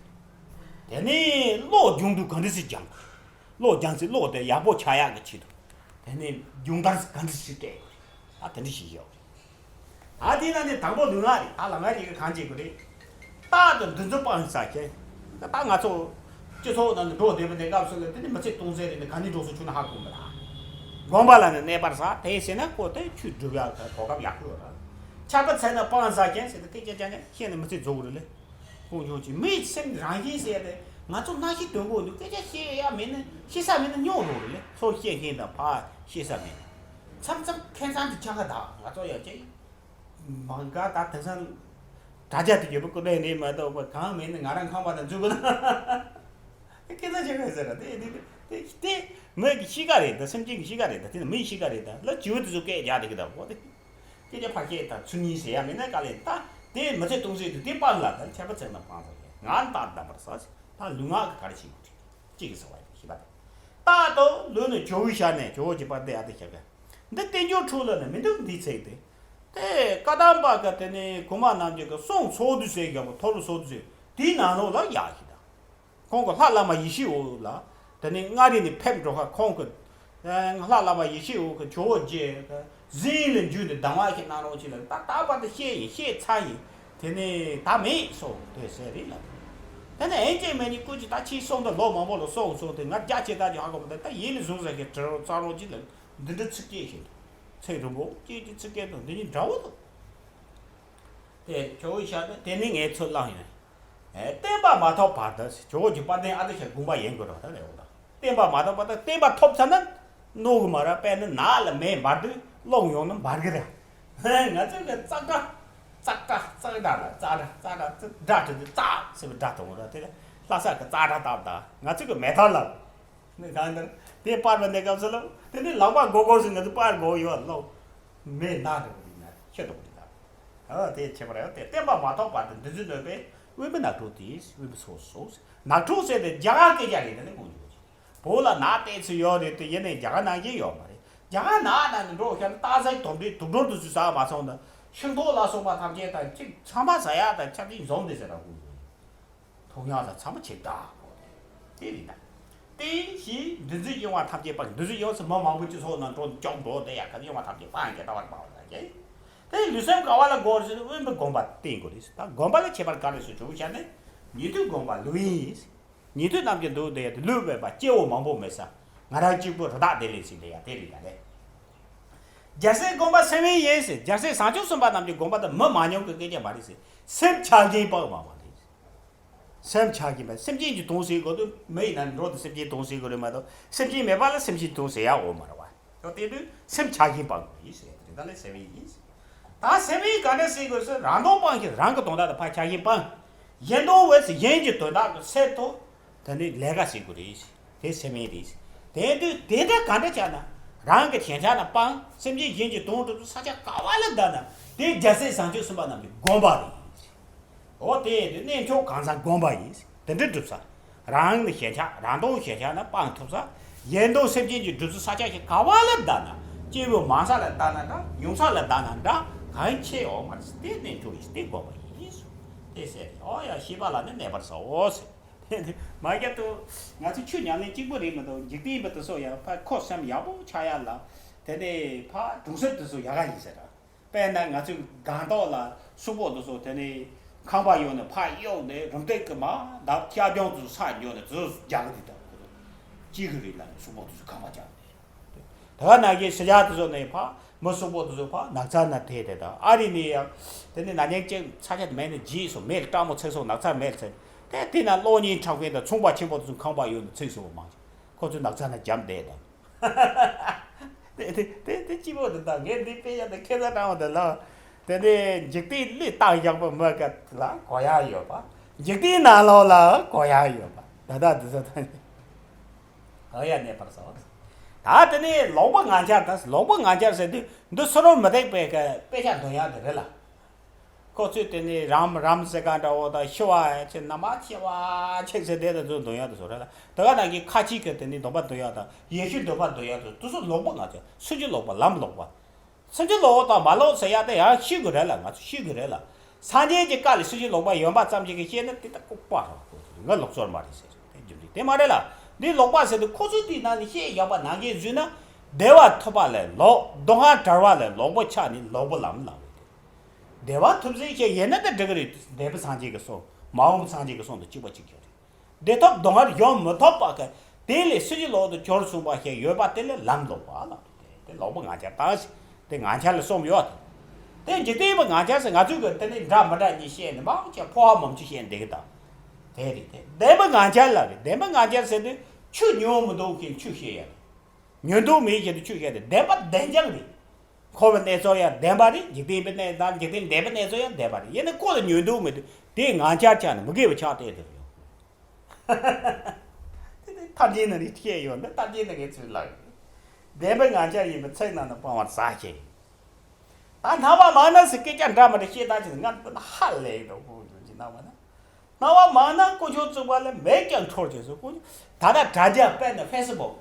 རེད། དེ་ནས་བློ་སྦྱོང་དུས་ག་འདྲ་སེ་སྦྱང་དགོས་རེད། བློ་སྦྱང་ཚེ་བློ་དེ་ཡག་པོ་ཆགས་ཡག་གི་ཆེད་དུ། དེ་ནས་སྦྱོང་བརྡར་ག་འདྲ་སེ་སྤྲད་དགོས་རེད། ད་དེ་འདྲ་ཞིག་ཡོད་རེད། ད་དེ་ན་ནི་དང་པོ་ལུས་ངག་རེད། ད་ལུས་ངག་རེད་གང་བྱེད་དགོས་རེད། རྟག་ཏུ་འདུ་འཛི་སྤང་ཟ་མཁན། ད་ང་ཚོ་ སྤྱི་ཚོགས་ནང་དུ་འགྲོ་བསྡད་པའི་གནས་སྐབས་སུ་ལ་དེ་ནི་མི་ཚེ་སྟོང་ཟད་རེད། ནི་ག་ནས་འགྲོ་སུ་ཆུ་ན་ཧ་གོ་མི་ལ། དགོན་པ་ལ་ནི་གནས་པར་ཟ། དེ་ཟེར་ན་ཁོ་དེ་ཆོས་སྒྲུབ་ཡག་གོ་སྐབས་ཡག་པོ་ཡོད་ར། ཆར་པ་ཚ་ན་སྤང་ཟ་མཁན་ཟེར་ཏེ་སྐད་ཆ་ཅང་ཅང་བཤད་ནས་མི་ཚེ་རྫོགས་རེད་ལེ། ཁོང་ཆུང་ཆུང་མིའི་སེམས་རང་བཞིན་ཟེར་ཏེ་ང་ཚོ་སྣང་ཤས་དོན་གོ་འདུག་སྐད་ཆ་བཤད་ཡ་མེད་ན་བཤད་ས་མེད་ན་སྨྱོ་རོགས་རེད་ལེ། ཚོ་བཤད་མཁན་དང་ཕ་བཤད་ས་མེད་ན། མཚམས་མཚམས་ཁེ་མཚམས་དུ་ཆག་ག་ད་ང་ཚོ་ཡང་ཅིག་མང་ག་ད་དེང་སང་དྲ་རྒྱ་དེ་ཡོད་པ་ཀུན་ལས་ནས་མ་གཏོགས་པ་གང་མེད་ནས་ང་རང་ཁང་པ་ནང་འཛུལ་དགོས་ན། སྐད་ཆ་བྱེད་དགོས་ཟེར་ར་དེ་དེ་དེ་དེ་མི་གི་གཤིས་ཀ་རེད་ད། སེམས་ཅན་གྱི་གཤིས་ཀ་རེད་ད། དེ་ནི་མི་ཡི་གཤིས་ཀ་རེད་ད། ལ་བྱིའུ་དེ་ཚོ་སྐད་རྒྱག་དེ་གི་ད་འོ་དེ་སྐད་ཆ་ཕར་སྐད་ད་ཚུར་ཉིན་ཟེར་ཡ་མེད་ན་དཀའ་ལས་ད། དེ་མི་ཚེ་སྟོང་ཟད་དུ་དེ་སྤང་ལ་ད་ཆར་པ་ཚ་ན་སྤང་ཟེར་ཡ་ང་ད་འདམ་པར་ཟ་ཟེར། ད་ལུས་ངག་གི་ག་རེ་བྱེད་དགོས་རེད། གཅིག་གིས་ཟེར་བ་ཡིན་ཞེས་པ་སྟེ། རྟག་ཏུ་ལུས་ནི་ཇོ་བོའི་ཞལ་ནས། ཇོ་བོ་རྗེ་དཔལ་ལྡན་ཨ་ཏི་ཤ་ག་འདི་བསྟན་འགྱུར་ཁྲོད་ལ་ནི་མི་འདུག་འདིའི་ཚིག་སྟེ། དེ་བཀའ་གདམས་པ་གི་དེ་ནི་གོང་མ་རྣམས་ཀྱི་གི་གསུང་ཚོགས་འདུ་ཟེར་བཞག་པ་ཐོར་བུ་ཚོགས་འདུ་ཟེར་དེའི་ནང་ལོགས་ལ་ཡག་ཞིག་དང་། ཁོང་གི་ལྷ་བླ་མ་ཡེ་ཤེས་འོད་ལ་དེ་ནི་མངའ་རིས་ནས་ཕེབས་འགྲོ་ཁ་ཁོང་གི་ལྷ་བླ་མ་ཡེ་ཤེས་འོད་ཀྱི་ཇོ་བོ་རྗེ་གཟི་ལ་འཇུས་ཏེ་གདམས་ངག་ཞིག་གནང་རོགས་ཞེས་ལ་ད་ད་བར་དུ་བཤད་ཡིན་བཤད་ཚར་ཡིན། དེ་ནས་ད་མེད་སོང་དེ་ཟེར་རེད་ལ། དེ་ནས་ཨེ་ཅེ་མེ་ནི་ཀུན་གྱིས་ད་ཁྱེད་སོང་དུ་ལོ་མང་པོ་ལ་སོང་སོང་དེ་ང་རྒྱ་ཆེ་ད་ཀྱི་ཧ་གོ་མི་ད་ད་ཡིད་ལ་བཟུང་ཟེར་གི་དྲི་རོ་རྩ་རོ་ཅི་ལ་འདི་འདྲ་ཚིག་སྐྱེས་ཤིང་དུ་ཚེ་རིང་པོ་སྐྱེས་ཀྱི་ཚིག་སྐད་དང་འདི་གཉིས་འདྲ་བོ་དང་། དེ་ཇོ་བོའི་ཞལ་ནས་དེ་ནི་ངས་ཚུར་བླངས་ཡོད། ཨེ་བསྟན་པ་མ་ཐོབ་བར་དུ་ཇོ་བོ་རྗེ་དཔལ་ལྡན་ཨ་ཏི་ཤ་དགོངས་པ་ཡིན་དགོས་རོགས་ད་ལས་འོང་ད། བསྟན་པ་མ་ཐོབ་པ་དང་བསྟན་པ་ཐོབ་ཚར་ན་རྣོ་གི་མ་རེད། དཔེར་ན་ནགས་ལ་མེ་འབར་དུས་རླུང་ཡོང་ན་འབར་གི་རེད། ང་ཚོས་ཀྱི་ཙག་སྒྲ་ཙག་སྒྲ་ཙག་སྒྲ་ལ་ཙག་སྒྲ་ཙག་སྒྲ་ཙག་སྒྲ་དྲི་དུས་ཙག་ཟེར་བའི་སྒྲ་གཏོང་གི་རེད། དེ་ལ་ལྷ་ས་གི་ཙག་སྒྲ་བཏབ་ད་ང་ཚོས་ཀྱི་མེ་ཐར་ལ་ནི་གང་ལྟར་དེ་པར་བ་འདི་སྐབས་སུ་ལ་དེ་ནི་ལག་པ་སྒོར་སྒོར་ཞིག་ང་ཚོ་པར་དགོས་ཡོད་ལོ། མེ་ནག་འདྲ་བོ་འདི་ན་ཤེས་རྟོགས་འདི་ན། ཨ་དེ་ཁྱད་པར་ཡང་དེ་བསྟན་པ་མ་ཐོབ་བར་དུ་འདི་ཚོའི་གནོད་པས་དབེན་པའི་ནགས་ཁྲོད་དེ་དབེན་པའི་སོ་སོ། ནགས་ཁྲོད་ཟེར་དེ་རྒྱ་གར་སྐད་ཆ་རེད་ད་ནི་དགོངས་ཡོད་ཅིག་བོད་ལ་ནགས་བལྟས་ཚུལ་ཡོད་རེད་དེ་ཡིན་ནའི་རྒྱ་གར་ནང་བཞིན་ཡོད་མ་རེད། རྒྱ་གར་ནགས་ནང་ནས་འགྲོ་ཤར་སྟག་གཟིག་དོམ་དྲེད་དུག་སྦྲུལ་དུ་ཚུད་ཟ་མ་སོང་ན་ཤིང་ཏོག་ལ་སོགས་པ་ཐམས་ཅད་དང་གཅིག་ཚང་མ་ཟ་ཡག་དང་ཆ་ཚིག་འཛོམས་ཏེ་ཟེར་ར་དགོངས་ཡོད། ཐོག་ཡང་ལ་ཚང་མ་ཆེ་དྲག་གོ་དེ་རེད་ན། དེ་བཞིན་འདུ་འཛི་གཡེང་བ་ཐམས་ཅད་སྤངས། འདུ་འཛི་གཡེང་སུ་མི་མང་པོ་སྤྱི་ཚོགས་ནང་འགྲོ་འཇོག་འགྲོ་དེ་ཡག་ག་གཡེང་བ་ཐམས་ཅད་སྤངས་ཀྱི་ལྟ་བར་སྤང་བ་ལ་བྱེད། དེ་ལུས་སེམས་དགའ་བ་ལ་དགོངས་ཟེར་དབེན་པའི་དགོངས་པ་བསྟེན་དགོས་རེད། ད་དགོངས་པ་ལ་ཁྱད་པར་ག་རེ་སུ་བྱུང་བྱས་ནས་ཉན་ཐོས་དགོངས་པ་ལུགས་ཡིན། ཉན་ཐོས་རྣམས་ཀྱི་འདུག་དེ་ཡ་དེ་ལུས་མེད་པ་སྐྱེ་བོ་མང་པོ་མེད་ས་ང་རང་གཅིག་པུ་རི་དྭགས་བདེ་ལེགས་ཟེར་དེ་ཡ་དེ་རེད་ད་ལེ། རྒྱལ་སྲས་དགོངས་པ་སེམས་དབེན་ཡིན་ཟེར། རྒྱལ་སྲས་བྱང་ཆུབ་སེམས་དཔའ་རྣམས་ཀྱི་དགོངས་པ་དེ་མི་མང་ཉུང་གི་སྐད་ཆ་མ་རེད་ཟེར། སེམས་ཆགས་ཞེན་སྤངས་པ་མ་རེད། སེམས་ཆགས་ཀྱིན་པ་སེམས་ཅན་གྱི་དོན་བྱེད་དགོས་དུས་མི་ཡིན་ན་འགྲོ་དུས་སེམས་ཅན་དོན་བྱེད་དགོས་རེད་མ་གཏོགས་སེམས་ཅན་མེད་པ་ལ་སེམས་ཅན་དོན་བྱེད་ཡག་འོ་མ་རེད་བ། ཡང་དེ་དུས་སེམས་ཆགས་ཞེན་སྤངས་དགོས་ཡིན་ཟེར་དེ་ད་ལས་སེམས་ཡིན་ཟེར། ད་སེམས་ཡིན་ག་འདྲ་བྱེད་དགོས་ཟེར་རང་དོན་སྤངས་ཤིང་རང་གི་དོན་དག་ཏུ་ཕར་ཆགས་ཞེན་སྤངས། གཞན་དོན་འོས་སུ་གཞན་གྱི་དོན་དག་གི་སེལ་ཐོག་ད་ནི་ལས་ཀ་བྱེད་དགོས་རེད་ཟེར། དེ་སེམས་ཡིན་རེད་ཟེར། དེ་དུས་དེ་འདྲ་ག་འདྲ་ཆགས་ན་རང་གི་ཞེན་ཆགས་ན་སྤངས་སེམས་ཅན་གཞན་གྱི་དོན་སྒྲུབ་ཚུལ་ས་ཆ་ག་བ་ལ་བསྡད་ན་དེ་རྒྱལ་སྲས་བྱང་ཆུབ་སེམས་དཔའ་རྣམས་ཀྱི་དགོངས་པ་རེད་ཟེར། འོ་དེ་ཡིན་དུས་གནས་མཆོག་གང་ཟག་དགོངས་པ་ཡིན། དེ་འདྲ་སྒྲུབ་ས། རང་ནི་ཞེན་ཆགས་རང་དོན་ཞེན་ཆགས་ན་སྤང་ཐུབ་ས། གཞན་དོན་སེམས་ཅན་གྱི་སྒྲུབ་ཚུལ་ས་ཆ་ཞིག་ག་བ་ལ་བསྡད་ན། སྐྱེ་བོ་མང་ས་ལ་བསྡད་ན་འདྲ་ཡོང་ས་ལ་བསྡད་ན་འདྲ་གང་ཆེ་འོ་མ་རེད་དེ་གནས་མཆོག་ཡིན་དེ་དགོངས་པ་ཡིན། དེ་ཟེར་ཨོ་ཡ་ཤེས་པ་ལ་ནི་གནས་པར་བྱའོ་ཟེར། དེ་ནི་མ་རྒྱབ་ཏུ་ང་ཚོ་ཆོས་ཉམས་ལེན་གཅིག་པུ་རེད་མི་འདུག་འཇིག་རྟེན་པ་དེ་ཚོ་ཡང་ཕར་ཁོ་སེམས་ཡག་པོ་ཆགས་ཡ་ལ་དེ་ནས་ཕར་གྲོང་གསེབ་དེ་ཚོ་ཡག་ག་ཡིན་ཟེར་ར། དཔེར་ན་ང་ཚོའི་སྒང་ཏོག་ལ་སུག་པོ་དེ་ཚོ་དེ་ནས་ཁང་པ་ཡོང་ནས་ཕར་གཡུགས་ནས་རུམ་བཏེག་གི་མ་བརྡབ་ཁྱབ་ལྗང་དུ་ས་འགྱོ་ནས་དེ་ཚོ་རྒྱག་གི་འདུག་ད་ཁོ་ཚོ་ཅི་གི་རེད་ལ་སུག་པོ་དེ་ཚོ་ཁང་པ་རྒྱག་ནས་དེ་ག་ན་གི་ཤི་ཇ་དེ་ཚོ་ནས་ཕར་མི་སུག་པོ་དེ་ཚོ་ཕར་ནགས་ཚལ་ན་དེད་དེ་དང་ཨ་རི་ནས་ཡང་དེ་ནས་ན་ཉེན་ཅིག་ཚ་ཆད་མེད་ནས་རྗེས་སུ་མེར་སྤྲང་མོ་ཚེ་སྲོག་ནགས་ཚལ་མེར་ཚེ་དེ་དེ་ན་གློག་བརྙན་འཁྲབ་མཁན་དང་ཚོང་པ་ཆེན་པོ་དེ་ཚོ་ཁང་པ་ཡོང་ནས་ཚེ་སྲོག་མང་ཆེ་ཁོ་ཚོ་ནགས་ཚལ་ན་འཇམ་བསྡད་དང་། དེ་དེ་དེ་དེ་སྐྱིད་པོ་འདི་དག་ངས་འདི་དཔེ་ཡག་དང་ཁེ་ས་དྲང་བ་དེ་ལ། དེ་ནས་འཇིག་རྟེན་གླུད་རྟགས་ཡག་པོ་མི་སྐད་ལ་གོ་ཡག་ཡོད་པ། འཇིག་རྟེན་ནང་ལོགས་ལ་གོ་ཡག་ཡོད་པ་ད་ལྟ་འདི་ཚོ་ད་ནི། ཨ་ཡ་གནས་པར་སོ། ད་དེ་ནས་ལོག་པ་ངང་འཆར་དང་ལོག་པ་ངང་འཆར་ཟེར་དུས་འདི་སུ་རུང་མི་བཏེག་པའི་དཔེ་ཆ་འདོན་ཡག་དེ་རེད་ལ། ཁོ་ཚོས་དེ་ནི་རམ་རམ་ཟེར་ག་འདྲ་བོ་དང་ཤི་བ་ཡ་ཆེ་ན་མ་ཆེ་བ་ཆེ་ཟེར་དེ་དང་ཚོ་འདོན་ཡག་དེ་ཚོ་རེད་ལ། དེ་ག་ནང་གི་ཁ་ཅིག་གི་དེ་ནི་སྡོམ་པ་འདོན་ཡག་དང་ཡེ་ཤུ་འདོན་པ་འདོན་ཡག་དང་དེ་ཚོ་ལོག་པ་ང་ཚོ་སུན་འབྱིན་ལོག་པ་ལམ་ལོག་པ། སུན་འབྱིན་ལོག་པ་དང་མ་ལོག་ཟེར་ཡག་དེ་ཡང་ཤེས་དགོས་རེད་ལ་ང་ཚོ་ཤེས་དགོས་རེད་ལ། སངས་རྒྱས་ཀྱི་བཀའ་ལ་སུན་འབྱིན་ལོག་པ་ཡོད་པ་ཙམ་ཞིག་གིས་ཤེས་ན་དེ་ལྟ་ལྐུགས་པ་རེད། ང་ལོག་སོར་མ་རེད་ཟེར་དེ་རྒྱུ་མཚན་དེ་མ་རེད་ལ། འདི་ལོག་པ་ཟེར་དུས་ཁོ་ཚོས་དེའི་ནང་ནས་བཤད་ཡོད་པ་ནང་བཞིན་བཟོས་ན། བདེ་བ་ཐོབ་པ་ལས་ལོག་སྡུག་བསྔལ་བྲལ་བ་ལས་ལོག་པོ་ཆགས་ནས་ལོག་པོ་ལམ་ལམ་རེད་དེ། བདེ་བ་ཐོབ་ཟིན་ཞེས་ཡིན་ན་ད་འགྲིག་གི་རེད། འདས་པའི་སངས་རྒྱས་ཀྱི་གསུང་མ་འོངས་པའི་སངས་རྒྱས་ཀྱི་གསུང་དང་གཅིག་པ་གཅིག་རྐྱང་རེད། འདྲེ་ཐོབ་གདོང་ངར་ཡོང་མི་ཐོབ་པ་གི། དེ་ལས་སྲིད་ཀྱི་ལོག་ཏུ་གྱུར་གསུངས་པ་ཞིག་ཡོད་པ་དེ་ལས་ལམ་ལོག་པ་ལ། དེ་ལོག་པ་ང་ཅག་དང་ཞིག་དེ་ང་ཅག་ལ་གསུངས་ཡོད་དེ། དེ་འཇིག་རྟེན་པ་ང་ཅག་ཟེར་ང་ཚོས་གི་དེ་ནི་འདྲ་མི་འདྲ་གཉིས་བཤད་ནས་མང་ཆེ་ཕོ་བ་མང་ཆེ་བཤད་འདི་གི་དང་། དེ་རེད་དེ་བདེན་པ་ང་ཅག་ལ་རེད། བདེན་པ་ང་ཅག་ཟེར་དུས་ཆོས་ཉོན་མི་འདུག་མཁན་ཆོས་བཤད་ཡ་རེད། ཉོན་འདུག་མེད་བཤད་དུས་ཆོས་བཤད་དེ་བདེན་པ་བདེན་རྐྱང་རེད། འཁོར་བའི་གནས་ཚུལ་ཡང་བདེན་པ་རེད། འཇིག་རྟེན་པའི་གནས་དང་འཇིག་རྟེན་འདས་པའི་གནས་ཚུལ་ཡང་བདེན་པ་རེད། ཡིན་ན་ཁོ་ལ་ཉོན་འདུག་མེད་དུས་དེ་ང་ཅག་ཆགས་ནས་མི་དགེ་བ་ཆགས་བསྡད་དུ་ཡོད། དེ་ནི་ཐར་རྒྱན་ནང་ནས་བཤད་ཡོད་འདི་ཐར་རྒྱན་ནང་གི་ཚུལ་ལ། བདེན་པའི་ང་ཅག་ཡིན་པའི་ཚིག་ནང་ནས་སྤང་བར་ཟག་བྱེད། ད་སྣང་བ་མང་ན་ཟེར་སྐད་ཆ་འདྲ་མི་འདྲ་བཤད་ད་ཅིག་ང་ཧ་ལས་འགྲོ་དགོས་འདུག་ཅི་སྣང་བ་ན། སྣང་བ་མང་ན་དཀོན་མཆོག་བཙུན་པ་ལས་མེད་ཀྱང་འཕྲོར་བྱེད་ཟེར་དཀོན་མཆོག་ད་ལྟ་དྲ་རྒྱ་དཔེར་ན་ཕེ་སི་བུག་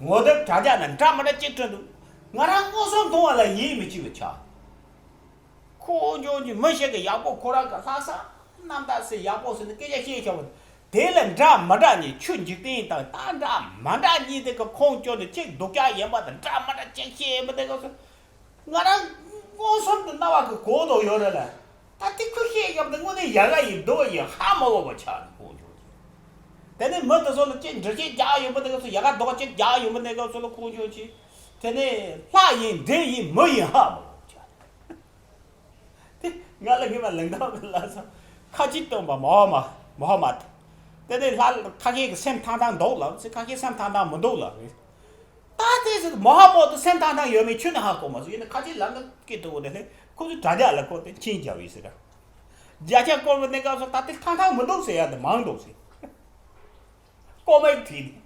ངོ་དེབ་དྲ་རྒྱ་ན་འདྲ་མི་འདྲ་གཅིག་བྲིས་འདུག་ང་རང་མངོན་སུམ་མཐོང་བ་ལ་ཡིད་མི་ཆེས་པ་ཆགས། དཀོན་མཆོག་གི་མི་ཞིག་གིས་ཡག་པོ་ཁོ་རང་གི་ལྷག་བསམ་རྣམ་དག་སེ་ཡག་པོ་ཟེར་ནས་སྐད་ཆ་བཤད་བྱ་བ་དེ་ལ་འདྲ་མི་འདྲ་གཉིས་ཆོས་འཇིག་རྟེན་དང་ད་འདྲ་མི་འདྲ་གཉིས་དེ་གི་ཁོང་ཁྱོད་ནི་གཅིག་སྡུག་ཅག་ཡིན་པ་དང་འདྲ་མི་འདྲ་གཅིག་བཤད་ཡིན་པ་དེ་ག་སོ། ང་རང་མངོན་སུམ་དུ་སྣང་བ་གི་གོ་དོ་ཡོད་རེད་ལ། ད་དེ་ཁོས་བཤད་ཡོད་པ་དེ་དངོས་གནས་ཡག་ག་ཡིན་འདུག་ཡིན་ཧ་མ་གོ་བ་ཆགས་ནས་དཀོན་མཆོག་གིས། དེ་ནས་མི་དེ་ཚོ་ལ་གཅིག་འདྲི་བཤད་རྒྱག་ཡོད་པ་དེ་ག་སོ་ཡག་ག་འདུག་གཅིག་རྒྱག་ཡོད་པ་དེ་ག་སོ་ལ་དཀོན་མཆོག་གིས། དེ་ནས་ལྷ་ཡིན་འདྲེ་ཡིན་མི་ཡིན་ཧ་མ་གོ་བ་ཆགས། དེ་ང་ལ་ངེས་པ་ལེགས་འདོགས་ཀྱི་ལ་སོ། ཁ་ཆེ་སྟོན་པ་མོ་ཧ་མ་མོ་ཧ་མ་དེ་ནས་ལྷ་ཁ་ཤས་ཀྱི་སེམས་ཐང་ཐང་འདུག་ལ་ཟེར་ཁ་ཤས་སེམས་ཐང་ཐང་མི་འདུག་ལ་རེད། ད་དེ་ཟེར་མོ་ཧ་མོ་དུ་སེམས་ཐང་ཐང་ཡོད་མེད་ཁྱོན་ནས་ཧ་གོ་མ་སོང་། ཡིན་ན་ཁ་ཆེ་ལ་ང་སྐད་དུ་འོ་དེ་ལས་ཁོ་ཚོ་དྲ་རྒྱ་ལ་ཁོ་དེ་ཕྱིན་རྒྱག་ཡོད་ཟེར་ར། བརྒྱ་ཆ་སྐོར་བ་གནས་སྐབས་སུ་ད་དེ་ཐང་ཐང་མི་འདུག་ཟེར་ཡ་དེ་མང་འདུག་ཟེར། ཀོ་མེད་བྲིས་ནས།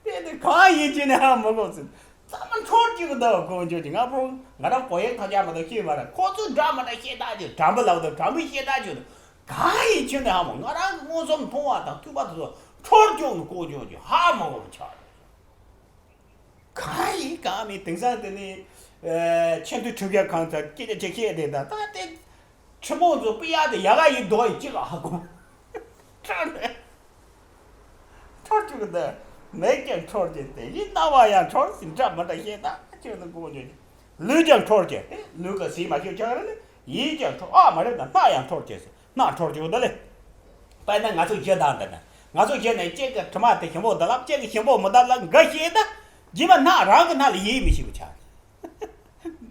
དེ་ནི་གང་ཡིན་ཅི་ནས་ཧ་མ་གོ་ཟེར། ཚང་མ་འཕྲོར་གཅིག་གི་འདུག་དཀོན་མཆོག་གིས་ང་ཕོ་ང་རང་གོ་ཡག་ཐག་ཆག་མ་གཏོགས་ཤེས་མ་རེད། ཁོ་ཚོས་འདྲ་མི་འདྲ་བཤད་ད་ཅིག་དྲང་པོ་ལབ་དང་དྲང་པོ་བཤད་ད་ཅིག་གང་ཡིན་ཅི་ནས་ཧ་མ་ང་རང་གི་མངོན་སུམ་མཐོང་བ་དང་ཐོས་པ་དེ་ཚོ་འཕྲོར་གཅིག་ནས་དཀོན་མཆོག་གིས་ཧ་མ་གོ་ཆགས། གང་ཡིན་གང་མིན་དེང་སང་དེ་ནི་ཨེ་ཆེས་མཐོའི་ཁྲིམས་རྒྱལ་ཁང་ཚ་སྐད་ཆ་ཅིག་བཤད་དེ་ད་ད་དེ། ཁྲི་མོ་ཚོ་པི་ཡ་དེ་ཡ་ག་ཡིན་འདུག་ཡིན་གཅིག་ཨ་ཧ་གོ། ཁྲོར་ནས། འཕྲོར་བཅུག་ནས། མེད་ཀྱང་འཕྲོར་བྱེད་དེ་ཡིན། སྣང་བ་ཡང་འཕྲོར་ཟིན་འདྲ་མི་འདྲ་བཤད་ད་ཁྱོད་ནི་དགོངས་བརྗོད་ཀྱི། ལུས་ཀྱང་འཕྲོར་བྱེད་དེ་ལུས་ཀ་ཟིན་མ་ཤོད་ཆགས་རེད། ཡིད་ཀྱང་འཕྲོར་ཨ་མ་རེད་ད་སྣ་ཡང་འཕྲོར་བྱེད་ཟེར་སྣ་འཕྲོར་བཅུག་ད་ལེ། དཔེར་ན་ང་ཚོ་བཞི་དང་འདི་ན་ང་ཚོ་བཞི་ནས་གཅིག་གི་དྲི་མ་དེ་ཞིམ་པོ་འདི་ལབ་གཅིག་གི་ཞིམ་པོ་མི་འདི་ལབ་འགའ་བཤད་ད། རྗེས་མ་སྣ་རང་གི་སྣ་ལ་ཡིད་མི་ཤེས་པ་ཆགས།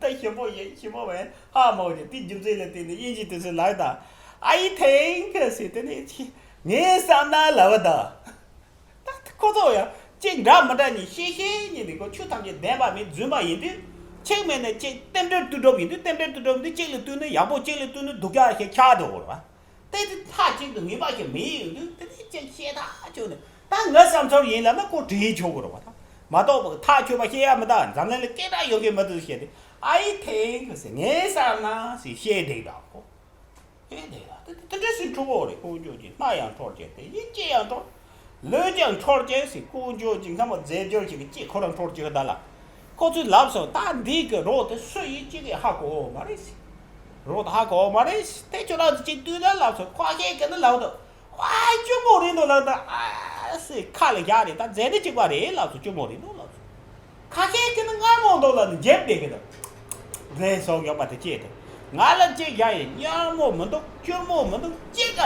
འདི་ཞིམ་པོ་ཡིན་ཞིམ་པོ་མིན་ཧ་མ་གོ་ཅིག་དེའི་རྒྱུ་མཚན་ལ་བརྟེན་ནས་དབྱིན་ཇི་དེ་ཚོས་ལབ་ད། I think ཟེར་དེ་ནས་ཅི་ངས་བསམ་ན་ལབ་ད། ད་ཁོ་ཚོ་ཡང་གཅིག་འདྲ་མི་འདྲ་གཉིས་ཤེས་ཤེས་གཉིས་ནི་ཁོ་ཆོས་ཐམས་ཅད་བདེན་པ་མིན་རྫུན་པ་ཡིན་དུས་གཅིག་མེད་ནས་གཅིག་རྟེན་འབྲེལ་དུས་གྲུབ་ཡིན་དུས་རྟེན་འབྲེལ་དུས་གྲུབ་འདི་གཅིག་ལ་བསྟུན་ནས་ཡག་པོ་གཅིག་ལ་བསྟུན་ནས་སྡུག་ཅག་ཞིག་ཆགས་འགྲོ་དགོས་རེད་བ། དེ་དེ་མཐའ་གཅིག་ཏུ་ངེས་པ་ཞིག་མི་ཡོང་དུས་དེ་དེ་གཅིག་བཤད་ཐག་ཆོད་ནས་ད་ངའི་བསམ་ཚུལ་ཡིན་ལབ་ན་ཁོ་དྲིས་ཆོག་གི་རེད་བ། ད་མ་གཏོགས་པ་ཐག་ཆོད་པ་བཤད་ཡ་མི་ད་འཛམ་གླིང་ལ་སྐད་གྲགས་ཡོད་མཁན་མི་འདུག་བཤད་དེ་I think ཟེར་ངས་བསམ་ན་ཟེར་བཤད་བསྡད་ད་ཁོ། བཤད་བསྡད་ད་དེ་དེ་འདྲ་ཟེར་འཁྲུལ་འོ་རེད། དཀོན་མཆོག་གིས་སྣ་ཡང་འཕྲོར་བྱེད་དེ་ཡིད་ཀྱི་ཡང་འཕྲོར། ལུས་ཀྱང་འཕྲོར་བྱེད་ཟེར་དཀོན་མཆོག་གིས་སྔ་མོ་རྫས་སྦྱོར་ཞིག་གི་ལྕེ་ཁོ་རང་འཕྲོར་བྱེད་གི་ད་ལ། ཁོ་ཚོས་ལབ་སོང་ད་འདི་གི་རོ་དེ་སུ་ཡིན་གཅིག་གིས་ཧ་གོ་བ་མ་རེད་ཟེར། རོ་དེ་ཧ་གོ་བ་མ་རེད་ཟེར། དེ་ཁྱོད་རང་ཚོ་གཅིག་བསྡུས་ན་ལབ་སོང་ཁ་ཤས་ཀྱིས་ནི་ལབ་འདུག་ཨ་གཅུང་མོ་རེད་འདུག་ལབ་ད་ཨ་ཟེར་ཁ་ལ་བཞག་རེད། ད་རྫས་ནི་གཅིག་པ་རེད་ལབ་སོང་གཅུང་མོ་རེད་འདུག་ལབ་སོང་། ཁ་ཤས་ཀྱིས་ནི་མངར་མོ་འདུག་ལབ་ནས་འཇེབས་བསྡད་ཀྱི་འདུག་རྫས་སོགས་ཡོད་པ་དེ་སྐྱེས་ཏེ། ང་ལ་གཅིག་བཞག་ཡིན་མངར་མོ་མི་འདུག་སྐྱུར་མོ་མི་འདུག་གཅིག་ཀ་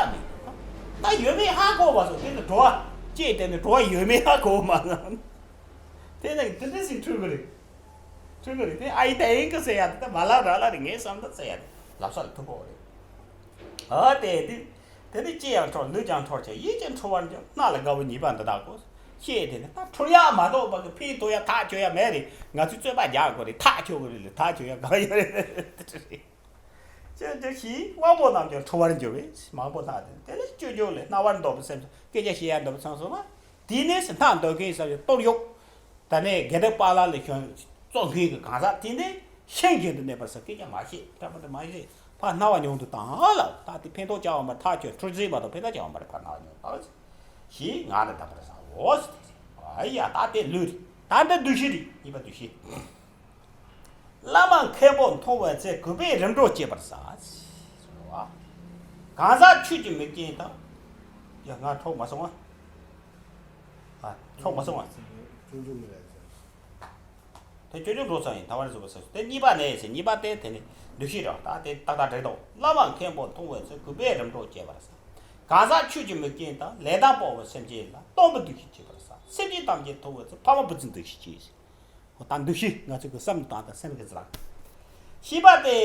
མེད། ད་ཡོད་མེད་ཧ་གོ་བ་སོགས་དེ་ནི་བྲོ་བ་སྐྱེས་དེ་ནི་བྲོ་བ་ཡོད་མེད་ཧ་གོ་མ་ལ། དེ་ནི་དེ་འདྲ་ཞིག་འཁྲུལ་གི་རེད། འཁྲུལ་གི་རེད་དེ་ཨའི་དེ་ཨིན་གི་ཟེར་ཡ་དེ་ད་མ་ལ་ར་ལ་རེད། ངའི་བསམ་ད་ཟེར་ཡ་དེ་ལབ་ས་ལ་ཐུག་གོ་རེད། ཨ་དེ་དེ། དེ་ནི་ལྕེ་ཡང་འཕྲོར་ལུས་ཀྱང་འཕྲོར་བྱས་ཡིད་ཀྱང་འཕྲོ་བར་འགྱུར། སྣ་ལ་དགའ་བོ་ཉེས་པ་འདི་དག་གོ། ཤེས་དེ་ནི་ད་འཕྲོར་ཡག་མ་གཏོགས་པ་གི་ཕན་ཐོགས་ཡག་ཐག་ཆོད་ཡག་མེད་རེད། ང་ཚོས་རྩོད་པ་རྒྱག་དགོས་རེད། ཐག་ཆོད་དགོས་རེད་ལ་ཐག་ཆོད་ཡག་གང་ཡོད་རེད། ཅེས་ཅེས་ཤིག་དབང་པོ་རྣམས་ཀྱང་འཕྲོ་བར་འགྱུར་བས་མང་པོ་ལྷག་དེ་དེ་ལས་སྤྱོད་འཇུག་ལས་སྣང་བར་འདོད་པའི་སེམས་སུ་སྐད་ཆ་བཤད་ཡག་འདོད་པ་ཚང་སོང་ན། དེ་ནས་སུ་སྣ་འདོད་མཁན་ཟེར་བའི་གཏོར་གཡོག་ད་ནས་དགེ་ལྡན་པ་ལ་ལ་གཞོན་གཙོ་མཁན་གྱི་གང་ཟག་དེ་ནས་ཤིང་བཞིན་དུ་གནས་པར་ཟེར་སྐད་ཆ་མ་བཤད། འདྲ་མི་འདྲ་མ་བཤད། ཕར་སྣང་བ་ཉུང་དུ་བཏང་ལ་ད་དེ་ཕན་ཐོགས་བྱ་བ་མ་ཐག་ཆོད་འཁྲུལ་རྫས་མ་གཏོགས་ཕན་ཐོགས་བྱ་བ་མ་རེད། ཕར་སྣང་བ་ཉུང་བཏང་ཞེས་ང་ལ་གདམས་པར་བྱའོ་ཟེར་ཏེ། ཨ་ཡ་ད་དེ་ལུས་རེད། ད་འདི་འདུ་ཤེས་རེད། གཉིས་པ་འདུ་ཤེས། བླ་མ་མཁན་པོ་མཐོང་བའི་ཚེ་གུས་པས་རིམ་གྲོ་བྱེད་པར་བྱ། གང་ཟག་ཆོས་ཀྱི་མིག་རྐྱེན་དང་། ཡ་ང་འཕྲོག་མ་སོང་ང་། ཨ་འཕྲོག་མ་སོང་ང་། ཅུང་ཅུང་མི་ལ་ཟེར། དེ་ཅུང་ཅུང་འགྲོ་ཚར་ཡིན། ད་བར་བཟོ་བ་ཟེར་དེ་གཉིས་པ་ནས་ཟེར། གཉིས་པ་དེ་དེ་ནི་འདུ་ཤེས་རེད། ད་དེ་ཏག་ཏག་འགྲིག་འདུག་བླ་མ་མཁན་པོ་མཐོང་བའི་ཚེ་གུས་པས་རིམ་གྲོ་བྱེད་པར་བྱ། གང་ཟག་ཆོས་ཀྱི་མིག་རྐྱེན་དང་ལས་དང་པོ་བའི་སེམས་ཅན་ལ་སྟོན་པའི་འདུ་ཤེས་བསྐྱེད་པར་བྱ། སེམས་ཅན་ཐམས་ཅད་ཐུབ་པར་བྱ། ཕ་མ་བུ་ཚའི་འདུ་ཤེས་བསྐྱེད། འོ་ད་འདུ་ཤེས་ང་ཚོ་གི་བསམ་བློ་བཏང་དང་སེམས་ཀྱི་ཟ། བཞི་པ་དེ་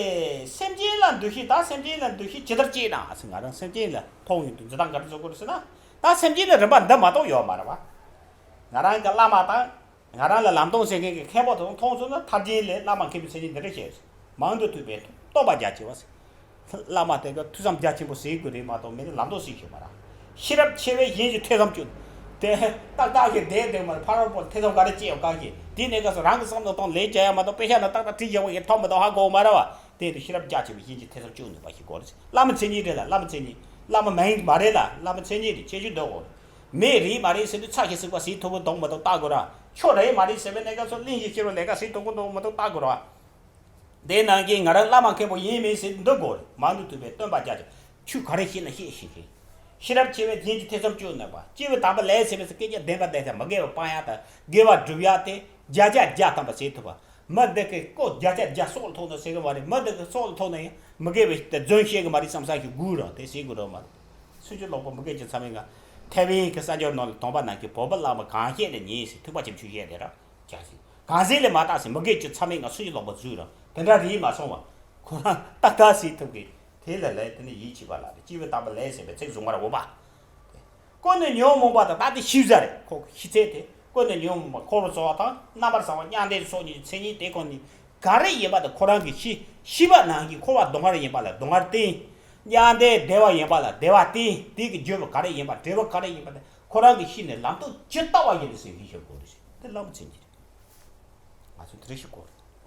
སེམས་ཅན་ལ་འདུ་ཤེས་དང་སེམས་ཅན་ལ་འདུ་ཤེས་ཇི་ལྟར་སྐྱེ་ན་ཟེར། ང་རང་སེམས་ཅན་ལ་མཐོང་ཡོང་དུས་འཇུ་སྟངས་ག་རེ་བཟོ་དགོས་རེད་ཟེར་ན། ད་སེམས་ཅན་ལ་རིན་པ་འདི་མ་གཏོགས་ཡོད་མ་རེད་བ། ང་རང་གི་བླ་མ་དང་། ང་རང་ལ་ལམ་སྟོན་བྱེད་མཁན་གྱི་མཁན་པོ་དེ་ཚོ་མཐོང་སོང་ན། ཐར་རྒྱན་ལས་བླ་མ་མཁན་པོའི་མཚན་ཉིད་འདི་འདྲ་བཤད། མང་དུ་ཐོས་པས་སྟོན་པ་རྒྱ་ཆེ་བ་ཟེར། བླ་མ་དེ་ག་ཐོས་བསམ་རྒྱ་ཆེན་པོ་བྱེད་དགོས་རེད་མ་གཏོགས་མི་ནི་ལམ་སྟོན་བྱེད་ཤེས་མ་རེད། ཤེས་རབ་ཆེ་བས་གཞན་གྱི་ཐོས་བསམ་བསྐྱུར། དེ་ཏག་ཏག་གི་བསྡད་བསྡད་མ་རེད། ཕ་རོལ་པོ་ཐོས་བསམ་ག་རེ་བྱེད་ཡོད་ག་ཞེས། དེའི་གནས་སྐབས་སུ་རང་གི་བསམ་བློ་གཏོང་ལས་བྱ་ཡ་མ་གཏོགས། དཔེ་ཆ་ནང་ཏག་ཏག་བྲིས་བཞག་པ་ཡིན་ཐོག་མི་ཐོག་ཧ་གོ་མ་རེད་བ། དེ་དུས་ཤེས་རབ་རྒྱ་ཆེ་བས་གཞན་གྱི་ཐོས་བསམ་བསྐྱུར་ནུས་པ་ཞིག་དགོས་རེད། བླ་མའི་མཚན་ཉིད་རེད་ལ། བླ་མའི་མཚན་ཉིད། བླ་མ་མིང་མ་རེད་ལ། བླ་མའི་མཚན་ཉིད་རེད། ཁྱད་ཆོས་འདོད་དགོས་རེད། མི་རེད་མ་རེད་ཟེར་དུས་ཚ་ཞིག་ཟིག་པ་ཟིག་ཐུབ་པོ་འདུག་མི་འདུག་ལྟ་དགོས་ར། ཆོས་རེད་མ་རེད་ཟེར་བའི་གནས་སྐབས་སུ་གླེང་གཞི་ཁྱེར་བ་ལས་ཀ་ཟིག་ཐུབ་པོ་འདུག་མི་འདུག་ལྟ་དགོས་ར། དེ་ནང་གི་ང་རང་བླ་མ་མཁན་པོ་ཡིན་མིན་ཟེར་འདུག་དགོས་རེད། མང་དུ་ཐོས་པས་སྟོན་པ་རྒྱ་ཆེ། ཆོས་ག་རེ་ཤེས་ན་ཤེས་ཤེས་ཤེས། ཤེས་རབ་ཆེ་བས་གཞན་གྱི་ཐོས་བསམ་བསྐྱུར་ནུས་པ། སྐྱེས་བུ་དམ་པ་ལས་ཟེར་བའི་སྐད་ཆ་བདེན་པ་བདེན་ས་མི་དགེ་བ་སྤང་ཡ་དང་དགེ་བ་སྒྲུབ་ཡ་དེ་བརྒྱ་ཆ་བརྒྱ་ཐམ་པ་བྱེད་ཐུབ་པ། མི་འདི་གི་ཀོ་བརྒྱ་ཆ་བརྒྱ་སྲོག་ལ་ཐོག་ན་ཟེར་གི་མ་རེད། མི་འདི་གི་སྲོག་ལ་ཐོག་ན་ཡང་མི་དགེ་བའི་དེ་རྫུན་བཤད་གི་མ་རེད་བསམ་ས་ཞིག་དགོས་ར། དེ་ཟེར་དགོས་ར་མ་རེད། སུམ་ཅུ་ལོག་པ་མི་དགེ་བཅུ་ཚང་མའི་ངང་། ཐེ་ཝན་གྱི་གསར་འབྱོར་ནང་ལ་དོམ་པ་ནང་གི་བོད་པ་བླ་མ་གང་བཤད་ལ་ཉན་ཟེར། ཐེག་པ་ཆེན་པོ་ཆོས་བཤད་དེ་ར་རྒྱ་ཟེར། གང་ཟེར་ལས་མ་བརྟག་ཟེར། མི་དགེ་བཅུ་ཚང་མའི་ངང་སུམ་ཅུ་ལོག་པ་བཟོས་ར། དེ་འདྲ་རེད་མ་སོང་བ། ཁོ་རང་ཏག་ཏག་ཟེར་ཐུབ་གི། དེ་ལ་ལས་དེ་ནི་ཡིད་ཆེས་པ་ལ་རེད། སྐྱེས་བུ་དམ་པ་ལས་ཟེར་བའི་ཚིག་བཟུང་བར་འོས་པ། ཀུན་ནས་ཉོན་མོངས་པ་དང་། ད་དེ་ཤེས་བྱ་རེད། ཁོ་གི་ཤེས་ཚད་དེ། ཀུན་ནས་ཉོན་མོངས་པ་འཁོར་བ་ཚོགས་དང་རྣམ་པར་བྱང་བ་མྱང་འདས་སོགས་ཉིད་མཚན་ཉིད་དེ་ཁོ་ནི་ག་རེ་ཡིན་པ་དེ་ཁོ་རང་གི་ཤེས། ཤེས་པ་ནང་གི་འཁོར་བ་སྡུག་བསྔལ་ཡིན་པ་ལ་སྡུག་བསྔལ་བསྟན། མྱང་འདས་བདེ་བ་ཡིན་པ་ལ་བདེ་བ་བསྟན། དེ་གི་བརྗོད་པ་ག་རེ་ཡིན་པ། འབྲས་བུ་ག་རེ་ཡིན་པ་དེ་ཁོ་རང་གི་ཤེས་ནས་ལམ་སྟོན་ཇི་ལྟ་བ་ཡིན་ནས་ཟེར་བའི་ཤེས་དགོས་རེད། དེ་བླ་མ་མཚན་གྱི་རེད། ང་ཚོ་དེ་རིགས་ཤིག་གོ།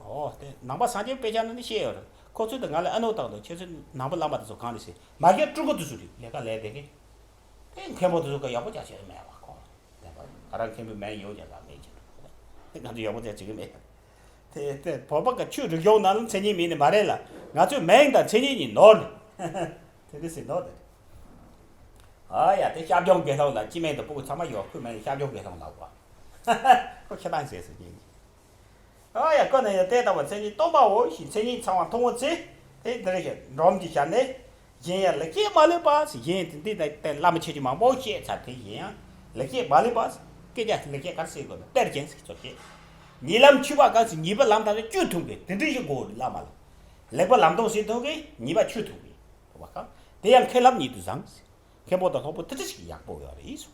ཨོ་དེ་ནང་པ་སངས་རྒྱས་དཔེ་ཆ་ནང་ནས་བཤད་ཡོད་རེད། ཁོ་ཚོས་དེ་ང་ལ་ཨ་ནུ་བཏང་འདུག་ཁྱེད་ཚོས་ནང་པ་བླ་མ་དེ་ཚོ་གང་རེད་ཟེར། མ་གཞི་སྤྲུལ་སྐུ་དེ་ཚོ་རེད། ལས་ཀ་ལས་དེ་གི། དེ་མཁན་པོ་དེ་ཚོ་ག་ཡག་པོ་ཅག་བྱས་མེད་བ་ཁོ། དེ་ང་རང་མཁན་པོའི་མིང་ཡོད་ཀྱང་ལ་མེད་ཀྱང་། དེ་ང་ཚོ་ཡག་པོ་ཅག་བྱེད་ཀྱི་མེད། དེ་དེ་བོད་པ་གི་ཆོས་རིག་གཞུང་ནང་ལ་མཚན་ཉིད་མིན་ནི་མ་རེད་ལ། ང་ཚོའི་མིང་དང་མཚན་ཉིད་གཉིས་ནོར་ནི། དེ་འདྲ་ཟེར་ནོར་དེ། ཨ་ཡ་དེ་ཤར་ལྗོངས་དགེ་སློང་ལ་སྐྱེ་དམན་དང་སྤུ་གུ་ཚང་མ་ཡོད། ཁོའི་མིང་ཤར་ལྗོངས་དགེ་སློང་ལབ་པ། ཁོ་ཁྱེད་རང་ཟེར་ཟེར་གྱིན། ཨ་ཡ་ཀོ་ན་ཡ་དེ་ལྟ་བུ་མཚན་ཉིད་སྟོན་པའོ་ཞེས་མཚན་ཉིད་ཚང་བ་མཐོང་བ་ཚེ། དེ་འདིར་ཞེས་འབྲོམ་གྱི་ཞལ་ནས། གཞན་ཡང་ལེགས་སྐྱེས་མ་ལུས་པ་ཟེར། གཞན་དེ་འདི་ལྟ་བླ་མ་ཆེ་ཆུང་མང་པོ་བཤད་ཚར། དེ་གཞན་ཡང་ལེགས་སྐྱེས་མ་ལུས་པ་ཟེར། སྐད་ཆ་ལེགས་སྐྱེས་ག་རེ་ཟེར་དགོས་ན་གཏེར་ཆེན་ཟེར་ཚོ་བཤད། ཉེས་ལམ་ཆོད་པ་ག་ཟེར། ཉེས་པའི་ལམ་དང་གཅོད་ཐུབ་མཁན་དེ་འདྲ་ཞིག་དགོས་རེད་བླ་མ་ལ། ལེགས་པའི་ལམ་སྟོན་བྱེད་ཐུབ་མཁན། ཉེས་པ་ཆོད་ཐུབ་མཁན། དེ་ཡང་མཁན་སློབ་ཉིད་དུ་བཟང་ཟེར། མཁན་པོ་དང་སློབ་དཔོན་དེ་འདྲ་ཞིག་ཡག་པོ་ཡོད་རེད་གསུངས།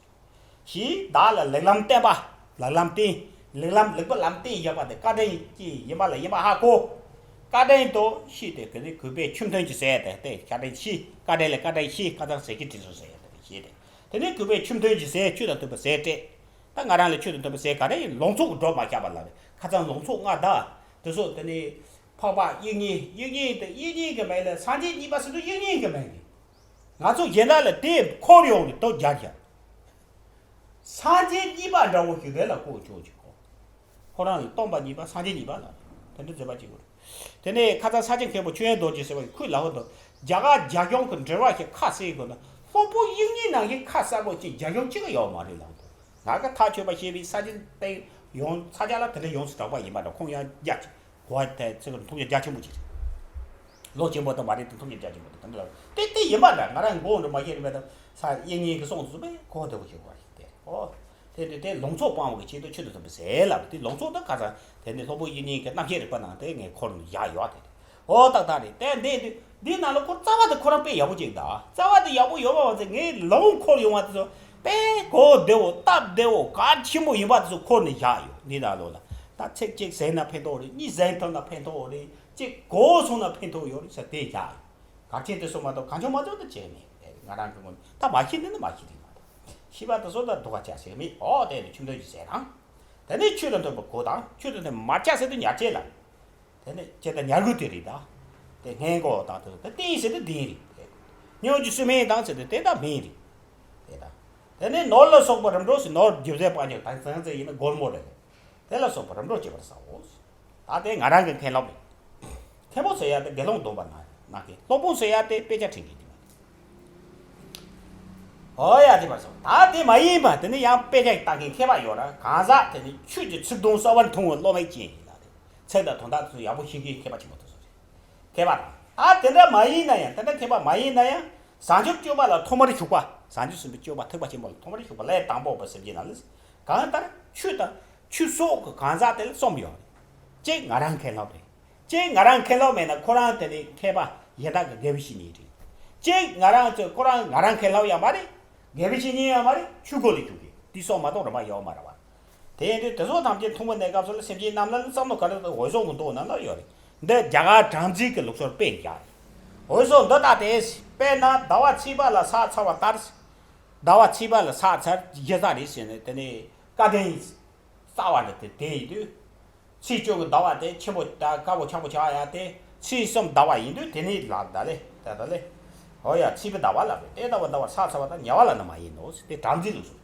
ཞེས་བདག་ལ་ལེགས་ལམ་བསྟན་པ། ལེགས་ལམ་བསྟན། ལེགས་ལམ་ལེགས་པའི་ལམ་བསྟན་བཞག་པ་དེ་བཀའ་དྲིན་གྱིས་ཡིན་པ་ལ་ཡིན་པ་ཧ་གོ། བཀའ་དྲིན་དུ་ཤེས་ཏེ་ག་ནི་གུས་པས་ཆོས་མཐུན་གྱི་ཟས་དེ་སྟེ། བཀའ་དྲིན་ཤེས། བཀའ་དྲིན་ལ་བཀའ་དྲིན་ཤེས། ཁ་ཚང་ཟས་ཀྱི་དྲིན་གཟོ་ཟས་དེ་ཤེས་ཏེ། དེ་ནས་གུས་པས་ཆོས་མཐུན་གྱི་ཟས། ཆོས་དང་མཐུན་པའི་ཟས་སྤྲད། ད་ང་རང་ལ་ཆོས་དང་མཐུན་པའི་ཟས་ག་རེ་ཡིན། ལོངས་སྤྱོད་ཀྱི་སྒྲོ་མ་བཤད་པ་ལ་རེད། ཁ་ཚང་ལོངས་སྤྱོད་ལྔ་དང་དེ་ཚོ། དེ་ནས་འཕགས་པ་དབྱིག་གཉེན། དབྱིག་གཉེན་དེ་དབྱིག་གཉེན་གྱི་མིང་ལ་སངས་རྒྱས་གཉིས་པ་ཟེར་དུས་དབྱིག་གཉེན་གྱི་མིང་གི། ང་ཚོ་གཞན་དག་ལ་དེ་འཁོར་ཡོང་ནས་དོ་རྒྱ་རྒྱ། སངས་རྒྱས་གཉིས་པ་འདྲ་བོ་ཞིག་རེད་ལ་ལྐོག་ཆོག་ཅིག་གོ། ཁོ་རང་ལ་སྟོན་པ་གཉིས་པ་སངས་རྒྱས་གཉིས་པ་ལ་དེ་འདྲ་མཛད་པ་ཅིག་གོ། དེ་ནས་ཁ་ཚང་ས་སྐྱ་མཁན་པོ་ཆོས་དབྱིངས་རྡོ་རྗེ་ཟེར་བ་ཡིས་ཁོས་ལབ་པ་དང་། རྒྱ་གར་རྒྱ་གཞུང་གི་འགྲེལ་པ་ཞིག་ཁ་གསལ་དགོས་ན། སློབ་དཔོན་དབྱིག་གཉེན་ནང་བཞིན་ཁ་གསལ་པོ་ཅིག་རྒྱ་གཞུང་གཅིག་ཀྱང་ཡོད་མ་རེད་ལབ་དང་། ང་གི་ཐག་ཆོད་པ་ཤེས་པའི་ས་སྐྱ་སྟེང་ཡོངས་ས་སྐྱ་ལ་དེ་འདྲ་ཡོངས་སུ་གྲགས་པ་ཡིན་པ་འདྲ། ཁོང་ཡང་རྒྱ་ཆེ། གོ་བ་དེ་ཚིག་གི་མཐོང་རྒྱ་རྒྱ་ཆེན་པོ་ཅིག་རེད། ལོ་ཆེན་པོ་དང་མ་རེད་དེ། མཐོང་རྒྱ་རྒྱ་ཆེན་པོ་དང་དེ་འདྲ་ལ་དེ་དེ་ཡིན་པ་འདྲ། ང་རང་མགོ་འདྲ་མ་ཤེས་རེད་པས། ད་ས་དབྱིག་གཉེན་གྱི་གསུང་དུ་སོང་པས་གོ་བདེ་པོ་ཞིག་བ་ཞིག་སྟེ། ཨོ། དེ་དེ་དེ་ལོངས་སྤྱོད་སྤང་བ་གི་ཆེད་དུ་ཆོས་དང་མཐུན་པའི་ཟས་ལབ། དེ་ལོངས་སྤྱོད་དང་ཁ་ཚང་དེ་ནི་སློབ་དཔོན་དབྱིག་གཉེན་གྱི་རྣམ་བཤད་རིག་པ་ནང་དེ་ངས་འཁོར་ནས་བཞག་ཡོད་དེ། ཨོ་ཏག་ཏག་རེད། དེ་འདི་འདི་འདི་ནང་ལ་ཁོ་རྩ་བ་དེ་ཁོ་རང་དཔེ་ཡག་པོ་ཅིག་འདུག་རྩ་བ་དེ་ཡག་པོ་ཡོད་པ་བ་ཚེ་ངས་ལོངས་འཁོར་ཡོང་བ་དེ་ཚོ་དཔེ་གོ་བདེ་བོ་སྟབས་བདེ་བོ་གལ་ཆེན་པོ་ཡིན་པ་དེ་ཚོ་འཁོར་ནས་བཞག་ཡོད། འདི་ནང་ལོགས་ལ་ད་ཚིག་གཅིག་ཟིན་ན་ཕན་ཐོགས་རེད། གཉིས་ཟིན་ཐུབ་ན་ཕན་ཐོགས་རེད། གཅིག་གོ་སོང་ན་ཕན་ཐོགས་ཡོད་རེད་ཟེར་དེ་བཞག་ཡོད། གལ་ཆེན་དེ་ཚོ་མ་གཏོགས་གང་བྱུང་མ་བྱུང་དུ་བྱས་མེད། ང་རང་གི་ངོས་ནས་ད་མ་ཤེས་ནི་ནི་མ་ཤེས་རེད་མ་གཏོགས། ཤེས་པ་དེ་ཚོ་ད་སྡུག་ག་ཆ་ཟེར་མེད། ཨོ་དེ་ནི་ཆུ་འདོན་གྱི་ཟེར་དང་། དེ་ནས་ཆོས་དང་མཐུན་པའི་གོས་དང་། ཆོས་དང་མཐུན་པའི་མར་ཆ་ཟེར་དུས་ཉལ་ཆས་ལ། དེ་ནས་ལྕེ་དང་ཉལ་གོས་དེ་རེད་ད། དེ་སྔས་མགོ་དང་དེ་དེ་སྟེང་ཟེར་དུས་སྟེང་རེད། སྙུང་གི་སུ་སྨན་དང་ཟེར་དུས་དེ་ད་སྨན་རེད། དེ་ད། དེ་ནས་ནོར་ལ་སོགས་པ་རིམ་གྲོ་ཟེར། ནོར་རྒྱུ་རྫས་སྤང་བྱ་དང་ཚང་ཚེ་ཡིན་ན་སྒོར་མོ་རེད། དེ་ལ་སོགས་པ་རིམ་གྲོ་བྱེད་པར་བྱའོ། ད་དེ་ང་རང་གི་མཁན་སློབ་རེད། མཁན་པོ་ཟེར་ཡ་དེ་དགེ་སློང་སྡོམ་པ་ན་ན་མཁན། སློབ་དཔོན་ཟེར་ཡ་དེ་དཔེ་ཆ་ཁྲིད་མཁན་དེ་མ་རེད། ཨོ་ཡ་དེ་མ་སོང་། ད་དེ་མ་ཡིན་པ་དེ་ནི་ཡང་དཔེ་ཆ་ཞིག་ལྟ་མཁན་མཁས་པ་ཡོད་ར། གང་ཟག་དེ་ནི་ཆོས་ཀྱི་ཚིག་དོན་གསལ་བར་མཐོང་བའི་བློ་མིག་ཅན་ཡིན་ལ་རེད། ཚིག་དང་དོན་དག་དེ་ཚོ་ཡག་པོ་ཤེས་མཁན་མཁས་པ་ཆེན་པོ་དེ་ཚོ་རེད། མཁས་པ་དང་། ཨ་དེ་འདྲ་མ་ཡིན་ན་ཡང་། དེ་འདྲ་མཁས་པ་མ་ཡིན་ན་ཡང་ བྱང་ཆུབ་སྤྱོད་པ་ལ་ཐོག་མར་ཞུགས་པ། བྱང་ཆུབ་སེམས་དཔའི་སྤྱོད་པ་ཐེག་པ་ཆེན་པོ་ལ་ཐོག་མར་ཞུགས་པ་ལས་དང་པོ་པ་སེམས་ཅན་རྣམས་ལ། གང་ལྟར་ཆོས་དང་ཆོས་སོགས་ཀྱི་གང་ཟག་དེ་ལ་གསུམ་ཡོད་རེད། གཅིག་ང་རང་མཁན་སློབ་རེད། གཅིག་ང་རང་མཁན་སློབ་མེད་ན་ཁོ་རང་དེ་ནི་མཁས་པ་གཞན་དག་གི་དགེ་བའི་བཤེས་གཉེན་རེད། གཅིག་ང་རང་ཚོས་ཁོ་རང་ང་རང་མཁན་སློབ་ཡང་མ་རེད། དགེ་བའི་བཤེས་གཉེན་ཡང་མ་རེད། ཆོས་སྒོ་ལ་ཞུགས་ཀྱི་དེ་སོགས་མ་གཏོགས་རིམ་པ་ཡོད་མ་རེད་བ། དེ་ཡིན་དུས་དེ་ཚོ་ཐམས་ཅད་མཐོང་བའི་གནས་སྐབས་སུ་ལ་སེམས་ཅན་རྣམས་ལ་བསམ་བློ་ག་རེ་འོད་སྲུང་གི་མདོ་ནང་ལ་ཡོད་རེད། འདི་རྒྱ་གར་སྦྲང་རྩི་གི་ལུགས་སྲོལ་དཔེ་བཞག་རེད། འོད་སྲུང་འདི་ལྟ་སྟེ། དཔེར་ན་ཟླ་བ་ཚེས་པ་ལ་ཕྱག་འཚལ་བ་ལྟར། ཟླ་བ་ཚེས་པ་ལ་ཕྱག་འཚལ་གཞི་རྩ་རེད་ཟེར་ནས་དེ་ནས་བཀའ་དྲིན་གསར་བ་འདི་དེ་དེ་ཡིན་དུས། ཚེས་བཅུ་གི་ཟླ་བ་དེ་ཆེན་པོ་དང་དཀར་པོ་འཆམ་པོ་ཆགས་ཡ་དེ་ཚེས་གསུམ་ཟླ་བ་ཡིན་དུས་དེ་ནས་ལ་ད་ལེ་ད་ད་ལེ། ཧོ་ཡ་ཚེས་པའི་ཟླ་བ་ལ་རེད་དེ་ཟླ་བ་ཟླ་བ་ཕྱག་འཚལ་བ་དང་ཉལ་བ་ལ་ནི་མ་ཡིན་ནོ་ཟེར་དེ་སྦྲང་རྩི་ལུགས་སྲོལ།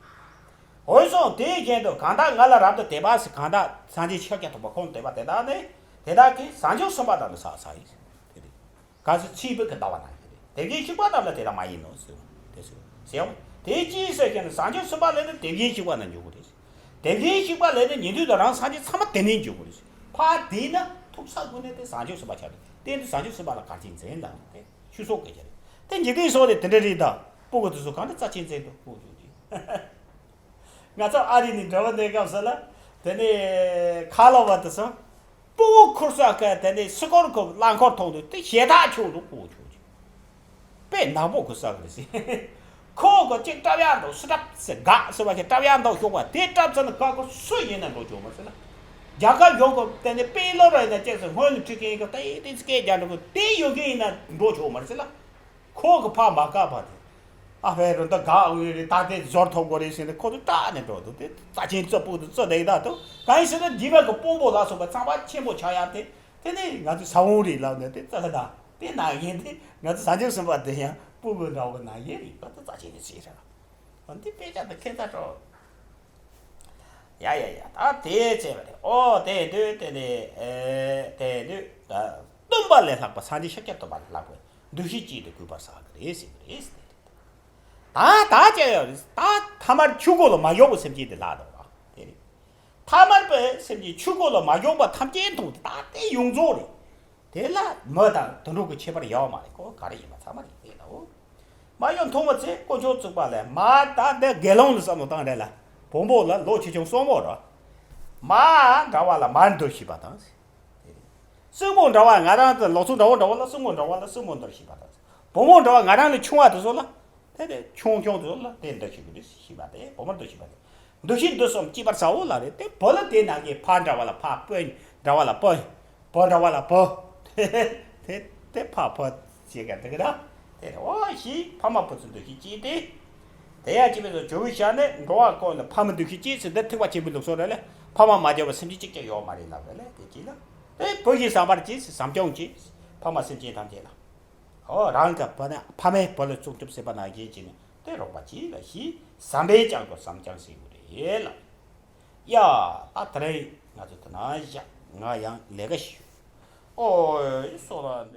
འོད་སྲུང་དེའི་རྒྱན་དུ་གང་དག་ང་ལ་རབ་ཏུ་དད་པ་ཟེར་གང་དག་སངས་རྒྱས་ཤཱཀྱ་ཐུབ་པ་ཁོང་དད་པ་དེ་དག་ནི་དེ་དག་གིས་བྱང་ཆུབ་སེམས་དཔའ་རྣམས་ལ་ཕྱག་འཚལ་ཡིན། དེ་རེད། གལ་སྲིད་ཚེས་པའི་གི་ཟླ་བ་ན་ཡིན་རེད་དེ་གིན་ཞིག་པ་རྣམས་ལ་དེ་དག་མ་ཡིན་ནོ་ཟེར་བ་དེ་ཟེར་ཟེར་བ་དེ་ཅིའི་ཟེར་ཞེ་ན་བྱང་ཆུབ་སེམས་དཔའ་ལས་ནི་དེ་གིན་ཞིག་པ་ན་འཇུག་གི་རེད། དེ་གིན་ཞིག་པ་ལས་ནི་ཉན་ཐོས་དང་རང་སངས་རྒྱས་ཚང་མ་དེ་ནས་འཇུག་གི་རེད། ཕར་དེས་ན་ཐུག་ས་དགོས་ནས་དེ་བྱང་ཆུབ་སེམས་དཔའ་ཆགས་རེད་དེ་འདི་བྱང་ཆུབ་སེམས་དཔའ་ལ་གར་གྱིས་འཛིན་དང་དེ་ཆོས་སོགས་སྐད་ཆ་རེད་དེ་འཇིག་རྟེན་སོགས་དེ་དེ་འདྲ་རེད་ད་སྤུ་གུ་དེ་ཚོ་གང་འདྲ་རྩ་ཆེན་འཛིན་འདུག་སྤུ་གུ་ཆུང་ཆུང་། ང་ཚོ་ཨ་རི་ནས་འགྲོ་བ་འདས་སྐབས་སུ་ལ་དེ་ནས་ཁ་ལོ་བ་དེ་ཚོ་སྤུ་གུ་ཁུར་ས་ཀ་དེ་ནས་སི་ཀོར་གི་རླངས་འཁོར་མཐོང་དུས་དེ་ཞེ་ཐག་ཆོད་འདུག་སྤུ་གུ་ཆུང་ཆུང་། དཔེ་ནག་པོ་གི་ས་གི་རེད་ཟེར། ཁོ་གི་གཅིག་སྐྲབ་ཡག་འདུག་སི་སྐྲབ་ཟེར་གག་ཟེར་བ་ཞིག་སྐྲབ་ཡག་འདུག་ཤོག་པ་དེ་སྐྲབ་ཚར་ན་ག་གོ་སུ་ཡིན་ན་འགྲོ་ཆོག་མ་རེད་ཟེར་ལ། རྒྱ་གར་གཞུང་གི་དེ་ནས་དཔེ་ལོ་ར་ཡིན་ན་ཅེས་ཟེར་སྔོན་ལ་ཁྲིད་མཁན་གི་དེ་དེ་སྐད་རྒྱག་འགྲོ་གི་དེ་ཡོད་མཁན་ཡིན་ན་འགྲོ་ཆོག་མ་རེད་ཟེར་ལ། ཁོ་གི་ཕ་མ་དགའ་བ་དེ། ཨ་ཕའི་རུ་འདི་དགའ་འོས་རེད་ད་དེ་ཟོར་ཐོབ་དགོས་རེད་ཟེར་ནས་ཁོ་ཚོ་སྐྲག་ནས་འགྲོ་འདུག་དེ་རྩ་ཆེན་བཙུགས་སྤུ་གུ་དེ་བཙུགས་བསྡད་ད་དུ་གང་ཡིན་ཟེར་ན་འདི་བ་གི་དཔོན་པོ་ལ་སོགས་པ་ཚང་མ་ཆེན་པོ་ཆགས་ཡ་དེ་དེ་ནས་ང་ཚོ་ས་བོན་རེད་ལབ་ནས་དེ་རྩ་ལ་ད་དེ་ན་ཡིན་དེ་ང་ཚོ་བྱང་ཆུབ་སེམས་དཔའ་དེ་ཡང་སྤུ་གུ་འདྲ་བོ་ན་ཡིན་རེད་པ་དེ་རྩ་ཆེན་དེ་ཟེར་ར་འདི་དཔེ་ཆ་དེ་ཁྱད་མཚར་འགྲོ། ཡ་ཡ་ཡ་ད་དེ་བྱས་པ་རེད། ཨོ་དེ་དུས་དེ་ནས་ཨེ་དེ་དུས་ད་སྟོན་པ་ལས་ལྷག་པ་སངས་རྒྱས་ཤཱཀྱ་ཐུབ་པ་ལས་ལྷག་པའི་འདུ་ཤེས་གཅིག་ཏུ་གུས་པར་བསགས་ཀྱི་རེད་ཟེར་གྱི་རེད་ཟེར་ཏེ། ད་ད་ཅི་ཡོད་རེད། ད་ཐ་མར་ཆོས་སྒོ་ལ་མ་ཞུགས་པའི་སེམས་ཅན་དེ་ལ་དང་བ་དེ་རེད། ཐ་མར་པའི་སེམས་ཅན་ཆོས་སྒོ་ལ་མ་ཞུགས་པ་ཐམས་ཅད་མཐོང་སྟེ་ད་དེ་ཡོངས་རྫོགས་རེད། དེ་ལ་མི་དང་དུད་འགྲོ་གི་ཁྱད་པར་ཡོད་མ་རེད་ཁོ་ག་རེ་ཡིན་པ་ཚང་མ་རེད་དེ་ལ་འོ། མ་ཡོད་མཐོང་བ་ཚེ་དཀོན་མཆོག་བཙུགས་པ་ལས་མ་ད་འདི་དགེ་སློང་ལ་བསམ་བློ་བཏང་རེད་ལ། བོན་པོ་ལ་ལོ་ཆེ་ཆུང་གསུམ་པོ་རོ། མ་འདྲ་བ་ལ་མར་འདུ་ཤེས་པ་དང་། གསུམ་པོ་འདྲ་བ་ང་རང་དང་ལོ་ཚོད་འདྲ་བོ་འདྲ་བོ་ལ་གསུམ་པོ་འདྲ་བ་ལ་གསུམ་པོ་འདུ་ཤེས་པ་དང་། བོན་པོ་འདྲ་བ་ང་རང་ལས་ཆུང་བ་དེ་ཚོ་ལ། དེ་དེ་ཆུང་ཆུང་དེ་ཚོ་ལ་དེ་འདུ་ཤེས་ཀྱི་འདུ་ཤེས་པ་དེ་བོན་པོ་འདུ་ཤེས་པ་དེ། འདུ་ཤེས་འདི་གསུམ་གཅིག་པར་ཟ་འོ་ལ་རེད་དེ་བུ་ལ་དེ་ནང་གི་ཕ་འདྲ་བ་ལ་ཕ་སྤུན་འདྲ་བ་ལ་སྤུན། བུ་འདྲ་བ་ལ་བུ། དེ་དེ་ཕ་བུ་ཞེས་ག་འདི་གི་ར། དེ་རེད་འོ་ཞེས་ཕ་མ་བུ་ཚོ་འདུ་ཤེས་གཅིག་དེ། དེ་ཡང་གཅིག་པའི་ཚོ་ཇོ་བོའི་ཞལ་ནས་འགྲོ་བ་ཀུན་ལ་ཕ་མ་འདུ་ཤེས་གཅིག་ཟེར་འདི་ཐེག་པ་ཆེན་པོའི་ལུགས་སྲོལ་རེད་ལ་ཕ་མ་མ་བརྒྱབ་པ་སེམས་ཅན་གཅིག་ཀྱང་ཡོད་མ་རེད་ལབ་རེད་ལ་དེ་གཅིག་ལ། དེ་བུ་ཞིག་བཟང་བར་གྱིས་བཟང་སྐྱོང་གྱིས་ཕ་མ་སེམས་ཅན་ཐམས་ཅད་ལ། འོ་རང་གི་བུ་ནི་ཕ་མས་བུ་ལ་བཙོག་སྐྱོབ་བྱེད་པ་ནང་བཞིན་བྱས་ནས་དེ་རོགས་པ་གྱིས་ལ་ཞེས་བསམ་པས་ཀྱང་དགོས་བསམ་ཀྱང་ཟེར་དགོས་རེད་ལ། ཡ། ད་དེ་རིང་ང་ཚོ་དེ་ན་བཞག་ང་ཡང་ལས་ཀ་ཞིག་ཞུ། ཨོ་སོ་ལ་འདི།